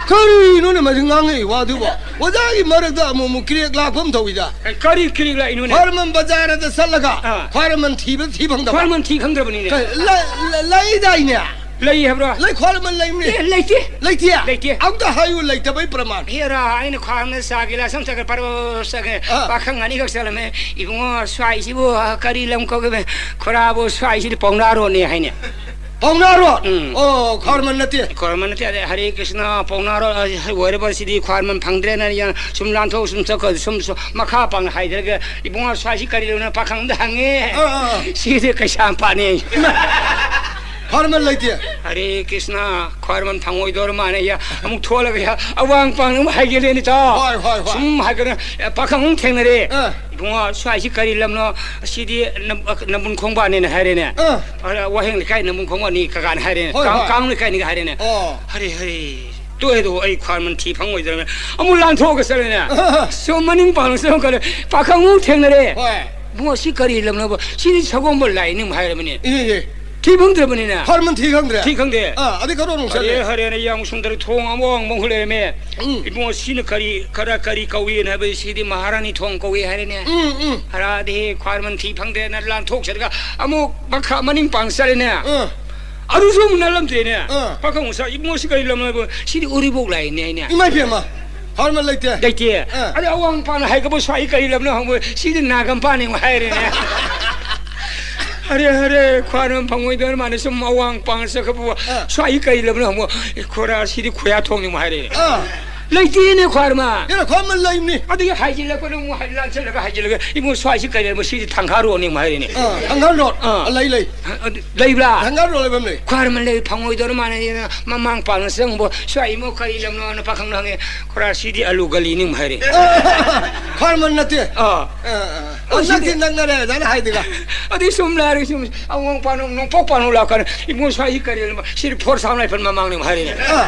ꯀꯔꯤꯅꯣꯅꯦ ꯃꯁꯤ ꯉꯥꯡꯉꯛꯏ ꯋꯥꯗꯨꯕꯣ? ꯑꯣꯖꯥꯒꯤ ꯃꯔꯛꯇ ꯑꯃꯨꯛ ꯑꯃꯨꯛ ꯀ꯭ꯔꯦꯛ ꯂꯥꯛꯄ ꯑꯃ ꯇꯧꯏꯗ꯫ ꯀꯔꯤ ꯀ꯭ꯔꯦꯛ ꯂꯥꯛꯏꯅꯣꯅꯦ? ꯈ꯭ꯋꯥꯏꯔꯝꯕꯟ ꯕꯖꯥꯔꯗ ꯆꯠꯂꯒ ꯑ꯫ ꯈ꯭ꯋꯥꯏꯔꯝꯕꯟ ꯊꯤꯕ ꯊꯤ ꯐꯪꯗꯕ꯫ ꯈ꯭ꯋꯥꯏꯔꯝꯕꯟ ꯊꯤ ꯈꯪꯗ꯭ꯔꯕꯅꯤꯅꯦ꯫ ꯀꯩ, ꯂ-, ꯂ-, ꯂꯩꯗꯥꯏꯅꯦ? ꯂꯩ ꯍꯥꯏꯕ꯭ꯔꯣ? ꯂꯩ, ꯈ꯭ꯋꯥꯏꯔꯝꯕꯟ ꯂꯩꯕꯅꯤ꯫ ꯑꯦ, ꯂꯩꯇꯦ꯫ ꯂꯩꯇꯦ? ꯂꯩꯇꯦ꯫ ꯑꯝꯇ ꯍꯥꯏꯌꯨ, ꯂꯩꯇꯕꯩ ꯄ꯭ꯔꯃꯥꯟ꯫ ꯍꯦꯔꯥ, ꯑꯩꯅ ꯈ꯭ꯋꯥꯏꯔꯝꯕꯟ ꯆꯥ ꯒꯤꯂꯥꯁ ꯑꯃ ꯊꯛꯀꯦ, ꯄꯔꯣ ꯆꯠꯀꯦ꯫ ꯑ꯫ ꯄꯥꯈꯪ ꯑꯅꯤꯈꯛ ꯆꯠꯂꯝꯃꯦ꯫ "ꯏꯕꯨꯡꯉꯣ, ꯁ꯭ꯋꯥꯏꯁꯤꯕꯨ ꯀꯔꯤ ꯂꯝ ꯀꯧꯒꯦ?" "ꯈꯨꯔꯥꯕꯨ, ꯁ꯭ꯋꯥꯏꯁꯤꯗꯤ ꯄꯥꯎꯅꯥꯔꯣꯠꯅꯦ" ꯍꯥꯏꯅꯦ꯫ ꯄꯥꯎꯅꯥꯔꯣꯠ? ꯎꯝ꯫ ꯑꯣ, ꯈ꯭ꯋꯥꯏꯔꯝꯕꯟ ꯅꯠꯇꯦ꯫ ꯈ꯭ꯋꯥꯏꯔꯝꯕꯟ ꯅꯠꯇꯦ, ꯑꯗꯩ ꯍꯔꯦ ꯀ꯭ꯔꯤꯁꯅ, ꯄꯥꯎꯅꯥꯔꯣꯠ, ꯑ, ꯑꯣꯏꯔꯕ ꯁꯤꯗꯤ ꯈ꯭ꯋꯥꯏꯔꯝꯕꯟ ꯐꯪꯗ꯭ꯔꯦꯅ ꯌꯥ-, ꯁꯨꯝ ꯂꯥꯟꯊꯣꯛ, ꯁꯨꯝ ꯆꯠꯈꯣ, ꯁꯨꯝ, ꯁꯨꯝ ꯃꯈꯥ ꯄꯥꯡꯅ ꯍꯥꯏꯊꯔꯒ, "ꯏꯕꯨꯡꯉꯣ, ꯁ꯭ꯋꯥꯏꯁꯤ ꯀꯔꯤ ꯂꯝꯅꯣ?" ꯄꯥꯈꯪꯗ ꯍꯪꯉꯦ꯫ ꯑꯥ, ꯑꯥ, ꯑꯥ꯫ "ꯁꯤꯗꯤ ꯀꯩꯁꯥꯝꯄꯥꯠꯅꯦ" ꯍꯥꯏ꯫ ꯏꯃꯥ! ꯈ꯭ꯋꯥꯏꯔꯝꯕꯟ ꯂꯩꯇꯦ꯫ ꯍꯔꯦ ꯀ꯭ꯔꯤꯁꯅ, ꯈ꯭ꯋꯥꯏꯔꯝꯕꯟ ꯐꯪꯉꯣꯏꯗꯧꯔ ꯃꯥꯅꯦ꯫ ꯌꯥ, ꯑꯃꯨꯛ ꯊꯣꯛꯂꯒ ꯌꯥ, ꯑꯋꯥꯡ ꯄꯥꯡꯅ ꯑꯃꯨꯛ ꯍꯥꯏꯒꯠꯂꯦꯅꯦ, ꯇꯥꯎ꯫ ꯍꯣꯏ, ꯍꯣꯏ, ꯍꯣꯏ꯫ ꯁꯨꯝ ꯍꯥꯏꯒꯠꯂꯦ, ꯑꯦ, ꯄꯥꯈꯪ ꯑꯃꯨꯛ ꯊꯦꯡꯅꯔꯦ꯫ ꯑꯥ꯫ "ꯏꯕꯨꯡꯉꯣ, ꯁ꯭ꯋꯥꯏꯁꯤ ꯀꯔꯤ ꯂꯝꯅꯣ?" "ꯁꯤꯗꯤ ꯅꯝ-, ꯅꯝꯕꯨꯟ ꯈꯣꯡꯕꯥꯟꯅꯦꯅ" ꯍꯥꯏꯔꯦꯅꯦ꯫ ꯑꯥ꯫ ꯑꯗ ꯋꯥꯍꯦꯡ ꯂꯩꯀꯥꯏ ꯅꯝꯕꯨꯟ ꯈꯣꯡꯕꯥꯟꯅꯤ ꯀꯀꯥꯅ ꯍꯥꯏꯔꯦꯅꯦ꯫ ꯍꯣꯏ, ꯀꯥꯡ-, ꯍꯣꯏ꯫ ꯀꯥꯡ ꯂꯩꯀꯥꯏꯅꯤꯒ ꯍꯥꯏꯔꯦꯅꯦ꯫ ꯑꯣ꯫ ꯍꯔꯦ, ꯍꯔꯦ꯫ ꯇꯣꯛꯑꯦꯗꯣ, ꯑꯩ ꯈ꯭ꯋꯥꯏꯔꯝꯕꯟ ꯊꯤ ꯐꯪꯉꯣꯏꯗ꯭ꯔꯕꯅꯦ꯫ ꯑꯃꯨꯛ ꯂꯥꯟꯊꯣꯛꯑꯒ ꯆꯠꯂꯦꯅꯦ꯫ ꯑꯍ꯫ ꯁꯣꯝ ꯃꯅꯤꯡ ꯄꯥꯡꯅ ꯆꯪꯉꯛꯀꯗ ꯄꯥꯈꯪ ꯑꯃꯨꯛ ꯊꯦꯡꯅꯔꯦ꯫ ꯍꯣꯏ꯫ "ꯏꯕꯨꯡꯉꯣ, ꯁꯤ ꯀꯔꯤ ꯂꯝꯅꯣꯕ?" "ꯁꯤꯗꯤ ꯁꯒꯣꯜꯕꯟ ꯂꯥꯏꯅꯤ" ꯑꯃꯨꯛ ꯍꯥꯏꯔꯕꯅꯦ꯫ ꯏꯍꯦ, ꯏꯍꯦ꯫ ꯊꯤ ꯐꯪꯗ꯭ꯔꯕꯅꯤꯅ꯫ ꯈ꯭ꯋꯥꯏꯔꯝꯕꯟ ꯊꯤ ꯈꯪꯗ꯭ꯔꯦ? ꯊꯤ ꯈꯪꯗꯦ꯫ ꯑꯥ, ꯑꯗꯩ ꯈꯔ ꯑꯃꯨꯛ ꯆꯠꯂꯦ꯫ ꯍꯔꯦ, ꯍꯔꯦꯅ ꯌꯥꯝ ꯁꯨꯝ ꯇꯧꯔꯦ, ꯊꯣꯡ ꯑꯃ ꯋꯥꯡꯕ ꯑꯃꯨꯛ ꯂꯩꯔꯝꯃꯦ꯫ ꯎꯝ꯫ "ꯏꯕꯨꯡꯉꯣ, ꯁꯤꯅ ꯀꯔꯤ, ꯈꯔ ꯀꯔꯤ ꯀꯧꯏꯅ?" ꯍꯥꯏꯕ, "ꯁꯤꯗꯤ ꯃꯍꯥꯔꯥꯅꯤ ꯊꯣꯡ ꯀꯧꯏ" ꯍꯥꯏꯔꯦꯅꯦ꯫ ꯎꯝ, ꯎꯝ꯫ ꯍꯔꯥꯗꯤ ꯈ꯭ꯋꯥꯏꯔꯝꯕꯟ ꯊꯤ ꯐꯪꯗ꯭ꯔꯦꯅ ꯂꯥꯟꯊꯣꯛꯆꯔꯒ ꯑꯃꯨꯛ ꯃꯈꯥ ꯃꯅꯤꯡ ꯄꯥꯡ ꯆꯠꯂꯦꯅꯦ꯫ ꯑꯥ꯫ ꯑꯗꯨꯁꯨ ꯑꯃꯨꯛ ꯅꯠꯂꯝꯗ꯭ꯔꯦꯅꯦ꯫ ꯑꯥ꯫ ꯄꯥꯈꯪ ꯃꯆꯥ, "ꯏꯕꯨꯡꯉꯣ, ꯁꯤ ꯀꯔꯤ ꯂꯝꯅꯣ?" ꯍꯥꯏꯕ, "ꯁꯤꯗꯤ ꯎꯔꯤꯄꯣꯛ ꯂꯥꯏꯅꯤ" ꯍꯥꯏꯅꯦ꯫ ꯏꯃꯥ ꯏꯕꯦꯝꯃ, ꯈ꯭ꯋꯥꯏꯔꯝꯕꯟ ꯂꯩꯇꯦ꯫ ꯂꯩꯇꯦ꯫ ꯑꯥ꯫ ꯑꯗꯩ ꯑꯋꯥꯡ ꯄꯥꯡꯅ ꯍꯥꯏꯒꯠꯄ, "ꯁ꯭ꯋꯥꯏ ꯀꯔꯤ ꯂꯝꯅꯣ?" ꯍꯪꯕ, "ꯁꯤꯗꯤ ꯅꯥꯒꯝꯄꯥꯠꯅꯤ" ꯑꯃꯨꯛ ꯍꯥꯏꯔꯦꯅꯦ꯫ ꯍꯔꯦ, ꯍꯔꯦ, ꯈ꯭ꯋꯥꯏꯔꯝꯕꯟ ꯐꯪꯉꯣꯏꯗꯧꯔ ꯃꯥꯅ ꯁꯨꯝ ꯑꯋꯥꯡ ꯄꯥꯡꯅ ꯆꯠꯈ꯭ꯔꯕ, ꯑꯥ꯫ "ꯁ꯭ꯋꯥꯏ ꯀꯔꯤ ꯂꯝꯅꯣ?" ꯍꯪꯕ, "ꯈꯣꯔꯥ, ꯁꯤꯗꯤ ꯈꯨꯌꯥꯊꯣꯡꯅꯤ" ꯑꯃꯨꯛ ꯍꯥꯏꯔꯦꯅꯦ꯫ ꯑꯥ꯫ ꯂꯩꯇꯦꯅꯦ ꯈ꯭ꯋꯥꯏꯔꯝꯕꯟ꯫ ꯑꯦꯔꯥ, ꯈ꯭ꯋꯥꯏꯔꯝꯕꯟ ꯂꯩꯕꯅꯤ꯫ ꯑꯗꯒꯤ ꯍꯥꯏꯖꯤꯜꯂꯛꯄꯗ ꯑꯃꯨꯛ ꯍꯥꯏ-, ꯂꯥꯟꯁꯤꯜꯂꯒ ꯍꯥꯏꯖꯤꯜꯂꯒ, "ꯏꯕꯨꯡꯉꯣ, ꯁ꯭ꯋꯥꯏꯁꯤ ꯀꯔꯤ ꯂꯝꯅꯣ?" "ꯁꯤꯗꯤ ꯊꯪꯒꯥꯜ ꯔꯣꯗꯅꯤ" ꯑꯃꯨꯛ ꯍꯥꯏꯔꯦꯅꯦ꯫ ꯑꯥ, ꯊꯪꯒꯥꯜ ꯔꯣꯗ꯫ ꯑꯥ꯫ ꯑ, ꯂꯩ, ꯂꯩ꯫ ꯑꯗꯨ ꯂꯩꯕ꯭ꯔꯥ? ꯊꯪꯒꯥꯜ ꯔꯣꯗ ꯂꯩꯕꯝ ꯂꯩ꯫ ꯈ꯭ꯋꯥꯏꯔꯝꯕꯟ ꯂꯩ ꯐꯪꯉꯣꯏꯗꯧꯔ ꯃꯥꯅ ꯌꯦꯡꯉ ꯃꯃꯥꯡ ꯄꯥꯡꯅ ꯆꯪꯕ, "ꯁ꯭ꯋꯥꯏ ꯏꯃꯣ ꯀꯔꯤ ꯂꯝꯅꯣꯅ?" ꯄꯥꯈꯪꯅ ꯍꯪꯉꯦ꯫ "ꯈꯣꯔꯥ, ꯁꯤꯗꯤ ꯑꯂꯨ ꯒꯂꯤꯅꯤ" ꯑꯃꯨꯛ ꯍꯥꯏꯔꯦ꯫ ꯈ꯭ꯋꯥꯏꯔꯝꯕꯟ ꯅꯠꯇꯦ꯫ ꯑꯥ꯫ ꯑꯥ, ꯑꯥ, ꯑꯥ꯫ ꯑꯣ, ꯑꯣ, ꯁꯤꯗꯤ ꯅꯛꯇꯤ ꯅꯛꯅꯔꯦ, ꯑꯗꯨꯃꯥꯏꯅ ꯍꯥꯏꯗꯣꯏꯕ꯫ ꯑꯗꯨꯗꯤ ꯁꯨꯝ ꯂꯥꯏꯔꯒ ꯁꯨꯝ ꯑꯋꯥꯡ ꯄꯥꯡꯅ ꯅꯣꯡꯄꯣꯛ ꯄꯥꯡꯅ ꯂꯥꯛꯀꯥꯟꯗ, "ꯏꯕꯨꯡꯉꯣ, ꯁ꯭ꯋꯥꯏꯁꯤ ꯀꯔꯤ ꯂꯝꯅꯣ?" "ꯁꯤꯗꯤ ꯐꯣꯔ ꯁꯥꯝ ꯂꯥꯏꯐꯝ ꯃꯃꯥꯡꯅꯤ" ꯑꯃꯨꯛ ꯍꯥꯏꯔꯦꯅꯦ꯫ ꯑꯥ꯫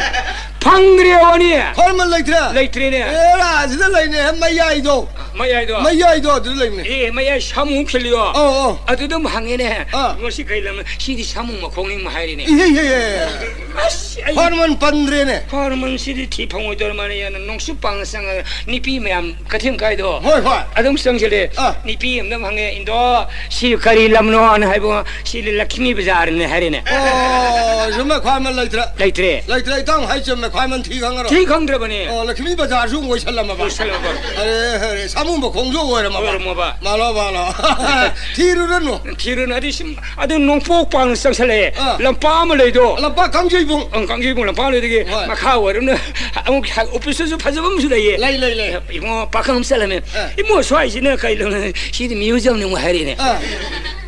ꯐꯪꯗ꯭ꯔꯦ ꯋꯥꯅꯤ꯫ ꯈ꯭ꯋꯥꯏꯔꯝꯕꯟ ꯂꯩꯇ꯭ꯔꯦ꯫ ꯂꯩꯇ꯭ꯔꯦꯅꯦ꯫ ꯑꯦꯔꯥ, ꯑꯁꯤꯗ ꯂꯩꯅꯦ, ꯃꯌꯥꯏꯗꯣ꯫ ꯃꯌꯥꯏꯗꯣ꯫ ꯃꯌꯥꯏꯗꯣ ꯑꯗꯨꯗ ꯂꯩꯕꯅꯦ꯫ ꯑꯦ, ꯃꯌꯥꯏ ꯁꯥꯃꯨ ꯈꯤꯜꯂꯤꯌꯣ꯫ ꯑꯧ, ꯑꯧ꯫ ꯑꯗꯨꯗ ꯑꯃꯨꯛ ꯍꯪꯉꯦꯅꯦ꯫ ꯑꯥ꯫ ꯃꯁꯤ ꯀꯩ ꯂꯝꯅꯣ? ꯁꯤꯗꯤ ꯁꯥꯃꯨ ꯃꯈꯣꯡꯅꯤ ꯑꯃꯨꯛ ꯍꯥꯏꯔꯤꯅꯦ꯫ ꯏꯍꯦ, ꯏꯍꯦ, ꯏꯍꯦ꯫ ꯑꯁ, ꯑꯩ ꯈ꯭ꯋꯥꯏꯔꯝꯕꯟ ꯄꯟꯗ꯭ꯔꯦꯅꯦ꯫ ꯈ꯭ꯋꯥꯏꯔꯝꯕꯟꯁꯤꯗꯤ ꯊꯤ ꯐꯪꯉꯣꯏꯗꯧꯔ ꯃꯥꯅꯦ꯫ ꯌꯥꯝꯅ ꯅꯣꯡꯆꯨꯞ ꯄꯥꯡꯅ ꯆꯪꯉꯒ ꯅꯨꯄꯤ ꯃꯌꯥꯝ ꯀꯩꯊꯦꯜ ꯀꯥꯏꯗꯣ꯫ ꯍꯣꯏ, ꯍꯣꯏ꯫ ꯑꯗꯨꯝ ꯆꯪꯁꯤꯜꯂꯦ꯫ ꯑꯥ꯫ ꯅꯨꯄꯤ ꯑꯃꯗ ꯑꯃꯨꯛ ꯍꯪꯉꯦ, "ꯏꯟꯗꯣ, ꯁꯤ ꯀꯔꯤ ꯂꯝꯅꯣꯅ?" ꯍꯥꯏꯕ, "ꯁꯤꯗꯤ ꯂꯛꯈꯤꯃꯤ ꯕꯖꯥꯔꯅꯦ" ꯍꯥꯏꯔꯦꯅꯦ꯫ ꯑꯣ, ꯆꯨꯝꯃꯦ, ꯈ꯭ꯋꯥꯏꯔꯝꯕꯟ ꯂꯩꯇ꯭ꯔꯦ꯫ ꯂꯩꯇ꯭ꯔꯦ꯫ ꯂꯩꯇ꯭ꯔꯦ, ꯏꯇꯥꯎ ꯍꯥꯏ ꯆꯨꯝꯃꯦ, ꯈ꯭ꯋꯥꯏꯔꯝꯕꯟ ꯊꯤ ꯈꯪꯉꯔꯣꯏ꯫ ꯊꯤ ꯈꯪꯗ꯭ꯔꯕꯅꯦ꯫ ꯑꯣ, ꯂꯛꯈꯤꯃꯤ ꯕꯖꯥꯔꯁꯨ ꯑꯣꯏꯁꯜꯂꯝꯃꯕ꯫ ꯑꯣꯏꯁꯜꯂꯝꯃꯕ꯫ ꯑꯔꯦ, ꯑꯔꯦ, ꯁꯥꯃꯨ ꯃꯈꯣꯡꯁꯨ ꯑꯣꯏꯔꯝꯃꯕ꯫ ꯑꯣꯏꯔꯝꯃꯕ꯫ ꯃꯥꯜꯂꯣ, ꯃꯥꯜꯂꯣ꯫ ꯊꯤꯔꯨꯔꯅꯨ꯫ ꯊꯤꯔꯨꯅꯨ, ꯑꯗꯨ ꯁꯨꯝ, ꯑꯗꯨ ꯅꯣꯡꯄꯣꯛ ꯄꯥꯡꯅ ꯆꯪꯁꯜꯂꯛꯑꯦ꯫ ꯑꯥ꯫ ꯂꯝꯄꯥꯛ ꯑꯃ ꯂꯩꯗꯣ꯫ ꯂꯝꯄꯥꯛ ꯀꯥꯡꯖꯩꯕꯨꯡ꯫ ꯑꯪ, ꯀꯥꯡꯖꯩꯕꯨꯡ ꯂꯝꯄꯥꯛ ꯂꯩꯗꯒꯤ ꯍꯣꯏ꯫ ꯃꯈꯥ ꯑꯣꯏꯔꯝꯅ ꯑꯃꯨꯛ ꯑꯣꯐꯤꯁꯇꯁꯨ ꯐꯖꯕ ꯑꯃꯁꯨ ꯂꯩꯌꯦ꯫ ꯂꯩ, ꯂꯩ, ꯂꯩ꯫ ꯏꯕꯨꯡꯉꯣ, ꯄꯥꯈꯪ ꯑꯃ ꯆꯠꯂꯝꯃꯦ꯫ ꯑꯥ꯫ "ꯏꯕꯨꯡꯉꯣ, ꯁ꯭ꯋꯥꯏꯁꯤꯅ ꯀꯩ ꯂꯝꯅꯣ?" "ꯁꯤꯗꯤ ꯃ꯭ꯌꯨꯖꯤꯌꯝꯅꯤ" ꯑꯃꯨꯛ ꯍꯥꯏꯔꯛꯑꯦꯅꯦ꯫ ꯑꯥ꯫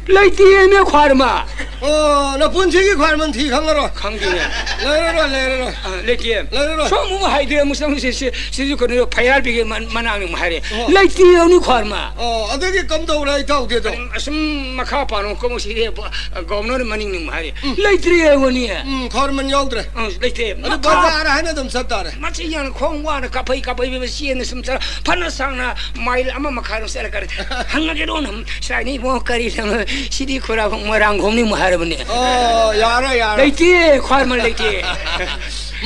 ꯂꯩꯇꯦꯅꯦ ꯈ꯭ꯋꯥꯏꯔꯝꯕ꯫ ꯑꯣ, ꯅꯄꯨꯟꯁꯤꯒꯤ ꯈ꯭ꯋꯥꯏꯔꯝꯕꯟ ꯊꯤ ꯈꯪꯉꯔꯣꯏ꯫ ꯈꯪꯗꯦꯅꯦ꯫ ꯂꯩꯔꯔꯣꯏ, ꯂꯩꯔꯔꯣꯏ꯫ ꯑꯥ, ꯂꯩꯇꯦ꯫ ꯂꯩꯔꯔꯣꯏ꯫ ꯁꯣꯝ ꯑꯃꯨꯛ ꯍꯥꯏꯗ꯭ꯔꯦ, ꯑꯃꯨꯛ ꯆꯪꯁꯤ, ꯁꯤ-, ꯁꯤꯁꯨ ꯀꯩꯅꯣ, ꯐꯩꯔꯥꯜꯕꯤꯒꯤ ꯃ-, ꯃꯅꯥꯛꯅꯤ ꯑꯃꯨꯛ ꯍꯥꯏꯔꯦ꯫ ꯑꯣ꯫ ꯂꯩꯇꯦ ꯍꯥꯏꯕꯅꯤ ꯈ꯭ꯋꯥꯏꯔꯝꯕ꯫ ꯑꯣ, ꯑꯗꯨꯒꯤ ꯀꯝꯗꯧꯔꯦ, ꯏꯇꯥꯎꯗꯤ ꯑꯗꯣ? ꯑꯁꯨꯝ ꯃꯈꯥ ꯄꯥꯡꯅ ꯀꯨꯝꯃꯨꯛꯁꯤꯗꯤ ꯒꯣꯕꯔꯅꯔ ꯃꯅꯤꯡꯅꯤ ꯑꯃꯨꯛ ꯍꯥꯏꯔꯦ꯫ ꯂꯩꯇ꯭ꯔꯦ ꯍꯥꯏꯕꯅꯤ꯫ ꯎꯝ, ꯈ꯭ꯋꯥꯏꯔꯝꯕꯟ ꯌꯥꯎꯗ꯭ꯔꯦ꯫ ꯑꯪ, ꯂꯩꯇꯦ꯫ ꯑꯗꯨ ꯃꯈꯥ ꯕꯖꯥꯔ ꯍꯥꯏꯅ ꯑꯗꯨꯝ ꯆꯠ ꯇꯥꯔꯦ꯫ ꯃꯆꯤ ꯌꯥꯝꯅ ꯈꯣꯡ ꯋꯥꯅ ꯀꯥꯞꯐꯩ ꯀꯥꯞꯐꯩ ꯆꯦꯟꯅ ꯁꯨꯝ ꯆꯠꯂ ꯐꯅ ꯁꯥꯡꯅ ꯃꯥꯏꯜ ꯑꯃ ꯃꯈꯥꯏꯔꯣꯝ ꯆꯠꯂꯀꯥꯟꯗ ꯍꯪꯉꯒꯦꯔꯣ ꯅꯪ? "ꯁꯥꯏꯅꯤ ꯏꯕꯨꯡꯉꯣ, ꯀꯔꯤ ꯂꯝꯅꯣ?" "ꯁꯤꯗꯤ ꯈꯨꯔꯥ ꯃꯣꯏꯔꯥꯡꯈꯣꯝꯅꯤ" ꯑꯃꯨꯛ ꯍꯥꯏꯔꯕꯅꯦ꯫ ꯑꯣ, ꯌꯥꯔꯣꯏ, ꯌꯥꯔꯣꯏ꯫ ꯂꯩꯇꯦ, ꯈ꯭ꯋꯥꯏꯔꯝꯕꯟ ꯂꯩꯇꯦ꯫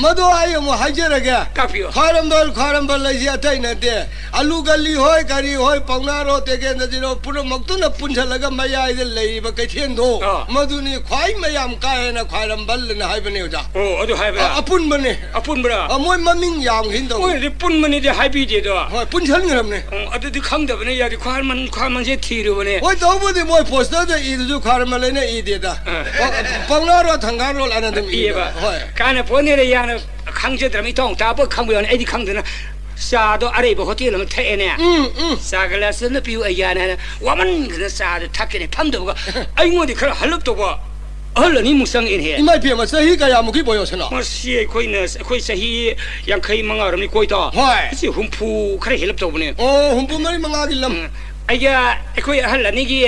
ꯃꯗꯨ ꯑꯩ ꯑꯃꯨꯛ ꯍꯥꯏꯖꯔꯒꯦ꯫ ꯇꯥꯛꯄꯤꯌꯨ꯫ ꯈ꯭ꯋꯥꯏꯔꯝꯕꯟ, ꯈ꯭ꯋꯥꯏꯔꯝꯕꯟ ꯂꯩꯁꯤ ꯑꯇꯩ ꯅꯠꯇꯦ꯫ ꯑꯂꯨ ꯒꯂꯤ ꯍꯣꯏ, ꯀꯔꯤ ꯍꯣꯏ, ꯄꯥꯎꯅꯥꯔꯣ, ꯇꯦꯀꯦꯟꯗꯖꯤꯔꯣ ꯄꯨꯝꯅꯃꯛꯇꯨꯅ ꯄꯨꯟꯁꯤꯜꯂꯒ ꯃꯌꯥꯏꯗ ꯂꯩꯔꯤꯕ ꯀꯩꯊꯦꯜꯗꯣ, ꯑꯥ꯫ ꯃꯗꯨꯅꯤ ꯈ꯭ꯋꯥꯏ ꯃꯌꯥꯝ ꯀꯥ ꯍꯦꯟꯅ ꯈ꯭ꯋꯥꯏꯔꯝꯕꯟ ꯑꯅ ꯍꯥꯏꯕꯅꯦ, ꯑꯣꯖꯥ꯫ ꯑꯣ, ꯑꯗꯨ ꯍꯥꯏꯕ꯭ꯔꯥ? ꯑ-, ꯑꯄꯨꯟꯕꯅꯦ꯫ ꯑꯄꯨꯟꯕ꯭ꯔꯥ? ꯑ, ꯃꯣꯏ ꯃꯃꯤꯡ ꯌꯥꯝꯈꯤꯅ ꯇꯧꯕ꯫ ꯃꯣꯏꯅꯗꯤ ꯄꯨꯟꯕꯅꯤꯗꯤ ꯍꯥꯏꯕꯤꯗꯦꯗꯣ꯫ ꯍꯣꯏ, ꯄꯨꯟꯁꯤꯟꯈ꯭ꯔꯕꯅꯦ꯫ ꯑꯣ, ꯑꯗꯨꯗꯤ ꯈꯪꯗꯕꯅꯦ꯫ ꯌꯥꯗꯤ ꯈ꯭ꯋꯥꯏꯔꯝꯕꯟ, ꯈ꯭ꯋꯥꯏꯔꯝꯕꯟꯁꯦ ꯊꯤꯔꯨꯕꯅꯦ꯫ ꯍꯣꯏ, ꯇꯧꯕꯗꯤ ꯃꯣꯏ ꯄꯣꯁꯇꯔꯗ ꯏꯗꯨꯁꯨ ꯈ꯭ꯋꯥꯏꯔꯝꯕꯟ ꯂꯩꯅ ꯏꯗꯦꯗ꯫ ꯑ꯫ ꯄ-, ꯄꯥꯎꯅꯥꯔꯣ, ꯊꯪꯒꯥꯜ ꯔꯣꯜ ꯑꯅ ꯑꯗꯨꯝ ꯏꯌꯦꯕ꯫ ꯏꯌꯦꯕ꯫ ꯍꯣꯏ꯫ ꯀꯥꯟꯅ ꯄꯣꯠꯅꯦꯗ, ꯌꯥꯅ ꯈꯪꯖꯗ꯭ꯔꯕ, ꯏꯇꯥꯎ ꯇꯥꯕ ꯈꯪꯕ ꯌꯥꯎꯅꯤ꯫ ꯑꯩꯗꯤ ꯈꯪꯗꯅ ꯆꯥꯗꯣ ꯑꯔꯩꯕ ꯍꯣꯇꯦꯜ ꯑꯃ ꯊꯛꯑꯦꯅꯦ꯫ ꯎꯝ, ꯎꯝ꯫ "ꯆꯥ ꯒꯂꯥꯁ ꯑꯃ ꯄꯤꯌꯨ ꯑꯩ ꯌꯥꯅꯤ" ꯍꯥꯏꯅ ꯋꯥꯃꯟꯗꯅ ꯆꯥꯗꯣ ꯊꯛꯀꯦꯅꯦ ꯐꯝꯗꯕꯒ ꯑꯩꯉꯣꯟꯗ ꯈꯔ ꯍꯜꯂꯞ ꯇꯧꯕ ꯑꯍꯜ ꯑꯅꯤꯃꯨꯛ ꯆꯪꯉꯛꯑꯦꯅꯦ꯫ ꯏꯃꯥ ꯏꯕꯦꯝꯃ, ꯆꯍꯤ ꯀꯌꯥꯃꯨꯛꯀꯤ ꯕꯣꯌꯣꯁꯅꯣ? ꯃꯁꯤ ꯑꯩꯈꯣꯏꯅ, ꯑꯩꯈꯣꯏ ꯆꯍꯤ ꯌꯥꯡꯈꯩ ꯃꯉꯥ ꯑꯣꯏꯔꯝꯅꯤ ꯀꯣꯏꯗꯣ꯫ ꯍꯣꯏ꯫ ꯑꯁꯤ ꯍꯨꯝꯐꯨ ꯈꯔ ꯍꯦꯜꯂꯞ ꯇꯧꯕꯅꯦ꯫ ꯑꯣ, ꯍꯨꯝꯐꯨ ꯃꯔꯤ ꯃꯉꯥꯒꯤ ꯂꯝ꯫ ꯎꯝ꯫ ꯑꯩꯒ ꯑꯩꯈꯣꯏ ꯑꯍꯜ ꯑꯅꯤꯒꯤ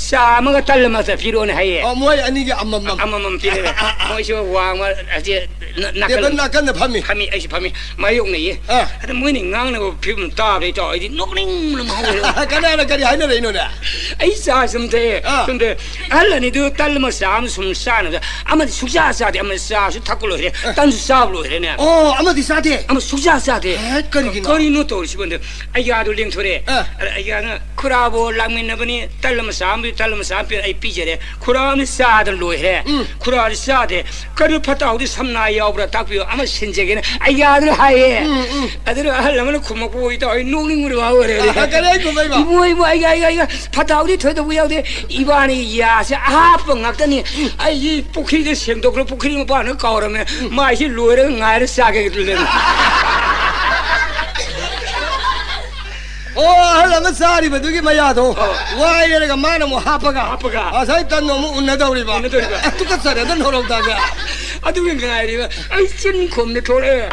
ꯆꯥ ꯑꯃꯒ ꯇꯜ ꯑꯃ ꯆꯠꯄꯤꯔꯣꯅ ꯍꯥꯏꯌꯦ꯫ ꯑꯣ, ꯃꯣꯏ ꯑꯅꯤꯒꯤ ꯑꯃꯃꯝ꯫ ꯑꯃꯃꯝ ꯄꯤꯔꯦ꯫ ꯃꯣꯏꯁꯨ ꯋꯥꯡꯃ ꯑꯁꯤ ꯅ-, ꯅꯥꯀꯟ ꯇꯦꯕꯜ ꯅꯥꯀꯟꯗ ꯐꯝꯃꯤ꯫ ꯐꯝꯃꯤ, ꯑꯩꯁꯨ ꯐꯝꯃꯤ꯫ ꯃꯥꯌꯣꯛꯅꯩꯌꯦ꯫ ꯑꯥ꯫ ꯑꯗ ꯃꯣꯏꯅ ꯉꯥꯡꯅꯕ ꯐꯤꯕꯝ ꯇꯥꯕꯗꯩ ꯇꯧ ꯑꯩꯗꯤ ꯅꯣꯛꯅꯤꯡꯕꯅ ꯃꯍꯧꯔꯦ꯫ ꯀꯅꯥꯅ ꯀꯔꯤ ꯍꯥꯏꯅꯔꯛꯏꯅꯣꯅꯦ? ꯑꯩ ꯆꯥ ꯁꯨꯝ ꯊꯛꯑꯦ꯫ ꯑꯥ꯫ ꯁꯨꯝ ꯊꯛꯑꯦ꯫ ꯑꯍꯜ ꯑꯅꯤꯗꯨ ꯇꯜ ꯑꯃ ꯆꯥ ꯑꯃ ꯁꯨꯝ ꯆꯥꯅꯕꯗ ꯑꯃꯗꯤ ꯁꯨꯡꯆꯥ ꯆꯥꯗꯦ, ꯑꯃꯗꯤ ꯆꯥꯁꯨ ꯊꯛꯄ ꯂꯣꯏꯔꯦ, ꯑꯥ꯫ ꯇꯟꯁꯨ ꯆꯥꯕ ꯂꯣꯏꯔꯦꯅꯦ꯫ ꯑꯣ, ꯑꯃꯗꯤ ꯆꯥꯗꯦ? ꯑꯃ ꯁꯨꯡꯆꯥ ꯆꯥꯗꯦ꯫ ꯍꯦ, ꯀꯔꯤꯒꯤꯅꯣ? ꯀꯔꯤꯅꯣ ꯇꯧꯔꯤꯁꯤꯕꯣ? ꯑꯩꯌꯥꯗꯣ ꯂꯦꯡꯊꯣꯔꯛꯑꯦ꯫ ꯑꯥ꯫ ꯑꯗ ꯑꯩꯌꯥꯅ ꯈꯨꯔꯥꯕꯣ ꯂꯥꯛꯃꯤꯟꯅꯕꯅꯤ, ꯇꯜ ꯑꯃ ꯆꯥ ꯑꯃ ꯄꯤꯌꯨ, ꯇꯜ ꯑꯃ ꯆꯥ ꯑꯃ ꯄꯤꯌꯨ, ꯑꯩ ꯄꯤꯖꯔꯦ꯫ ꯈꯨꯔꯥ ꯑꯃ ꯆꯥꯗꯅ ꯂꯣꯏꯈ꯭ꯔꯦ꯫ ꯎꯝ꯫ ꯈꯨꯔꯥꯗꯤ ꯆꯥꯗꯦ꯫ ꯀꯔꯤ ꯐꯠꯇ ꯍꯥꯎꯗꯤ ꯁꯝꯅꯥ ꯌꯥꯎꯕ꯭ꯔꯥ ꯇꯥꯛꯄꯤꯌꯨ, ꯑꯃ ꯁꯤꯟꯖꯒꯦꯅ ꯑꯩꯌꯥꯗꯨꯅ ꯍꯥꯏꯌꯦ꯫ ꯎꯝ, ꯎꯝ꯫ ꯑꯗꯨꯅ ꯑꯍꯜ ꯑꯃꯅ ꯈꯨꯝꯃꯛꯄ ꯑꯣꯏ ꯇꯧꯔꯦ, ꯅꯣꯛꯅꯤꯡꯕꯅ ꯋꯥ ꯑꯣꯏꯔꯦ꯫ ꯑꯥ, ꯀꯔꯤ ꯈꯨꯝꯃꯛꯏꯕ? ꯏꯕꯨꯡ, ꯏꯕꯨꯡ, ꯑꯩꯒ, ꯑꯩꯒ, ꯑꯩꯒ ꯐꯠꯇ ꯍꯥꯎꯗꯤ ꯊꯣꯏꯗꯣꯛꯄ ꯌꯥꯎꯗꯦ꯫ ꯏꯕꯥꯅꯤ ꯌꯥꯁꯦ ꯑꯍꯥꯞꯄ ꯉꯥꯛꯇꯅꯤ꯫ ꯎꯝ꯫ ꯑꯩꯁꯤ ꯄꯨꯈ꯭ꯔꯤꯗ ꯁꯦꯡꯗꯣꯛꯈ꯭ꯔ, ꯄꯨꯈ꯭ꯔꯤ ꯃꯄꯥꯟꯗ ꯀꯥꯎꯔꯝꯃꯦ꯫ ꯎꯝ꯫ ꯃꯥꯏꯁꯤ ꯂꯣꯏꯔꯒ ꯉꯥꯏꯔ ꯆꯥꯒꯦ꯫ ꯑꯣ, ꯑꯍꯜ ꯑꯃ ꯆꯥꯔꯤꯕꯗꯨꯒꯤ ꯃꯌꯥꯗꯣ ꯑꯣ꯫ ꯋꯥꯏꯔꯒ ꯃꯥꯅ ꯑꯃꯨꯛ ꯍꯥꯞꯄꯒ, ꯍꯥꯞꯄꯒ꯫ ꯉꯁꯥꯏ ꯇꯟꯗꯣ ꯑꯃꯨꯛ ꯎꯟꯅꯗꯧꯔꯤꯕ꯫ ꯎꯟꯅꯗꯧꯔꯤꯕ꯫ ꯑꯦ, ꯇꯨꯀꯠꯆꯔꯦꯗ, ꯅꯣꯔꯧꯗꯥꯁꯦ꯫ ꯑꯗꯨꯒꯤ ꯉꯥꯏꯔꯤꯕ ꯑꯩ ꯆꯤꯟ ꯈꯣꯝꯅ ꯊꯣꯛꯂꯛꯑꯦ꯫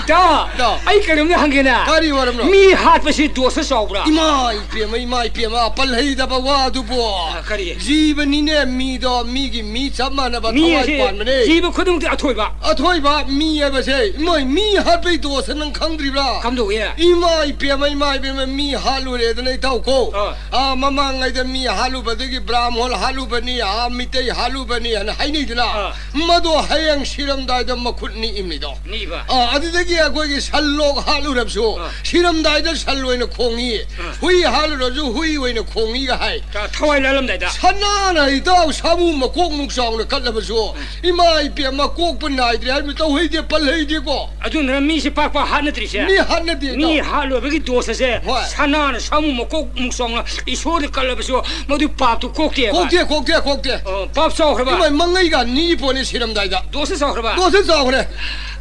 ꯏꯇꯥꯎ, ꯏꯇꯥꯎ꯫ ꯑꯩ ꯀꯩꯅꯣꯝꯇ ꯍꯪꯒꯦꯅꯦ꯫ ꯀꯔꯤ ꯃꯔꯝꯅꯣ? ꯃꯤ ꯍꯥꯠꯄꯁꯤ ꯗꯣꯁ ꯆꯥꯎꯕ꯭ꯔꯥ? ꯏꯃꯥ ꯏꯄꯦꯝꯃ, ꯏꯃꯥ ꯏꯄꯦꯝꯃ, ꯄꯜꯍꯩꯗꯕ ꯋꯥ ꯑꯗꯨꯕꯨ꯫ ꯑ, ꯀꯔꯤ? ꯖꯤꯕꯅꯤꯅꯦ, ꯃꯤꯗꯣ, ꯃꯤꯒꯤ ꯃꯤ ꯆꯞ ꯃꯥꯟꯅꯕ ꯃꯤ ꯊꯋꯥꯏ ꯑꯁꯤ ꯄꯥꯟꯕꯅꯦ꯫ ꯖꯤꯕ ꯈꯨꯗꯤꯡꯃꯛꯇꯤ ꯑꯊꯣꯏꯕ꯫ ꯑꯊꯣꯏꯕ ꯃꯤ ꯍꯥꯏꯕꯁꯦ, ꯏꯃꯣꯏ, ꯃꯤ ꯍꯥꯠꯄꯩ ꯗꯣꯁ ꯅꯪ ꯈꯪꯗ꯭ꯔꯤꯕ꯭ꯔꯥ? ꯀꯝꯗꯧꯏ? ꯏꯃꯥ ꯏꯄꯦꯝꯃ, ꯏꯃꯥ ꯏꯄꯦꯝꯃ, ꯃꯤ ꯍꯥꯠꯂꯨꯔꯦꯗꯅ ꯏꯇꯥꯎ ꯀꯣ꯫ ꯑꯥ꯫ ꯑꯥ, ꯃꯃꯥꯡꯉꯩꯗ ꯃꯤ ꯍꯥꯠꯂꯨꯕꯗꯒꯤ ꯕ꯭ꯔꯥꯝꯍꯣꯜ ꯍꯥꯠꯂꯨꯕꯅꯤ, ꯑꯥ, ꯃꯤꯇꯩ ꯍꯥꯠꯂꯨꯕꯅꯤ ꯍꯥꯏꯅ ꯍꯥꯏꯅꯩꯗꯅ꯫ ꯑꯥ꯫ ꯃꯗꯣ ꯍꯌꯦꯡ ꯁꯤꯔꯝꯗꯥꯏꯗ ꯃꯈꯨꯠ ꯅꯤꯛꯏꯝꯅꯤꯗꯣ꯫ ꯅꯤꯕ꯫ ꯑꯥ, ꯑꯗꯨꯗꯒꯤ ꯑꯩꯈꯣꯏꯒꯤ ꯁꯟ ꯂꯣꯛ ꯍꯥꯠꯂꯨꯔꯕꯁꯨ, ꯑꯥ꯫ ꯁꯤꯔꯝꯗꯥꯏꯗ ꯁꯟ ꯑꯣꯏꯅ ꯈꯣꯡꯉꯤ꯫ ꯑꯥ꯫ ꯍꯨꯏ ꯍꯥꯠꯂꯨꯔꯁꯨ ꯍꯨꯏ ꯑꯣꯏꯅ ꯈꯣꯡꯉꯤꯒ ꯍꯥꯏ꯫ ꯊ-, ꯊꯋꯥꯏ ꯂꯥꯜꯂꯝꯗꯥꯏꯗ꯫ ꯁꯅꯥꯅ ꯏꯇꯥꯎ ꯁꯥꯃꯨ ꯃꯀꯣꯛꯃꯨꯛ ꯆꯥꯎꯅ ꯀꯠꯂꯕꯁꯨ, ꯎꯝ꯫ ꯏꯃꯥ ꯏꯄꯦꯝꯃ ꯀꯣꯛꯄ ꯅꯥꯏꯗ꯭ꯔꯦ ꯍꯥꯏꯕ ꯇꯧꯍꯩꯗꯦ, ꯄꯜꯍꯩꯗꯦꯀꯣ꯫ ꯑꯗꯨꯅ ꯃꯤꯁꯦ ꯄꯥꯛ ꯄꯥꯛ ꯍꯥꯠꯅꯗ꯭ꯔꯤꯁꯦ꯫ ꯃꯤ ꯍꯥꯠꯅꯗꯦ, ꯃꯤ ꯏꯇꯥꯎ꯫ ꯍꯥꯠꯂꯨꯕꯒꯤ ꯗꯣꯁ ꯑꯁꯦ ꯍꯣꯏ꯫ ꯁꯅꯥꯅ ꯁꯥꯃꯨ ꯃꯀꯣꯛꯃꯨꯛ ꯆꯥꯎꯅ ꯏꯁꯣꯔꯗ ꯀꯠꯂꯕꯁꯨ ꯃꯗꯨ ꯄꯥꯞꯇꯨ ꯀꯣꯛꯇꯦꯕ꯫ ꯀꯣꯛꯇꯦ, ꯀꯣꯛꯇꯦ, ꯀꯣꯛꯇꯦ꯫ ꯑꯣ, ꯄꯥꯞ ꯆꯥꯎꯈ꯭ꯔꯕ? ꯏꯃꯥꯏ, ꯃꯉꯩꯒ ꯅꯤ ꯄꯣꯠꯅꯤ ꯁꯤꯔꯝꯗꯥꯏꯗ꯫ ꯗꯣꯁ ꯆꯥꯎꯈ꯭ꯔꯕ? ꯗꯣꯁ ꯆꯥꯎꯈ꯭ꯔꯦ꯫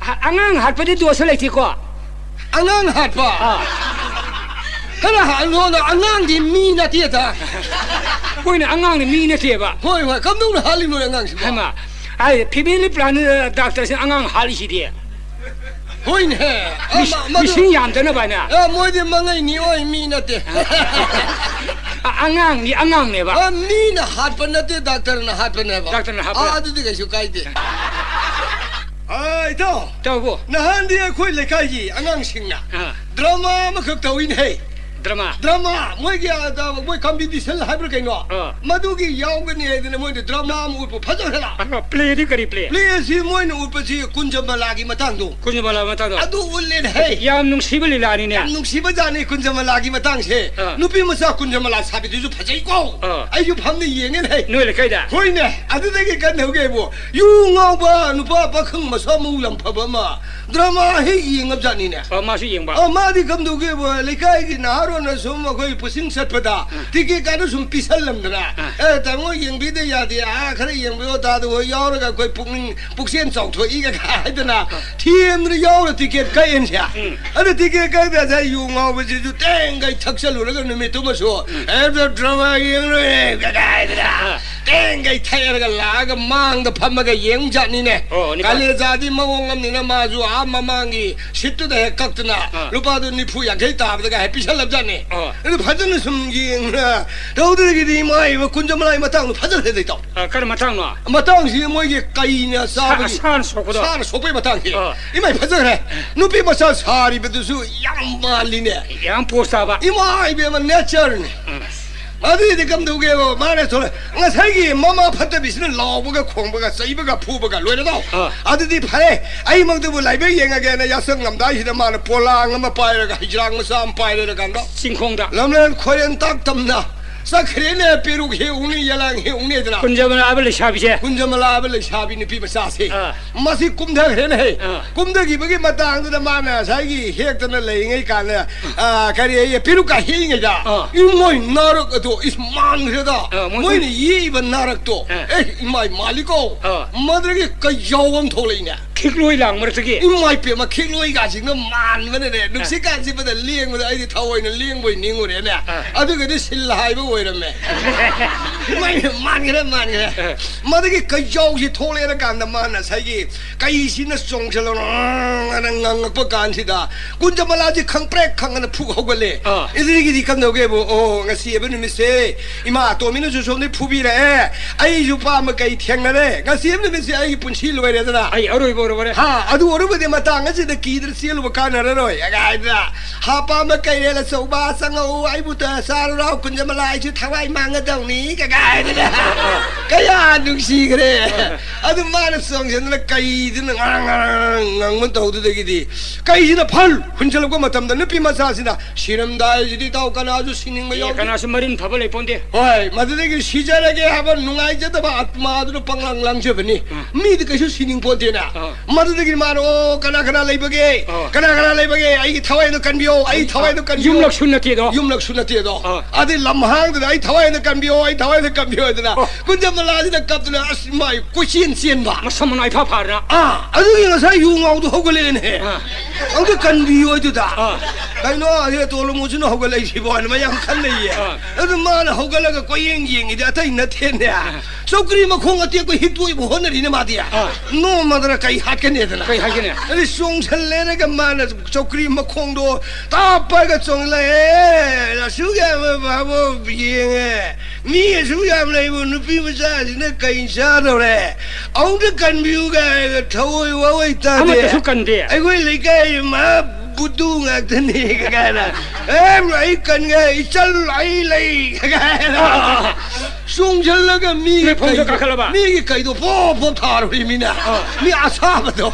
ꯑ-, ꯑꯉꯥꯡ ꯍꯥꯠꯄꯗꯤ ꯗꯣꯁ ꯂꯩꯇꯦꯀꯣ? ꯑꯉꯥꯡ ꯍꯥꯠꯄ? ꯑꯥ꯫ ꯈꯔ ꯍꯥꯠꯂꯣꯅ, ꯑꯉꯥꯡꯗꯤ ꯃꯤ ꯅꯠꯇꯦꯗ꯫ ꯍꯣꯏꯅꯦ, ꯑꯉꯥꯡꯗꯤ ꯃꯤ ꯅꯠꯇꯦꯕ꯫ ꯍꯣꯏ, ꯍꯣꯏ, ꯀꯝꯗꯧꯅ ꯍꯥꯠꯂꯤꯅꯣꯅꯦ ꯑꯉꯥꯡꯁꯤꯕꯣ? ꯍꯩꯃꯥ, ꯍꯥꯏ, ꯐꯦꯃꯤꯂꯤ ꯄ꯭ꯂꯥꯅꯤꯡ, ꯑ, ꯗꯥꯛꯇꯔꯁꯤꯅ ꯑꯉꯥꯡ ꯍꯥꯠꯂꯤꯁꯤꯗꯤ꯫ ꯍꯣꯏꯅꯦ꯫ ꯑ, ꯃꯤꯁ-, ꯃ-, ꯃꯗꯨ ꯃꯤꯁꯤꯡ ꯌꯥꯝꯗꯅꯕ ꯍꯥꯏꯅ꯫ ꯑ, ꯃꯣꯏꯗꯤ ꯃꯉꯩꯅꯤ ꯑꯣꯏ, ꯃꯤ ꯅꯠꯇꯦ꯫ ꯑ, ꯑꯉꯥꯡꯅꯤ, ꯑꯉꯥꯡꯅꯦꯕ꯫ ꯑ, ꯃꯤꯅ ꯍꯥꯠꯄ ꯅꯠꯇꯦ, ꯗꯥꯛꯇꯔꯅ ꯍꯥꯠꯄꯅꯦꯕ꯫ ꯗꯥꯛꯇꯔꯅ ꯍꯥꯠꯄ꯫ ꯑ, ꯑꯗꯨꯗꯤ ꯀꯩꯁꯨ ꯀꯥꯏꯗꯦ꯫ ꯑ, ꯏꯇꯥꯎ꯫ ꯏꯇꯥꯎꯕꯨ꯫ ꯅꯍꯥꯟꯗꯤ ꯑꯩꯈꯣꯏ ꯂꯩꯀꯥꯏꯒꯤ ꯑꯉꯥꯡꯁꯤꯡꯅ ꯑ꯫ ꯗ꯭ꯔꯃꯥ ꯑꯃꯈꯛ ꯇꯧꯏꯅꯦ꯫ ꯗ꯭ꯔꯃꯥ꯫ ꯗ꯭ꯔꯃꯥ, ꯃꯣꯏꯒꯤ, ꯑ, ꯃꯣꯏ ꯀꯝꯄꯤꯇꯤꯁꯟ ꯍꯥꯏꯕ꯭ꯔꯥ ꯀꯩꯅꯣ? ꯑ꯫ ꯃꯗꯨꯒꯤ ꯌꯥꯎꯒꯅꯤ ꯍꯥꯏꯗꯅ ꯃꯣꯏꯅ ꯗ꯭ꯔꯃꯥ ꯑꯃ ꯎꯠꯄ ꯐꯖꯈ꯭ꯔꯦ꯫ ꯑ, ꯄ꯭ꯂꯦꯗꯤ ꯀꯔꯤ ꯄ꯭ꯂꯦ? ꯄ꯭ꯂꯦ ꯑꯁꯤ ꯃꯣꯏꯅ ꯎꯠꯄꯁꯤ ꯀꯨꯟꯖꯃꯂꯥꯒꯤ ꯃꯇꯥꯡꯗꯣ꯫ ꯀꯨꯟꯖꯃꯂꯥ ꯃꯇꯥꯡꯗꯣ꯫ ꯑꯗꯨ ꯎꯠꯂꯦꯅꯦ, ꯍꯦ꯫ ꯌꯥꯝ ꯅꯨꯡꯁꯤꯕ ꯂꯤꯂꯥꯅꯤꯅꯦ꯫ ꯌꯥꯝ ꯅꯨꯡꯁꯤꯕ ꯖꯥꯠꯅꯤ ꯀꯨꯟꯖꯃꯂꯥꯒꯤ ꯃꯇꯥꯡꯁꯦ꯫ ꯑ꯫ ꯅꯨꯄꯤ ꯃꯆꯥ ꯀꯨꯟꯖꯃꯂꯥ ꯁꯥꯕꯤꯗꯨꯁꯨ ꯐꯖꯩꯀꯣ꯫ ꯑ꯫ ꯑꯩꯁꯨ ꯐꯝꯅ ꯌꯦꯡꯉꯦꯅꯦ, ꯍꯦ꯫ ꯅꯣꯏ ꯂꯩꯀꯥꯏꯗ? ꯍꯣꯏꯅꯦ, ꯑꯗꯨꯗꯒꯤ ꯀꯟꯅ ꯍꯧꯒꯦꯕꯨ꯫ ꯌꯨ ꯉꯥꯎꯕ ꯅꯨꯄꯥ ꯄꯥꯈꯪ ꯃꯁꯥ ꯃꯎ ꯌꯥꯝ ꯐꯕ ꯑꯃ ꯗ꯭ꯔꯃꯥ ꯍꯦꯛ ꯌꯦꯡꯉꯕꯖꯥꯠꯅꯤꯅꯦ꯫ ꯑ, ꯃꯥꯁꯨ ꯌꯦꯡꯕ? ꯑ, ꯃꯥꯗꯤ ꯀꯝꯗꯧꯒꯦꯕꯨ, ꯂꯩꯀꯥꯏꯒꯤ ꯅꯍꯥꯔꯣꯟꯅ ꯁꯨꯝ ꯑꯩꯈꯣꯏ ꯄꯨꯁꯤꯡ ꯆꯠꯄꯗ ꯎꯝ꯫ ꯇꯤꯀꯦꯠ ꯀꯥꯗꯨ ꯁꯨꯝ ꯄꯤꯁꯜꯂꯝꯗꯅ, ꯎꯝ꯫ "ꯑꯦ, ꯇꯥꯃꯣ, ꯌꯦꯡꯕꯤꯗ ꯌꯥꯗꯦ, ꯑꯥ, ꯈꯔ ꯌꯦꯡꯕꯤꯌꯣ, ꯇꯥꯗ ꯍꯣꯏ ꯌꯥꯎꯔꯒ ꯑꯩꯈꯣꯏ ꯄꯨꯛꯅꯤꯡ, ꯄꯨꯛꯆꯦꯜ ꯆꯥꯎꯊꯣꯛꯏꯒ" ꯍꯥꯏꯗꯅ ꯎꯝ꯫ ꯊꯦꯝꯗꯅ ꯌꯥꯎꯔ ꯇꯤꯀꯦꯠ ꯀꯛꯑꯦꯅꯁꯦ꯫ ꯎꯝ꯫ ꯑꯗ ꯇꯤꯀꯦꯠ ꯀꯛꯄꯗ ꯉꯁꯥꯏ ꯌꯨ ꯉꯥꯎꯕꯁꯤꯁꯨ ꯇꯦꯡꯒꯩ ꯊꯛꯆꯜꯂꯨꯔꯒ ꯅꯨꯃꯤꯠꯇꯨꯃꯁꯨ, ꯎꯝ꯫ "ꯑꯦ, ꯗ꯭ꯔꯃꯥ ꯌꯦꯡꯂꯣꯏꯔꯦ" ꯀꯥꯏꯗꯅ꯫ ꯑꯥ꯫ ꯇꯦꯡꯒꯩ ꯊꯛꯑꯔꯒ ꯂꯥꯛꯑꯒ ꯃꯥꯡꯗ ꯐꯝꯃꯒ ꯌꯦꯡꯖꯥꯠꯅꯤꯅꯦ꯫ ꯑꯣ, ꯅꯤꯄꯥ꯫ ꯀꯥꯂꯦꯖꯥꯗꯤ ꯃꯑꯣꯡ ꯑꯃꯅꯤꯅ ꯃꯥꯁꯨ ꯑꯥ ꯃꯃꯥꯡꯒꯤ ꯁꯤꯠꯇꯨꯗ ꯍꯦꯛ ꯀꯛꯇꯅ ꯑꯥ꯫ ꯂꯨꯄꯥꯗꯨ ꯅꯤꯐꯨ ꯌꯥꯡꯈꯩ ꯇꯥꯕꯗꯒ ꯍꯦꯛ ꯄꯤꯁꯜꯂꯕꯖꯥꯠꯅꯤ꯫ ꯑꯣ꯫ ꯑꯗꯨ ꯐꯖꯅ ꯁꯨꯝ ꯌꯦꯡꯅ ꯇꯧꯗ꯭ꯔꯒꯗꯤ ꯏꯃꯥ ꯏꯕ ꯀꯨꯟꯖꯃꯂꯥꯏ ꯃꯇꯥꯡꯗꯣ ꯐꯖꯈ꯭ꯔꯦꯗ ꯏꯇꯥꯎ꯫ ꯑꯥ, ꯀꯔꯝꯕ ꯃꯇꯥꯡꯅꯣ? ꯃꯇꯥꯡꯁꯤ ꯃꯣꯏꯒꯤ ꯀꯩꯅ ꯆꯥꯕꯒꯤ ꯁꯥꯅ ꯁꯣꯛꯄꯗꯣ? ꯁꯥꯅ ꯁꯣꯛꯄꯒꯤ ꯃꯇꯥꯡꯁꯤ꯫ ꯑꯣ꯫ ꯏꯃꯥꯏ ꯐꯖꯈ꯭ꯔꯦ꯫ ꯅꯨꯄꯤ ꯃꯆꯥ ꯁꯥꯔꯤꯕꯗꯨꯁꯨ ꯌꯥꯝ ꯃꯥꯜꯂꯤꯅꯦ꯫ ꯌꯥꯝ ꯄꯣꯁ ꯇꯥꯕ꯫ ꯏꯃꯥ ꯏꯕꯦꯝꯃ ꯅꯦꯆꯔꯅꯤ꯫ ꯎꯝ꯫ ꯑꯗꯨꯗꯤ ꯀꯝꯗꯧꯒꯦꯕ? ꯃꯥꯅ ꯊꯣꯛꯂꯛ-, ꯉꯁꯥꯏꯒꯤ ꯃꯃꯥ ꯐꯠꯇꯕꯤꯁꯤꯅ ꯂꯥꯎꯕꯒ ꯈꯣꯡꯕꯒ ꯆꯩꯕꯒ ꯐꯨꯕꯒ ꯂꯣꯏꯔꯗꯧ꯫ ꯑꯥ꯫ ꯑꯗꯨꯗꯤ ꯐꯔꯦ, ꯑꯩꯃꯛꯇꯕꯨ ꯂꯥꯏꯕꯛ ꯌꯦꯡꯉꯒꯦꯅ ꯌꯥꯆꯪꯉꯝꯗꯥꯏꯁꯤꯗ ꯃꯥꯅ ꯄꯣꯂꯥꯡ ꯑꯃ ꯄꯥꯏꯔꯒ, ꯍꯩꯖ꯭ꯔꯥꯡ ꯃꯆꯥ ꯑꯃ ꯄꯥꯏꯔꯒ ꯀꯥꯟꯗ ꯆꯤꯡꯈꯣꯡꯗ꯫ ꯂꯝꯂꯦꯟ ꯈꯣꯏꯔꯦꯟ ꯇꯥꯛ ꯇꯝꯅ ꯆꯠꯈ꯭ꯔꯦꯅꯦ, ꯄꯦꯔꯨꯛ ꯍꯦꯛ ꯎꯅꯤ, ꯌꯦꯂꯥꯡ ꯍꯦꯛ ꯎꯅꯤꯗꯅ꯫ ꯀꯨꯟꯖꯃꯂꯥꯕ ꯂꯩꯁꯥꯕꯤꯁꯦ꯫ ꯀꯨꯟꯖꯃꯂꯥꯕ ꯂꯩꯁꯥꯕꯤ ꯅꯨꯄꯤ ꯃꯆꯥꯁꯦ꯫ ꯑꯥ꯫ ꯃꯁꯤ ꯀꯨꯝꯊꯈ꯭ꯔꯦꯅꯦ ꯍꯦ꯫ ꯑꯥ꯫ ꯀꯨꯝꯊꯈꯤꯕꯒꯤ ꯃꯇꯥꯡꯗꯨꯗ ꯃꯥꯅ ꯉꯁꯥꯏꯒꯤ ꯍꯦꯛꯇꯅ ꯂꯩꯔꯤꯉꯩ ꯀꯥꯟꯗ, ꯑꯥ, ꯀꯔꯤ ꯍꯥꯏꯌꯦ, ꯄꯦꯔꯨꯛꯀ ꯍꯦꯛꯏꯉꯩꯗ ꯑꯥ꯫ ꯏꯃꯣꯏ ꯅꯥꯔꯛ ꯑꯗꯣ ꯏꯁ ꯃꯥꯡꯈ꯭ꯔꯦꯗ꯫ ꯑꯥ, ꯃꯣꯏ ꯃꯣꯏꯅ ꯌꯦꯛꯏꯕ ꯅꯥꯔꯛꯇꯣ꯫ ꯑꯥ꯫ ꯑꯦ, ꯏꯃꯥꯏ ꯃꯥꯜꯂꯤꯀꯣ꯫ ꯑꯥ꯫ ꯃꯗꯨꯗꯒꯤ ꯀꯩꯖꯥꯎ ꯑꯃ ꯊꯣꯛꯂꯛꯏꯅꯦ꯫ ꯈꯤꯛꯂꯣꯏ ꯂꯥꯡ ꯃꯔꯛꯇꯒꯤ꯫ ꯏꯃꯥꯏ ꯄꯦꯝꯃ, ꯈꯤꯛꯂꯣꯏꯒꯥꯁꯤꯡꯅ ꯃꯥꯟꯕꯅꯅꯦ, ꯑꯥ꯫ ꯅꯨꯡꯁꯤꯠ ꯀꯥꯟꯁꯤꯕꯗ ꯂꯦꯡꯕꯗ ꯑꯩꯗꯤ ꯊꯑꯣꯏꯅ ꯂꯦꯡꯕꯣꯏ ꯅꯤꯡꯉꯨꯔꯦꯅꯦ꯫ ꯑꯥ꯫ ꯑꯗꯨꯒꯗꯤ ꯁꯤꯜ ꯍꯥꯏꯕ ꯑꯣꯏꯔꯝꯃꯦ꯫ ꯃꯥꯟꯈ꯭ꯔꯦ, ꯃꯥꯟꯈ꯭ꯔꯦ꯫ ꯃꯗꯨꯒꯤ ꯀꯩꯖꯥꯎꯁꯤ ꯊꯣꯛꯂꯦꯅ ꯀꯥꯟꯗ ꯃꯥꯅ ꯉꯁꯥꯏꯒꯤ ꯀꯩꯁꯤꯅ ꯆꯣꯡꯁꯤꯜꯂꯒ ꯉꯪꯉꯛꯄ ꯀꯥꯟꯁꯤꯗ ꯀꯨꯟꯖꯃꯂꯥꯁꯤ ꯈꯪꯄ꯭ꯔꯦꯛ ꯈꯪꯉꯅ ꯐꯨꯛ ꯍꯧꯒꯠꯂꯦ꯫ ꯑꯥ꯫ ꯑꯗꯨꯗꯒꯤꯗꯤ ꯀꯝꯗꯧꯒꯦꯕꯨ, ꯑꯣ, ꯉꯁꯤ ꯍꯥꯏꯕ ꯅꯨꯃꯤꯠꯁꯦ ꯏꯃꯥ ꯑꯇꯣꯝꯕꯤꯅꯁꯨ ꯁꯣꯝꯗꯒꯤ ꯐꯨꯕꯤꯔꯛꯑꯦ, ꯑꯩꯁꯨ ꯄꯥꯝꯕ ꯀꯩ ꯊꯦꯡꯅꯔꯦ, ꯉꯁꯤ ꯍꯥꯏꯕ ꯅꯨꯃꯤꯠꯁꯦ ꯑꯩꯒꯤ ꯄꯨꯟꯁꯤ ꯂꯣꯏꯔꯦꯗꯅ꯫ ꯑꯩ ꯑꯔꯣꯏꯕ ꯑꯣꯏꯔꯕꯅꯦ꯫ ꯍꯥ, ꯑꯗꯨ ꯑꯣꯏꯔꯕꯗꯤ ꯃꯇꯥꯡ ꯑꯁꯤꯗ ꯀꯤꯗꯅ ꯆꯦꯜꯂꯨꯕ ꯀꯥꯟꯅꯔꯔꯣꯏ ꯀꯥꯏꯗꯅ꯫ ꯍꯥꯄꯥꯝꯕ ꯀꯩꯔꯦꯜ ꯑꯆꯧꯕ ꯆꯪꯉꯛꯎ, ꯑꯩꯕꯨ ꯇ-, ꯆꯥꯔꯨꯔꯥꯎ, ꯀꯨꯟꯖꯃꯂꯥ, ꯑꯩꯁꯨ ꯊꯋꯥꯏ ꯃꯥꯡꯒꯗꯧꯅꯤ ꯀꯥꯏꯗꯅ꯫ ꯀꯌꯥ ꯅꯨꯡꯁꯤꯈ꯭ꯔꯦ꯫ ꯑꯗꯨ ꯃꯥꯅ ꯆꯣꯡꯁꯤꯟꯗꯅ ꯀꯩꯗꯨꯅ ꯉꯥꯡ ꯉꯥꯡ ꯉꯪꯕ ꯇꯧꯗꯨꯗꯒꯤꯗꯤ ꯀꯩꯁꯤꯅ ꯐꯜ ꯍꯨꯟꯖꯜꯂꯛꯄ ꯃꯇꯝꯗ ꯅꯨꯄꯤ ꯃꯆꯥꯁꯤꯅ ꯁꯤꯔꯝꯗꯥꯏꯁꯤꯗꯤ ꯏꯇꯥꯎ ꯀꯅꯥꯁꯨ ꯁꯤꯅꯤꯡꯕ ꯑꯦ, ꯌꯥꯎꯗꯦ꯫ ꯀꯅꯥꯁꯨ ꯃꯔꯤꯟ ꯐꯕ ꯂꯩꯄꯣꯟꯗꯦ꯫ ꯍꯣꯏ, ꯃꯗꯨꯗꯒꯤ ꯁꯤꯖꯔꯒꯦ ꯍꯥꯏꯕ ꯅꯨꯡꯉꯥꯏꯖꯗꯕ ꯑꯥꯠꯃꯥꯗꯨꯅ ꯄꯪꯂꯪ ꯂꯪꯖꯕꯅꯤ꯫ ꯎꯝ꯫ ꯃꯤꯗꯤ ꯀꯩꯁꯨ ꯁꯤꯅꯤꯡꯄꯣꯟꯇꯦꯅ꯫ ꯑꯥ꯫ ꯃꯗꯨꯗꯒꯤ ꯃꯥꯅ, "ꯑꯣ, ꯀꯅꯥ ꯀꯅꯥ ꯂꯩꯕꯒꯦ? ꯑꯥ꯫ ꯀꯅꯥ ꯀꯅꯥ ꯂꯩꯕꯒꯦ? ꯑꯩꯒꯤ ꯊꯋꯥꯏꯗꯣ ꯀꯟꯕꯤꯌꯣ, ꯑꯩ ꯊꯋꯥꯏꯗꯣ ꯀꯟꯕꯤꯌꯣ"꯫ ꯌꯨꯝꯂꯛꯁꯨ ꯅꯠꯇꯦꯗꯣ꯫ ꯌꯨꯝꯂꯛꯁꯨ ꯅꯠꯇꯦꯗꯣ꯫ ꯑꯥ꯫ ꯑꯗꯩ ꯂꯝꯍꯥꯡꯗꯨꯗ, "ꯑꯩ ꯊꯋꯥꯏꯗꯣ ꯀꯟꯕꯤꯌꯣ, ꯑꯩ ꯊꯋꯥꯏꯗꯣ ꯀꯟꯕꯤꯌꯣ" ꯍꯥꯏꯗꯅ ꯑꯣ꯫ ꯀꯨꯟꯖꯃꯂꯥꯁꯤꯅ ꯀꯞꯇꯅ ꯑꯁ ꯃꯥꯏ ꯀꯣꯏꯆꯦꯟ ꯆꯦꯟꯕ꯫ ꯃꯁꯝ ꯃꯅꯥꯏ ꯐꯥ ꯐꯥꯔꯅ꯫ ꯑꯥ, ꯑꯗꯨꯒꯤ ꯉꯁꯥꯏ ꯌꯨ ꯉꯥꯎꯗꯣ ꯍꯧꯒꯠꯂꯛꯑꯦꯅꯦ꯫ ꯑꯥ꯫ ꯑꯝꯇ ꯀꯟꯕꯤꯌꯣ ꯑꯗꯨꯗ꯫ ꯑꯥ꯫ "ꯀꯩꯅꯣ, ꯑꯁꯤ ꯇꯣꯂꯣꯃꯨꯁꯤꯅ ꯍꯧꯒꯠꯂꯛꯏꯁꯤꯕꯣ?" ꯍꯥꯏꯅ ꯃꯌꯥꯝ ꯈꯟꯅꯩꯌꯦ꯫ ꯑꯥ꯫ ꯑꯗꯨ ꯃꯥꯅ ꯍꯧꯒꯠꯂꯒ ꯀꯣꯏꯌꯦꯡ ꯌꯦꯡꯉꯤꯗꯤ ꯑꯇꯩ ꯅꯠꯇꯦꯅꯦ꯫ ꯑꯥ꯫ ꯆꯧꯀ꯭ꯔꯤ ꯃꯈꯣꯡ ꯑꯇꯦꯛꯄ ꯍꯤꯠꯇꯣꯛꯏꯕ ꯍꯣꯠꯅꯔꯤꯅꯦ ꯃꯥꯗꯤ꯫ ꯑꯥ꯫ ꯅꯣꯡꯃꯗꯅ ꯀꯩ ꯍꯥꯠꯀꯅꯤꯗꯅ꯫ ꯀꯩ ꯍꯥꯏꯒꯅꯤ? ꯑꯗꯩ ꯆꯣꯡꯁꯜꯂꯦꯅꯒ ꯃꯥꯅ ꯆꯧꯀ꯭ꯔꯤ ꯃꯈꯣꯡꯗꯣ ꯇꯥꯞꯄꯒ ꯆꯣꯡꯂꯛꯑꯦ꯫ ꯑꯁꯨꯛ ꯌꯥꯝꯕ ꯚꯥꯕꯣꯛ ꯌꯦꯡꯉꯦ꯫ ꯃꯤ ꯑꯁꯨꯛ ꯌꯥꯝ ꯂꯩꯕ ꯅꯨꯄꯤ ꯃꯆꯥꯁꯤꯅ ꯀꯩ ꯆꯥꯗꯧꯔꯦ? ꯑꯃꯨꯛꯇ ꯀꯟꯕꯤꯌꯨ ꯀꯥꯏꯅ ꯊꯑꯣꯏ ꯋꯥꯑꯣꯏ ꯇꯥꯗꯦ꯫ ꯑꯃꯠꯇꯁꯨ ꯀꯟꯗꯦ꯫ ꯑꯩꯈꯣꯏ ꯂꯩꯀꯥꯏ ꯃꯥ ꯕꯨꯗꯨ ꯉꯥꯛꯇꯅꯤ ꯀꯥꯏꯅ꯫ "ꯑꯦ, ꯑꯩ ꯀꯟꯒꯦ, ꯏꯆꯜ ꯑꯩ ꯂꯩ" ꯀꯥꯏꯅ꯫ ꯑꯥ, ꯑꯥ, ꯑꯥ꯫ ꯆꯣꯡꯁꯤꯜꯂꯒ ꯃꯤꯒꯤ ꯂꯩꯐꯝꯗ ꯀꯩꯗꯣ, ꯀꯥꯈꯠꯂꯕ? ꯃꯤꯒꯤ ꯀꯩꯗꯣ ꯄꯣꯞ ꯄꯣꯞ ꯊꯥꯔꯨꯔꯤ ꯃꯤꯅ꯫ ꯑꯥ꯫ ꯃꯤ ꯑꯁꯥꯕꯗꯣ꯫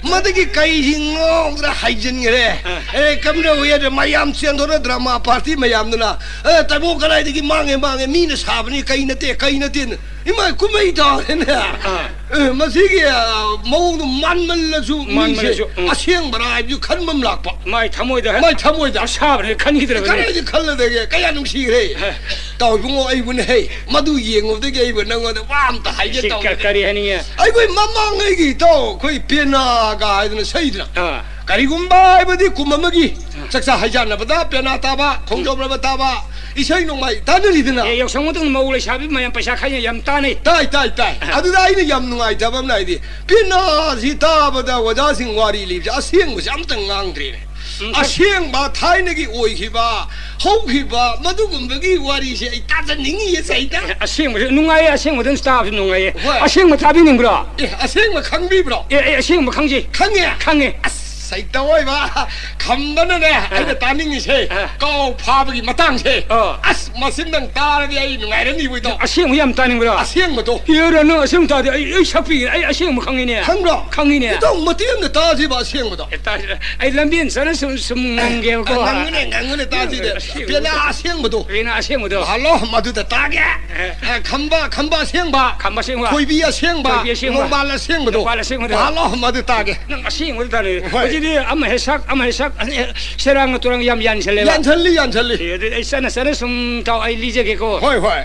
ꯃꯗꯨꯒꯤ ꯀꯩꯁꯤ ꯉꯥꯎꯗꯅ ꯍꯥꯏꯖꯤꯟꯈ꯭ꯔꯦ꯫ ꯑꯥ꯫ ꯑꯦ, ꯀꯝꯗꯧꯋꯤ ꯍꯥꯏꯗ ꯃꯌꯥꯝ ꯆꯦꯟꯊꯣꯔ ꯗ꯭ꯔꯃꯥ ꯄꯥꯔꯇꯤ ꯃꯌꯥꯝꯗꯨꯅ, "ꯑꯦ, ꯇꯥꯏꯕꯣ ꯀꯗꯥꯏꯗꯒꯤ ꯃꯥꯡꯉꯦ, ꯃꯥꯡꯉꯦ, ꯃꯤꯅ ꯁꯥꯕꯅꯤ, ꯀꯩ ꯅꯠꯇꯦ, ꯀꯩ ꯅꯠꯇꯦꯅ"꯫ ꯏꯃꯥ, ꯀꯨꯝꯍꯩ ꯇꯥꯔꯦꯅꯦ꯫ ꯑꯥ꯫ ꯑꯦ, ꯃꯁꯤꯒꯤ, ꯑ, ꯃꯑꯣꯡꯗꯣ ꯃꯥꯟꯃꯜꯂꯁꯨ ꯃꯤꯁꯦ ꯃꯥꯟꯃꯜꯂꯁꯨ, ꯎꯝ꯫ ꯑꯁꯦꯡꯕꯔꯥ ꯍꯥꯏꯕꯁꯨ ꯈꯟꯕ ꯑꯃ ꯂꯥꯛꯄ꯫ ꯃꯥꯏ ꯊꯃꯣꯏꯗ ꯃꯥꯏ ꯊꯃꯣꯏꯗ꯫ ꯑꯁꯥꯕꯅꯦ ꯈꯟꯈꯤꯗ꯭ꯔꯕꯅꯦ꯫ ꯀꯗꯥꯏꯗ ꯈꯜꯂꯗꯒꯦ? ꯀꯌꯥ ꯅꯨꯡꯁꯤꯈ꯭ꯔꯦ꯫ ꯑꯦ꯫ ꯇꯥꯎ ꯏꯕꯨꯡꯉꯣ, ꯑꯩꯕꯨꯅꯦ, ꯍꯦ, ꯃꯗꯨ ꯌꯦꯡꯉꯨꯕꯗꯒꯤ ꯑꯩꯕꯨ ꯅꯪꯉꯣꯟꯗ ꯋꯥ ꯑꯝꯇ ꯍꯥꯏꯒꯦ ꯁꯤ ꯀ-, ꯇꯧꯕꯅꯦ꯫ ꯀꯔꯤ ꯍꯥꯏꯅꯤꯡꯉꯦ? ꯑꯩꯈꯣꯏ ꯃꯃꯥꯡꯉꯩꯒꯤ ꯏꯇꯥꯎ, ꯑꯩꯈꯣꯏ ꯄꯦꯅꯥꯒ ꯍꯥꯏꯗꯅ ꯁꯛꯏꯗꯅ꯫ ꯑꯥ꯫ ꯀꯔꯤꯒꯨꯝꯕ ꯍꯥꯏꯕꯗꯤ ꯀꯨꯝ ꯑꯃꯒꯤ ꯑꯥ꯫ ꯆꯥꯛꯆꯥ ꯍꯩꯖꯥꯟꯅꯕꯗ ꯄꯦꯅꯥ ꯇꯥꯕ, ꯈꯣꯡꯖꯣꯝ ꯄꯔꯕ ꯇꯥꯕ, ꯏꯁꯩ ꯅꯣꯡꯃꯥꯏ ꯇꯥꯟꯅꯔꯤꯗꯅ꯫ ꯑꯦ, ꯌꯥꯎꯁꯪ ꯃꯇꯨꯡꯗ ꯃꯧ ꯂꯩꯁꯥꯕꯤ ꯃꯌꯥꯝ ꯄꯩꯁꯥ ꯈꯥꯏꯅ ꯌꯥꯝ ꯇꯥꯟꯅꯩ꯫ ꯇꯥꯏ, ꯇꯥꯏ, ꯇꯥꯏ꯫ ꯑꯗꯨꯗ ꯑꯩꯅ ꯌꯥꯝ ꯅꯨꯡꯉꯥꯏꯇꯕ ꯑꯃꯅ ꯍꯥꯏꯗꯤ, ꯄꯦꯅꯥꯁꯤ ꯇꯥꯕꯗ ꯑꯣꯖꯥꯁꯤꯡ ꯋꯥꯔꯤ ꯂꯤꯕꯁꯦ ꯑꯁꯦꯡꯕꯁꯦ ꯑꯝꯇ ꯉꯥꯡꯗ꯭ꯔꯦꯅꯦ꯫ ꯎꯝ, ꯑꯁꯦꯡꯕ ꯊꯥꯏꯅꯒꯤ ꯑꯣꯏꯈꯤꯕ, ꯍꯧꯈꯤꯕ ꯃꯗꯨꯒꯨꯝꯕꯒꯤ ꯋꯥꯔꯤꯁꯦ ꯑꯩ ꯇꯥꯖꯅꯤꯡꯉꯤꯌꯦ ꯁꯩꯇ꯫ ꯑꯦ, ꯑꯁꯦꯡꯕꯁꯨ ꯅꯨꯡꯉꯥꯏꯌꯦ, ꯑꯁꯦꯡꯕꯗꯨꯅ ꯇꯥꯕꯁꯨ ꯅꯨꯡꯉꯥꯏꯌꯦ꯫ ꯍꯣꯏ꯫ ꯑꯁꯦꯡꯕ ꯇꯥꯕꯤꯅꯤꯡꯕ꯭ꯔꯣ? ꯑꯦ, ꯑꯁꯦꯡꯕ ꯈꯪꯕꯤꯕ꯭ꯔꯣ? ꯑꯦ, ꯑꯦ, ꯑꯁꯦꯡꯕ ꯈꯪꯖꯩ꯫ ꯈꯪꯉꯦ? ꯈꯪꯉꯦ꯫ ꯑꯁ, ꯁꯩꯇ ꯑꯣꯏꯕ ꯈꯝꯕꯅꯅꯦ, ꯑꯩꯅ ꯇꯥꯅꯤꯡꯉꯤꯁꯦ, ꯑ꯫ ꯀꯥꯎ ꯐꯥꯕꯒꯤ ꯃꯇꯥꯡꯁꯦ꯫ ꯑ꯫ ꯑꯁ, ꯃꯁꯤ ꯅꯪ ꯇꯥꯔꯗꯤ ꯑꯩ ꯅꯨꯡꯉꯥꯏꯔꯅꯤꯕꯣ, ꯏꯇꯥꯎ꯫ ꯑꯁꯦꯡꯕ ꯌꯥꯝ ꯇꯥꯅꯤꯡꯕ꯭ꯔꯣ? ꯑꯁꯦꯡꯕꯗꯣ꯫ ꯍꯦꯔꯥ, ꯅꯪ ꯑꯁꯦꯡꯕ ꯇꯥꯗꯤ ꯑꯩ, ꯑꯩ ꯁꯛꯄꯤꯒꯦ, ꯑꯩ ꯑꯁꯦꯡꯕ ꯈꯪꯉꯤꯅꯦ꯫ ꯈꯪꯕ꯭ꯔꯣ? ꯈꯪꯉꯤꯅꯦ꯫ ꯏꯇꯥꯎ, ꯃꯇꯦꯛ ꯑꯃ ꯇꯥꯁꯤꯕ ꯑꯁꯦꯡꯕꯗꯣ꯫ ꯑꯦ, ꯇꯥꯁꯤ, ꯑꯩ ꯂꯝꯕꯦꯟ ꯆꯠꯅ ꯁꯨꯝ, ꯁꯨꯝ ꯉꯪꯒꯦꯕꯀꯣ꯫ ꯑ, ꯉꯪꯉꯨꯅꯦ, ꯉꯪꯉꯨꯅꯦ, ꯇꯥꯁꯤꯗ꯫ ꯑꯁꯦꯡꯕꯗꯣ꯫ ꯄꯦꯅꯥ ꯑꯁꯦꯡꯕꯗꯣ꯫ ꯄꯦꯅꯥ ꯑꯁꯦꯡꯕꯗꯣ꯫ ꯍꯜꯂꯣ, ꯃꯗꯨꯗ ꯇꯥꯒꯦ꯫ ꯑꯦ꯫ ꯑ, ꯈꯝꯕ, ꯈꯝꯕ ꯑꯁꯦꯡꯕ꯫ ꯈꯝꯕ ꯑꯁꯦꯡꯕ꯫ ꯊꯣꯏꯕꯤ ꯑꯁꯦꯡꯕ꯫ ꯊꯣꯏꯕꯤ ꯑꯁꯦꯡꯕ꯫ ꯅꯣꯡꯕꯥꯜ ꯑꯁꯦꯡꯕꯗꯣ꯫ ꯅꯣꯡꯕꯥꯜ ꯑꯁꯦꯡꯕꯗꯣ꯫ ꯍꯜꯂꯣ, ꯃꯗꯨ ꯇꯥꯒꯦ꯫ ꯅꯪ ꯑꯁꯦꯡꯕꯗꯣ ꯇꯥꯅꯤꯡꯉꯦ꯫ ꯍꯣꯏ꯫ ꯍꯧꯖꯤꯛꯇꯤ ꯑꯃ ꯍꯦꯛ ꯁꯛ, ꯑꯃ ꯍꯦꯛ ꯁꯛ, ꯑꯅꯤ ꯍꯦꯛ ꯁꯦꯔꯥꯡꯅ ꯇꯨꯔꯥꯡ ꯌꯥꯝ ꯌꯥꯟꯁꯜꯂꯦꯕ꯫ ꯌꯥꯟꯁꯜꯂꯤ, ꯌꯥꯟꯁꯜꯂꯤ꯫ ꯑꯦ, ꯑꯗꯨꯗꯤ ꯑꯩ ꯆꯠꯅ ꯆꯠꯅ ꯁꯨꯝ ꯇꯥꯎ, ꯑꯩ ꯂꯤꯖꯒꯦꯀꯣ꯫ ꯍꯣꯏ, ꯍꯣꯏ꯫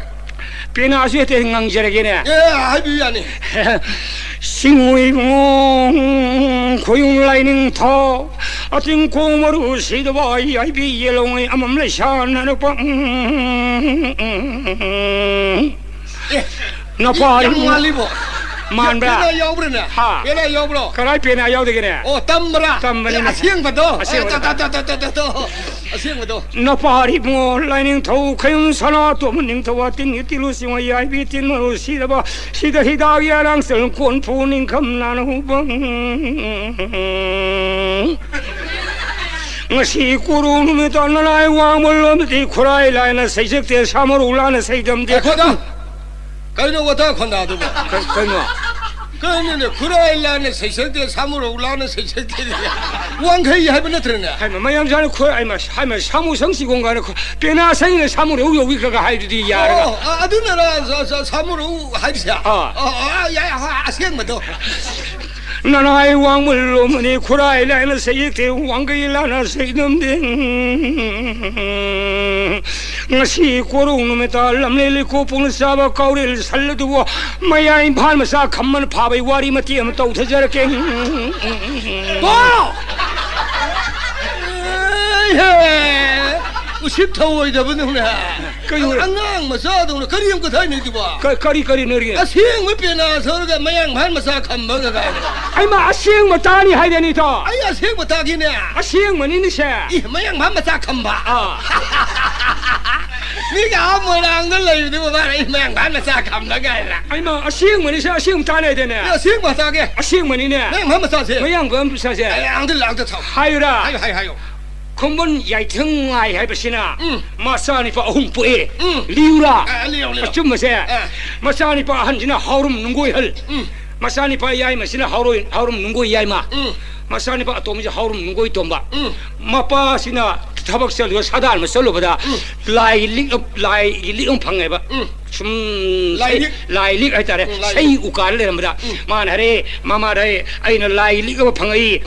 ꯄꯦꯅꯥꯁꯨ ꯍꯦꯛꯇ ꯉꯪꯖꯔꯒꯦꯅꯦ꯫ ꯑꯦ, ꯍꯥꯏꯕꯤꯌꯨ, ꯌꯥꯅꯤ꯫ ꯆꯤꯡꯉꯨ ꯏꯕꯨꯡꯉꯣ ꯈꯣꯌꯨꯝ ꯂꯥꯏꯅꯤꯡꯊꯧ, ꯑꯇꯤꯡꯈꯣꯡ ꯃꯔꯨ ꯁꯤꯗꯕ ꯌꯥꯏꯕꯤ ꯌꯦꯜꯍꯧꯉꯩ ꯑꯃꯝ ꯂꯩꯁꯥ ꯅꯔꯛꯄ꯫ ꯑꯦ, ꯅꯄꯥꯔꯤ ꯌꯥꯝ ꯏꯕꯨꯡꯉꯣ꯫ ꯉꯥꯜꯂꯤꯕꯣ? ꯃꯥꯟꯕ꯭ꯔꯥ? ꯄꯦꯅꯥ ꯌꯥꯎꯕ꯭ꯔꯥꯅꯦ? ꯍꯥ? ꯄꯦꯅꯥ ꯌꯥꯎꯕ꯭ꯔꯣ? ꯀꯔꯥꯏ ꯄꯦꯅꯥ ꯌꯥꯎꯗꯒꯦꯅꯦ? ꯑꯣ, ꯇꯝꯕ꯭ꯔꯥ? ꯇꯝꯕꯅꯤꯅꯦ꯫ ꯑꯦ, ꯑꯁꯦꯡꯕꯗꯣ? ꯑꯁꯦꯡꯕꯗꯣ꯫ ꯑꯦ, ꯇ, ꯇ, ꯇ, ꯇ, ꯇ, ꯇ, ꯇ꯫ ꯑꯁꯦꯡꯕꯗꯣ꯫ ꯅꯄꯥꯔꯤ ꯏꯕꯨꯡꯉꯣ ꯂꯥꯏꯅꯤꯡꯊꯧ ꯈꯌꯨꯝ ꯁꯅꯥꯇꯣꯝꯕ ꯅꯤꯡꯊꯧ ꯑꯇꯤꯟꯒꯤ ꯇꯤꯂꯨ ꯆꯤꯡꯉꯣ ꯌꯥꯏꯕꯤ ꯇꯤꯟ ꯃꯔꯨ ꯁꯤꯗꯕ ꯁꯤꯗ ꯍꯤꯗꯥꯛ ꯌꯥꯔꯥꯡ ꯆꯜ ꯀꯣꯟ ꯐꯨ ꯅꯤꯡꯈꯝ ꯅꯥꯅ ꯍꯨꯕꯪ꯫ ꯉꯁꯤ ꯀꯣꯔꯧ ꯅꯨꯃꯤꯠꯇ ꯅꯅꯥꯏ ꯋꯥꯡꯃ ꯂꯣꯝꯗꯗꯤ ꯈꯨꯔꯥꯏ ꯂꯥꯏꯅ ꯁꯩꯁꯛꯇꯦ, ꯁꯥꯃꯔꯧ ꯂꯥꯟꯅ ꯁꯩꯗꯝꯗꯦ꯫ ꯉꯥꯏꯈꯣꯗ꯫ ꯀꯩꯅꯣ ꯋꯥꯇꯥ ꯈꯣꯟꯗꯥꯗꯨꯕꯣ? ꯀ-, ꯀꯩꯅꯣ? ꯀꯩꯅꯣꯅꯦ, ꯈꯨꯔꯥꯏ ꯂꯥꯟꯅ ꯁꯩꯁꯛꯇꯦ, ꯁꯥꯃꯔꯧ ꯂꯥꯟꯅ ꯁꯩꯁꯛꯇꯦ꯫ ꯋꯥꯡꯈꯩ ꯍꯥꯏꯕ ꯅꯠꯇ꯭ꯔꯅꯦ? ꯍꯥꯏꯃ, ꯃꯌꯥꯝ ꯁꯥꯅ ꯈꯨ-, ꯍꯥꯏꯃ, ꯍꯥꯏꯃ, ꯁꯥꯃꯨ ꯁꯪꯁꯤꯒꯣꯡ ꯀꯥꯏꯅ ꯈꯨ-, ꯄꯦꯅꯥ ꯁꯪꯅ ꯁꯥꯃꯔꯧ ꯌꯧꯏ ꯈꯔ ꯈꯔ ꯍꯥꯏꯗꯨꯗꯤ ꯌꯥꯔꯒ꯫ ꯑꯣ, ꯑ-, ꯑꯗꯨꯅꯔ ꯁ-, ꯁ-, ꯁꯥꯃꯔꯧ ꯍꯥꯏꯔꯤꯁꯦ? ꯑꯥ꯫ ꯑ, ꯑ, ꯌꯥꯏ, ꯑ, ꯑꯁꯦꯡꯕꯗꯣ꯫ ꯅꯅꯥꯏ ꯋꯥꯡꯃ ꯂꯣꯝꯃꯅꯤ ꯈꯨꯔꯥꯏ ꯂꯥꯏꯅ ꯁꯩꯌꯦꯛꯇꯦ ꯋꯥꯡꯒꯩ ꯂꯥꯟꯅ ꯁꯩꯗꯝꯗꯦ꯫ ꯉꯁꯤ ꯀꯣꯔꯧ ꯅꯨꯃꯤꯠꯇ ꯂꯝꯂꯦ ꯂꯩꯀꯣ ꯄꯨꯡꯅ ꯆꯥꯕ ꯀꯥꯎꯔꯦꯜ ꯁꯜ ꯑꯗꯨꯕꯨ ꯃꯌꯥ ꯏꯝꯐꯥꯜ ꯃꯆꯥ ꯈꯝꯕꯅ ꯐꯥꯕꯩ ꯋꯥꯔꯤ ꯃꯇꯦꯛ ꯑꯃ ꯇꯧꯊꯖꯔꯛꯀꯦ꯫ ꯀꯣ! ꯑꯦ ꯍꯦ! ꯁꯤꯠ ꯊꯧꯑꯣꯏꯗꯕꯗꯧꯅ꯫ ꯀꯩꯅꯣ? ꯑꯉꯥꯡ ꯃꯆꯥꯗꯧꯅ ꯀꯔꯤ ꯑꯃꯨꯛꯀ ꯊꯥꯏꯅꯩꯗꯨꯕꯣ? ꯀ-, ꯀꯔꯤ, ꯀꯔꯤ ꯅꯣꯏꯒꯤ? ꯑꯁꯦꯡꯕ ꯄꯦꯅꯥ ꯊꯧꯔꯒ ꯃꯌꯥꯡ ꯏꯝꯐꯥꯜ ꯃꯆꯥ ꯈꯝꯕꯒ ꯀꯥꯏꯅ꯫ ꯑꯩꯃ ꯑꯁꯦꯡꯕ ꯇꯥꯅꯤ ꯍꯥꯏꯗꯅꯤꯗꯣ꯫ ꯑꯩ ꯑꯁꯦꯡꯕ ꯇꯥꯒꯤꯅꯦ꯫ ꯑꯁꯦꯡꯕꯅꯤꯅꯦ ꯁꯦ꯫ ꯏ, ꯃꯌꯥꯡ ꯏꯝꯐꯥꯜ ꯃꯆꯥ ꯈꯝꯕ꯫ ꯑꯥ꯫ ꯃꯤꯒ ꯑꯥ ꯃꯣꯏꯔꯥꯡꯗ ꯂꯩꯕꯗꯨꯕꯨ ꯃꯥꯅ ꯑꯩ ꯃꯌꯥꯡ ꯏꯝꯐꯥꯜ ꯃꯆꯥ ꯈꯝꯕ ꯀꯥꯏꯅ꯫ ꯑꯩꯃ ꯑꯁꯦꯡꯕꯅꯤ ꯁꯦ, ꯑꯁꯦꯡꯕ ꯇꯥꯅꯤ ꯍꯥꯏꯗꯅꯦ꯫ ꯑꯦ, ꯑꯁꯦꯡꯕ ꯇꯥꯒꯦ꯫ ꯑꯁꯦꯡꯕꯅꯤꯅꯦ꯫ ꯃꯌꯥꯡ ꯏꯝꯐꯥꯜ ꯃꯆꯥꯁꯦ꯫ ꯃꯌꯥꯡ ꯏꯝꯐꯥꯜ ꯃꯆꯥꯁꯦ꯫ ꯑꯦ, ꯑꯝꯇ ꯂꯥꯛꯇ ꯊꯥꯎ꯫ ꯍꯥꯏꯌꯨꯔꯥ? ꯍꯥꯏꯌꯨ, ꯍꯥꯏꯌꯨ, ꯍꯥꯏꯌꯨ꯫ ꯈꯣꯡꯕꯟ ꯌꯥꯏꯊꯪ ꯉꯥꯏ ꯍꯥꯏꯕꯁꯤꯅ ꯎꯝ꯫ ꯃꯆꯥꯅꯤꯄꯥ ꯑꯍꯨꯝ ꯄꯣꯛꯑꯦ꯫ ꯎꯝ꯫ ꯂꯤꯌꯨꯔꯥ? ꯑ, ꯂꯤꯌꯣ, ꯂꯤꯌꯣ꯫ ꯑꯆꯨꯝꯕꯁꯦ꯫ ꯑ꯫ ꯃꯆꯥꯅꯤꯄꯥ ꯑꯍꯟꯁꯤꯅ ꯍꯥꯎꯔꯝ ꯅꯨꯡꯒꯣꯏꯍꯜ꯫ ꯎꯝ꯫ ꯃꯆꯥꯅꯤꯄꯥ ꯌꯥꯏꯃꯁꯤꯅ ꯍꯥꯎꯔꯣꯏ-, ꯍꯥꯎꯔꯝ ꯅꯨꯡꯒꯣꯏ ꯌꯥꯏꯃ꯫ ꯎꯝ꯫ ꯃꯆꯥꯅꯤꯄꯥ ꯑꯇꯣꯝꯕꯁꯤ ꯍꯥꯎꯔꯝ ꯅꯨꯡꯒꯣꯏ ꯇꯣꯝꯕ꯫ ꯎꯝ꯫ ꯃꯄꯥꯁꯤꯅ ꯊꯕꯛ ꯆꯠꯂꯨꯕ, ꯁꯥꯗꯥꯟꯕ ꯆꯠꯂꯨꯕꯗ ꯎꯝ꯫ ꯂꯥꯏ ꯂꯤꯛ-, ꯂꯥꯏ ꯂꯤꯛ ꯑꯃ ꯐꯪꯉꯦꯕ꯫ ꯎꯝ꯫ ꯁꯨꯝ ꯂꯥꯏ ꯁꯩ-, ꯂꯤꯛ? ꯂꯥꯏ ꯂꯤꯛ ꯍꯥꯏꯇꯥꯔꯦ꯫ ꯎꯝ, ꯂꯥꯏ ꯁꯩ ꯂꯤꯛ꯫ ꯎꯀꯥꯔ ꯂꯩꯔꯝꯕꯗ ꯎꯝ꯫ ꯃꯥꯅ ꯍꯥꯏꯔꯦ, "ꯃꯃꯥꯗ ꯑꯩ-, ꯑꯩꯅ ꯂꯥꯏ ꯂꯤꯛ ꯑꯃ ꯐꯪꯉꯛꯏ,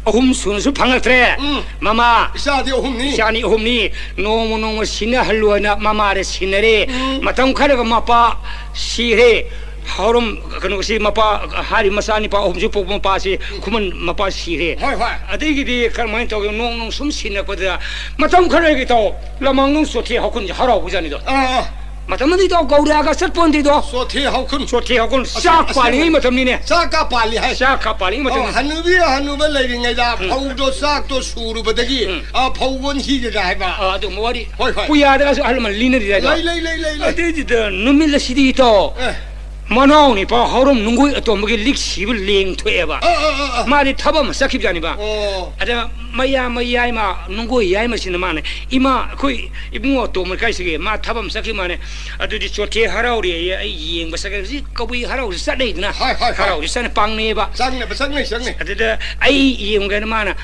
ꯑꯍꯨꯝ ꯁꯨꯅꯁꯨ ꯐꯪꯉꯛꯇ꯭ꯔꯦ꯫ ꯎꯝ꯫ ꯃꯃꯥ, ꯏꯆꯥꯗꯤ ꯑꯍꯨꯝꯅꯤ꯫ ꯏꯆꯥꯅꯤ ꯑꯍꯨꯝꯅꯤ꯫ ꯅꯣꯡꯃ ꯅꯣꯡꯃ ꯁꯤꯟꯅꯍꯜꯂꯨ" ꯍꯥꯏꯅ ꯃꯃꯥꯗ ꯁꯤꯟꯅꯔꯦ꯫ ꯎꯝ꯫ ꯃꯇꯝ ꯈꯔꯒ ꯃꯄꯥ ꯁꯤꯔꯦ꯫ ꯍꯧꯔꯝ, ꯀꯩꯅꯣꯁꯤ ꯃꯄꯥ, ꯍꯥꯏꯔꯤꯕ ꯃꯆꯥꯅꯤꯄꯥ ꯑꯍꯨꯝꯁꯤ ꯄꯣꯛꯄ ꯃꯄꯥꯁꯤ ꯎꯝ꯫ ꯈꯨꯃꯟ ꯃꯄꯥ ꯁꯤꯔꯦ꯫ ꯍꯣꯏ, ꯍꯣꯏ꯫ ꯑꯗꯒꯤꯗꯤ ꯀꯔꯝꯍꯥꯏꯅ ꯇꯧꯒꯦ? ꯅꯣꯡ ꯅꯣꯡ ꯁꯨꯝ ꯁꯤꯟꯅꯔꯛꯄꯗ ꯃꯇꯝ ꯈꯔꯒꯤ ꯇꯧ ꯂꯃꯥꯡꯂꯣꯡ ꯆꯣꯊꯦ ꯍꯧꯈꯨꯟꯁꯦ ꯍꯔꯥꯎꯕꯖꯥꯠꯅꯤꯗꯣ꯫ ꯑꯥ, ꯑꯥ꯫ ꯃꯇꯝ ꯑꯗꯨꯗꯩ ꯇꯧ ꯒꯧꯔꯤꯌꯥꯒ ꯆꯠꯄꯣꯟꯗꯦꯗꯣ꯫ ꯆꯣꯊꯦ ꯍꯧꯈꯨꯟ꯫ ꯆꯣꯊꯦ ꯍꯧꯈꯨꯟ꯫ ꯑꯁ-, ꯆꯥꯛ ꯑꯁꯦꯡꯕ-, ꯄꯥꯜꯂꯤꯉꯩ ꯃꯇꯝꯅꯤꯅꯦ꯫ ꯆꯥꯛꯀ ꯄꯥꯜꯂꯤ ꯍꯥꯏ꯫ ꯆꯥꯛꯀ ꯄꯥꯜꯂꯤꯉꯩ ꯑꯣ, ꯃꯇꯝꯅꯤ꯫ ꯍꯅꯨꯕꯤ ꯍꯅꯨꯕ ꯂꯩꯔꯤꯉꯩꯗ ꯎꯝ꯫ ꯐꯧꯗꯣ ꯆꯥꯛꯇꯣ ꯁꯨꯔꯨꯕꯗꯒꯤ, ꯎꯝ꯫ ꯑ, ꯐꯧ ꯑꯣꯟꯈꯤꯒꯦꯒ ꯍꯥꯏꯕ꯫ ꯑ, ꯑꯗꯨꯒꯨꯝꯕ ꯋꯥꯔꯤ꯫ ꯍꯣꯏ, ꯍꯣꯏ꯫ ꯄꯨꯌꯥꯗꯒꯁꯨ ꯑꯍꯜ ꯂꯃꯟ ꯂꯤꯅꯔꯤ ꯍꯥꯏꯗꯣ꯫ ꯂꯩ, ꯂꯩ, ꯂꯩ, ꯂꯩ, ꯂꯩ꯫ ꯑꯗꯩꯗꯨꯗ ꯅꯨꯃꯤꯠ ꯑꯁꯤꯗꯤ ꯏꯇꯥꯎ, ꯑꯦ꯫ ꯃꯅꯥꯎ ꯅꯤꯄꯥ ꯍꯧꯔꯝ ꯅꯨꯡꯒꯣꯏ ꯑꯇꯣꯝꯕꯒꯤ ꯂꯤꯛ ꯁꯤꯕ ꯂꯦꯡ ꯊꯣꯛꯑꯦꯕ꯫ ꯑ, ꯑ, ꯑ, ꯑ꯫ ꯃꯥꯗꯤ ꯊꯕꯛ ꯑꯃ ꯆꯠꯈꯤꯕꯖꯥꯠꯅꯤꯕ꯫ ꯑꯣ꯫ ꯑꯗ ꯃꯌꯥ-, ꯃꯌꯥꯏꯃ ꯅꯨꯡꯒꯣꯏ ꯌꯥꯏꯃꯁꯤꯅ ꯃꯥꯅ, "ꯏꯃꯥ, ꯑꯩꯈꯣꯏ ꯏꯕꯨꯡꯉꯣ ꯑꯇꯣꯝꯕ ꯀꯥꯏꯁꯤꯒꯤ ꯃꯥ ꯊꯕꯛ ꯑꯃ ꯆꯠꯈꯤ ꯃꯥꯅꯦ꯫ ꯑꯗꯨꯗꯤ ꯆꯣꯊꯦ ꯍꯔꯥꯎꯔꯦꯌꯦ, ꯑꯩ ꯌꯦꯡꯕ ꯆꯠꯀꯦ꯫" ꯍꯧꯖꯤꯛ ꯀꯕꯨꯏ ꯍꯔꯥꯎꯁꯤ ꯆꯠꯅꯩꯗꯅ꯫ ꯍꯣꯏ, ꯍꯣꯏ, ꯍꯣꯏ꯫ ꯍꯔꯥꯎꯁꯤ ꯆꯠꯅ ꯄꯥꯡꯅꯩꯌꯦꯕ꯫ ꯆꯪꯅꯕ ꯆꯠꯅꯩ, ꯆꯠꯅꯩ꯫ ꯑꯗꯨꯗ ꯑꯩ ꯌꯦꯡꯒꯦꯅ ꯃꯥꯅ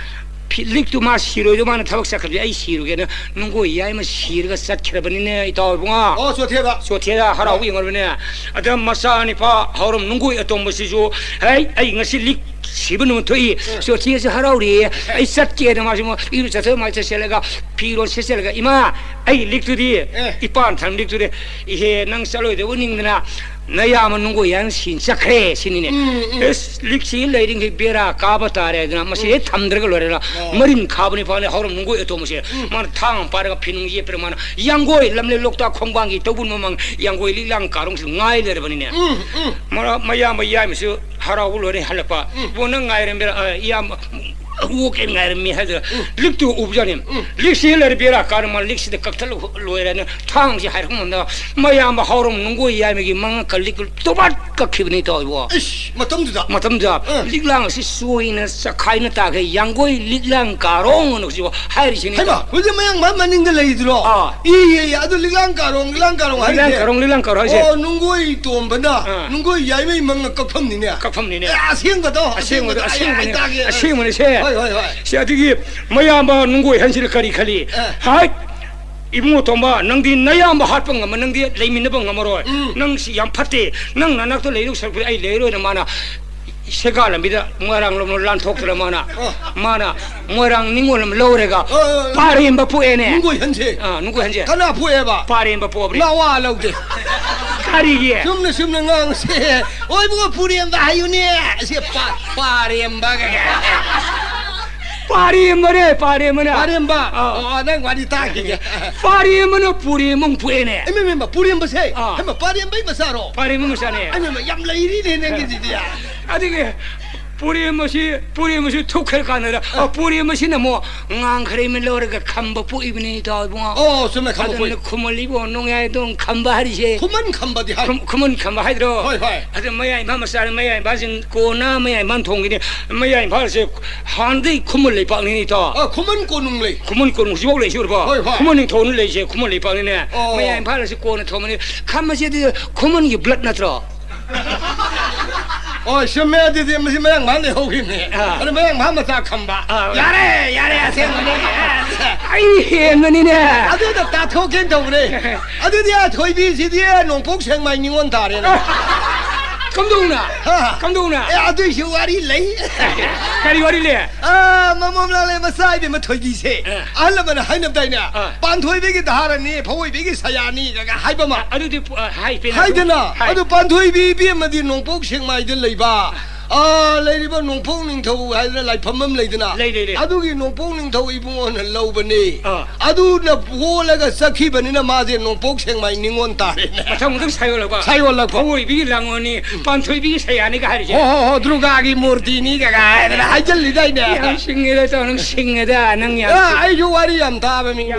ꯐꯤ-, ꯂꯤꯛꯇꯨ ꯃꯥ ꯁꯤꯔꯣꯏꯗꯣ ꯃꯥꯅ ꯊꯕꯛ ꯆꯠꯈ꯭ꯔꯗꯤ ꯑꯩ ꯁꯤꯔꯨꯒꯦꯅ ꯅꯨꯡꯒꯣꯏ ꯌꯥꯏꯃ ꯁꯤꯔꯒ ꯆꯠꯈ꯭ꯔꯕꯅꯤꯅꯦ, ꯏꯇꯥꯎ ꯏꯕꯨꯡꯉꯣ꯫ ꯑꯣ, ꯆꯣꯊꯦꯗ꯫ ꯆꯣꯊꯦꯗ ꯍꯔꯥꯎꯕ ꯑꯣ꯫ ꯌꯦꯡꯉꯨꯔꯕꯅꯦ꯫ ꯑꯗ ꯃꯆꯥ ꯅꯤꯄꯥ ꯍꯧꯔꯝ ꯅꯨꯡꯒꯣꯏ ꯑꯇꯣꯝꯕꯁꯤꯁꯨ, "ꯍꯩ, ꯑꯩ ꯉꯁꯤ ꯂꯤꯛ ꯁꯤꯕ ꯅꯨꯃꯤꯠ ꯊꯣꯛꯏ꯫ ꯆꯣꯊꯤ ꯑꯁꯤ ꯍꯔꯥꯎꯔꯤ꯫ ꯑꯩ ꯆꯠꯀꯦꯅ ꯃꯥꯁꯨ ꯑꯃꯨꯛ ꯏꯔꯨ ꯆꯠꯊꯣꯛ ꯃꯥꯏ ꯆꯠꯁꯤꯜꯂꯒ ꯐꯤꯔꯣꯜ ꯁꯦꯠꯆꯜꯂꯒ, "ꯏꯃꯥ, ꯑꯩ ꯂꯤꯛꯇꯨꯗꯤ, ꯑꯦ꯫ ꯏꯄꯥꯟ ꯊꯝ ꯂꯤꯛꯇꯨꯗꯤ, ꯏꯍꯦ, ꯅꯪ ꯆꯠꯂꯣꯏꯗꯕꯨ ꯅꯤꯡꯗꯅ ꯅꯌꯥꯝꯕ ꯅꯨꯡꯒꯣꯏ ꯌꯥꯝ ꯁꯤꯟ ꯆꯠꯈ꯭ꯔꯦ," ꯁꯤꯅꯤꯅꯦ꯫ ꯎꯝ, ꯎꯝ꯫ ꯑꯦꯁ, ꯂꯤꯛꯁꯤ ꯂꯩꯔꯤꯉꯩ ꯕꯦꯔꯥ ꯀꯥꯕ ꯇꯥꯔꯦ ꯑꯗꯨꯅ ꯃꯁꯤ ꯍꯦꯛ ꯊꯝꯗ꯭ꯔꯒ ꯂꯣꯏꯔꯦꯅ꯫ ꯑꯣ꯫ ꯃꯔꯤꯟ ꯈꯥꯕꯅꯤ ꯐꯥꯎꯅꯤ ꯍꯧꯔꯝ ꯅꯨꯡꯒꯣꯏ ꯑꯇꯣꯝꯕꯁꯦ꯫ ꯎꯝ꯫ ꯃꯥꯅ ꯊꯥꯡ ꯑꯃ ꯄꯥꯏꯔꯒ ꯐꯤꯅꯨꯡ ꯌꯦꯠꯄꯗ ꯃꯥꯅ ꯌꯥꯡꯒꯣꯏ ꯂꯝꯂꯦ ꯂꯣꯛꯇꯥꯛ ꯈꯣꯡꯕꯥꯟꯒꯤ ꯇꯧꯕꯨꯟ ꯃꯃꯥꯡ ꯌꯥꯡꯒꯣꯏ ꯂꯤꯛꯂꯥꯡ ꯀꯥꯔꯣꯡꯁꯤꯗ ꯉꯥꯏ ꯂꯩꯔꯕꯅꯤꯅꯦ꯫ ꯎꯝ, ꯎꯝ꯫ ꯃꯔ-, ꯃꯌꯥꯝꯕ ꯌꯥꯏꯃꯁꯨ ꯍꯔꯥꯎꯕ ꯂꯣꯏꯔꯦ ꯍꯜꯂꯛꯄ꯫ ꯎꯝ꯫ "ꯏꯕꯣ, ꯅꯪ ꯉꯥꯏꯔꯝꯕꯤꯔ-, ꯑ, ꯏꯌꯥꯝꯕ, ꯑꯣꯛ ꯀꯩ ꯉꯥꯏꯔꯝꯃꯤ," ꯍꯥꯏꯗꯅ ꯎꯝ꯫ ꯂꯤꯛꯇꯨ ꯎꯕꯖꯥꯠꯅꯤ꯫ ꯎꯝ꯫ ꯂꯤꯛꯁꯤ ꯂꯩꯔ ꯕꯦꯔꯥ ꯀꯥꯔ ꯃꯥ ꯂꯤꯛꯁꯤꯗ ꯀꯛꯊꯠꯂ ꯂꯣꯏꯔꯦꯅ ꯊꯥꯡꯁꯤ ꯍꯥꯏꯔꯛꯄ ꯉꯝꯗ ꯃꯌꯥꯝꯕ ꯍꯥꯎꯔꯝ ꯅꯨꯡꯒꯣꯏ ꯌꯥꯏꯃꯒꯤ ꯃꯉꯛꯀ ꯂꯤꯛ ꯇꯣꯕꯥꯠ ꯀꯛꯈꯤꯕꯅꯤ ꯇꯧꯏꯕꯣ꯫ ꯏꯁ, ꯃꯇꯝꯗꯨꯗ? ꯃꯇꯝꯗꯨꯗ ꯑꯥ꯫ ꯂꯤꯛꯂꯥꯡ ꯑꯁꯤ ꯆꯣꯏꯅ ꯆꯈꯥꯏꯅ ꯇꯥꯈꯩ ꯌꯥꯡꯒꯣꯏ ꯂꯤꯛꯂꯥꯡ ꯀꯥꯔꯣꯡ ꯑꯅ ꯍꯧꯖꯤꯛ ꯍꯥꯏꯔꯤꯁꯤꯅꯤ꯫ ꯍꯩꯃꯥ, ꯇꯧꯏ꯫ ꯍꯧꯖꯤꯛ ꯃꯌꯥꯡ ꯃꯥ ꯃꯅꯤꯡꯗ ꯂꯩꯗ꯭ꯔꯣ? ꯑꯥ꯫ ꯏ, ꯏ, ꯏ, ꯑꯗꯨ ꯂꯤꯛꯂꯥꯡ ꯀꯥꯔꯣꯡ, ꯂꯤꯛꯂꯥꯡ ꯀꯥꯔꯣꯡ ꯂꯤꯛꯂꯥꯡ ꯍꯥꯏꯔꯤꯁꯦ? ꯀꯥꯔꯣꯡ, ꯂꯤꯛꯂꯥꯡ ꯀꯥꯔꯣꯡ ꯍꯥꯏꯁꯦ? ꯑꯣ, ꯅꯨꯡꯒꯣꯏ ꯇꯣꯝꯕꯅ ꯑꯥ꯫ ꯅꯨꯡꯒꯣꯏ ꯌꯥꯏꯃꯩ ꯃꯉꯛ ꯀꯛꯐꯝꯅꯤꯅꯦ꯫ ꯀꯛꯐꯝꯅꯤꯅꯦ꯫ ꯑꯦ, ꯑꯁꯦꯡꯕꯗꯣ? ꯑꯁꯦꯡꯕꯗꯣ, ꯑꯁꯦꯡꯕꯗꯣ, ꯑꯁꯦꯡꯕꯅꯦ, ꯑꯩ ꯇꯥꯒꯦ꯫ ꯑꯁꯦꯡꯕꯅꯦ ꯁꯦ꯫ ꯍꯣꯏ, ꯍꯣꯏ, ꯍꯣꯏ꯫ ꯁꯦ, ꯑꯗꯨꯒꯤ ꯃꯌꯥꯝꯕ ꯅꯨꯡꯒꯣꯏ ꯍꯟꯁꯤꯅ ꯀꯔꯤ ꯈꯜꯂꯤ? ꯑꯥ꯫ ꯍꯥꯏ! ꯏꯕꯨꯡꯉꯣ ꯇꯣꯝꯕ, ꯅꯪꯗꯤ ꯅꯌꯥꯝꯕ ꯍꯥꯠꯄ ꯉꯝꯃ, ꯅꯪꯗꯤ ꯂꯩꯃꯤꯟꯅꯕ ꯉꯝꯃꯔꯣꯏ꯫ ꯎꯝ꯫ ꯅꯪ ꯁꯤ ꯌꯥꯝ ꯐꯠꯇꯦ꯫ ꯅꯪ ꯅꯅꯥꯛꯇ ꯂꯩꯔꯨ ꯁꯔꯨꯛꯄꯨꯗꯤ ꯑꯩ ꯂꯩꯔꯣꯏꯅ ꯃꯥꯅ ꯁꯦꯒꯥ ꯂꯝꯕꯤꯗ ꯃꯣꯏꯔꯥꯡ ꯂꯣꯝꯗ ꯂꯥꯟꯊꯣꯛꯇꯅ ꯃꯥꯅ, ꯑꯣ꯫ ꯃꯥꯅ ꯃꯣꯏꯔꯥꯡ ꯅꯤꯉꯣꯜ ꯑꯃ ꯂꯧꯔꯒ ꯑꯣ, ꯑꯣ, ꯑꯣ꯫ ꯄꯥꯔꯦꯝꯕ ꯄꯣꯛꯑꯦꯅꯦ꯫ ꯅꯨꯡꯒꯣꯏ ꯍꯟꯁꯦ꯫ ꯑꯥ, ꯅꯨꯡꯒꯣꯏ ꯍꯟꯁꯦ꯫ ꯀꯅꯥ ꯄꯣꯛꯑꯦꯕ? ꯄꯥꯔꯦꯝꯕ ꯄꯣꯛꯑꯕꯅꯦ꯫ ꯅꯋꯥ ꯂꯧꯗꯦ꯫ ꯀꯔꯤꯒꯤ? ꯆꯨꯝꯅ, ꯆꯨꯝꯅ ꯉꯥꯡꯁꯦ꯫ ꯑꯣꯏꯕꯒ ꯄꯨꯔꯦꯝꯕ ꯍꯥꯏꯌꯨꯅꯦ꯫ ꯑꯁꯤ ꯄꯥ-, ꯄꯥꯔꯦꯝꯕ ꯀꯩ-, ꯄꯥꯔꯦꯝꯕꯅꯦ, ꯄꯥꯔꯦꯝꯕꯅꯦ꯫ ꯄꯥꯔꯦꯝꯕ? ꯑꯥ꯫ ꯑꯣ, ꯅꯪ ꯋꯥꯔꯤ ꯇꯥꯈꯤꯒꯦ꯫ ꯄꯥꯔꯦꯝꯕꯅ ꯄꯨꯔꯦꯝꯕ ꯑꯃꯨꯛ ꯄꯣꯛꯑꯦꯅꯦ꯫ ꯏꯃꯥ, ꯏꯃꯥ, ꯄꯨꯔꯦꯝꯕꯁꯦ? ꯑꯥ꯫ ꯍꯩꯃꯥ, ꯄꯥꯔꯦꯝꯕꯩ ꯃꯆꯥꯔꯣ? ꯄꯥꯔꯦꯝꯕ ꯃꯆꯥꯅꯦ꯫ ꯏꯃꯥ, ꯏꯃꯥ, ꯌꯥꯝ ꯂꯩꯔꯤꯅꯦ ꯅꯪꯒꯤꯁꯤꯗꯤ꯫ ꯑꯗꯨꯒꯤ ꯄꯨꯔꯦꯝꯕꯁꯤ, ꯄꯨꯔꯦꯝꯕꯁꯤ ꯊꯨꯛ ꯈꯔ ꯀꯥꯟꯅꯗ, ꯑ, ꯄꯨꯔꯦꯝꯕꯁꯤꯅ ꯑꯃꯨꯛ ꯉꯥꯡꯈ꯭ꯔꯩ ꯑꯃ ꯂꯧꯔꯒ ꯈꯝꯕ ꯄꯣꯛꯏꯕꯅꯤ, ꯏꯇꯥꯎ ꯏꯕꯨꯡꯉꯣ꯫ ꯑꯣ, ꯆꯨꯝꯃꯦ, ꯈꯝꯕ ꯑꯗꯨꯅ ꯄꯣꯛꯏ꯫ ꯈꯨꯃꯜ ꯏꯕꯣ ꯅꯣꯡꯌꯥꯏꯗꯣꯡ ꯈꯝꯕ ꯍꯥꯏꯔꯤꯁꯦ꯫ ꯈꯨꯃꯟ ꯈꯝꯕꯗꯤ ꯍꯥꯏ꯫ ꯈꯨꯝ-, ꯈꯨꯃꯟ ꯈꯝꯕ ꯍꯥꯏꯗ꯭ꯔꯣ? ꯍꯣꯏ, ꯍꯣꯏ꯫ ꯑꯗꯨ ꯃꯌꯥꯏ ꯏꯝꯐꯥꯜ ꯃꯆꯥꯅ ꯃꯌꯥꯏ ꯏꯝꯐꯥꯜꯁꯤꯡ ꯀꯣꯟꯅ ꯃꯌꯥꯏ ꯏꯝꯐꯥꯜ ꯊꯣꯡꯒꯤꯅꯤ꯫ ꯃꯌꯥꯏ ꯏꯝꯐꯥꯜꯁꯦ ꯍꯥꯟꯅꯗꯩ ꯈꯨꯃꯟ ꯂꯩꯄꯥꯛꯅꯤꯅꯦ, ꯏꯇꯥꯎ꯫ ꯑ, ꯈꯨꯃꯟ ꯀꯣꯅꯨꯡ ꯂꯩ꯫ ꯈꯨꯃꯟ ꯀꯣꯅꯨꯡ ꯍꯧꯖꯤꯛꯐꯥꯎ ꯂꯩꯁꯤ ꯎꯔꯕꯣ? ꯍꯣꯏ, ꯍꯣꯏ꯫ ꯈꯨꯃꯟ ꯅꯤꯡꯊꯧꯅ ꯂꯩꯁꯦ ꯈꯨꯃꯟ ꯂꯩꯄꯥꯛꯅꯤꯅꯦ꯫ ꯑꯣ꯫ ꯃꯌꯥꯏ ꯏꯝꯐꯥꯜ ꯑꯁꯤ ꯀꯣꯟꯅ ꯊꯣꯡꯕꯅꯤ꯫ ꯈꯝꯕꯁꯤꯗꯤ ꯈꯨꯃꯟꯒꯤ blood ꯅꯠꯇ꯭ꯔꯣ? ꯑꯣ, ꯆꯨꯝꯃꯦ꯫ ꯑꯗꯨꯗꯤ ꯃꯁꯤ ꯃꯌꯥꯡ ꯏꯝꯐꯥꯜ ꯂꯩꯍꯧꯈꯤꯕꯅꯦ꯫ ꯑꯥ꯫ ꯑꯗꯨ ꯃꯌꯥꯡ ꯏꯝꯐꯥꯜ ꯃꯆꯥ ꯈꯝꯕ꯫ ꯑꯥ꯫ ꯌꯥꯔꯦ, ꯌꯥꯔꯦ, ꯑꯁꯦꯡꯕꯅꯦ꯫ ꯑꯩ ꯍꯦꯟꯕꯅꯤꯅꯦ꯫ ꯑꯗꯨꯗ ꯇꯥꯊꯣꯛꯀꯦꯅ ꯇꯧꯕꯅꯦ꯫ ꯑꯗꯨꯗꯤ ꯑꯥ ꯊꯣꯏꯕꯤꯁꯤꯗꯤ ꯅꯣꯡꯄꯣꯛ ꯁꯦꯛꯃꯥꯏ ꯅꯤꯉꯣꯜ ꯇꯥꯔꯦꯅꯦ꯫ ꯀꯝꯗꯧꯅ? ꯍꯥ? ꯀꯝꯗꯧꯅ? ꯑꯦ, ꯑꯗꯨꯏꯁꯨ ꯋꯥꯔꯤ ꯂꯩ꯫ ꯀꯔꯤ ꯋꯥꯔꯤ ꯂꯩ? ꯑꯥ, ꯃꯃꯣꯝ ꯂꯥꯡꯂꯩ ꯃꯆꯥ ꯏꯕꯦꯝꯃ ꯊꯣꯏꯕꯤꯁꯦ꯫ ꯑꯥ꯫ ꯑꯍꯜ ꯂꯃꯟꯅ ꯍꯥꯏꯅꯕꯗꯥꯏꯅꯦ? ꯑꯥ꯫ "ꯄꯥꯟꯊꯣꯏꯕꯤꯒꯤ ꯙꯥꯔꯥꯅꯤ, ꯐꯧꯑꯣꯏꯕꯤꯒꯤ ꯁꯌꯥꯅꯤ" ꯀꯥꯏꯅ ꯍꯥꯏꯕ ꯑꯃ꯫ ꯑꯗꯨꯗꯤ ꯄꯨ-, ꯑ, ꯍꯥꯏ, ꯄꯦꯟꯅ ꯍꯥꯏꯗꯅ, ꯍꯥꯏ꯫ ꯑꯗꯨ ꯄꯥꯟꯊꯣꯏꯕꯤ ꯏꯕꯦꯝꯃꯗꯤ ꯅꯣꯡꯄꯣꯛ ꯁꯦꯛꯃꯥꯏꯗ ꯂꯩꯕ, ꯑꯥ, ꯂꯩꯔꯤꯕ ꯅꯣꯡꯄꯣꯛ ꯅꯤꯡꯊꯧ ꯍꯥꯏꯗꯅ ꯂꯥꯏꯐꯝ ꯑꯃ ꯂꯩꯗꯅ, ꯂꯩ, ꯂꯩ, ꯂꯩ꯫ ꯑꯗꯨꯒꯤ ꯅꯣꯡꯄꯣꯛ ꯅꯤꯡꯊꯧ ꯏꯕꯨꯡꯉꯣꯅ ꯂꯧꯕꯅꯤ꯫ ꯑꯥ꯫ ꯑꯗꯨꯅ ꯄꯣꯜꯂꯒ ꯆꯠꯈꯤꯕꯅꯤꯅ ꯃꯥꯁꯦ ꯅꯣꯡꯄꯣꯛ ꯁꯦꯛꯃꯥꯏ ꯅꯤꯉꯣꯜ ꯇꯥꯔꯦꯅꯦ꯫ ꯃꯊꯪ ꯃꯊꯪ ꯁꯥꯏꯌꯣꯜꯂꯛꯄ꯫ ꯁꯥꯏꯌꯣꯜꯂꯛꯄ꯫ ꯐꯧꯑꯣꯏꯕꯤꯒꯤ ꯂꯥꯡꯒꯣꯜꯅꯤ, ꯄꯥꯟꯊꯣꯏꯕꯤꯒꯤ ꯁꯌꯥꯅꯤꯒ ꯍꯥꯏꯔꯤꯁꯦ꯫ ꯍꯣ, ꯍꯣ, ꯍꯣ, ꯗꯨꯔꯒꯥꯒꯤ ꯃꯨꯔꯇꯤꯅꯤ ꯀꯥꯏꯅ ꯍꯥꯏꯖꯜꯂꯤꯗꯥꯏꯅꯦ꯫ ꯌꯥꯝ ꯁꯤꯡꯉꯦꯗ, ꯆꯥꯎ, ꯅꯪ ꯁꯤꯡꯉꯦꯗ, ꯅꯪ ꯌꯥꯝ ꯑꯥ, ꯑꯩꯁꯨ ꯋꯥꯔꯤ ꯌꯥꯝ ꯇꯥꯕ ꯃꯤ꯫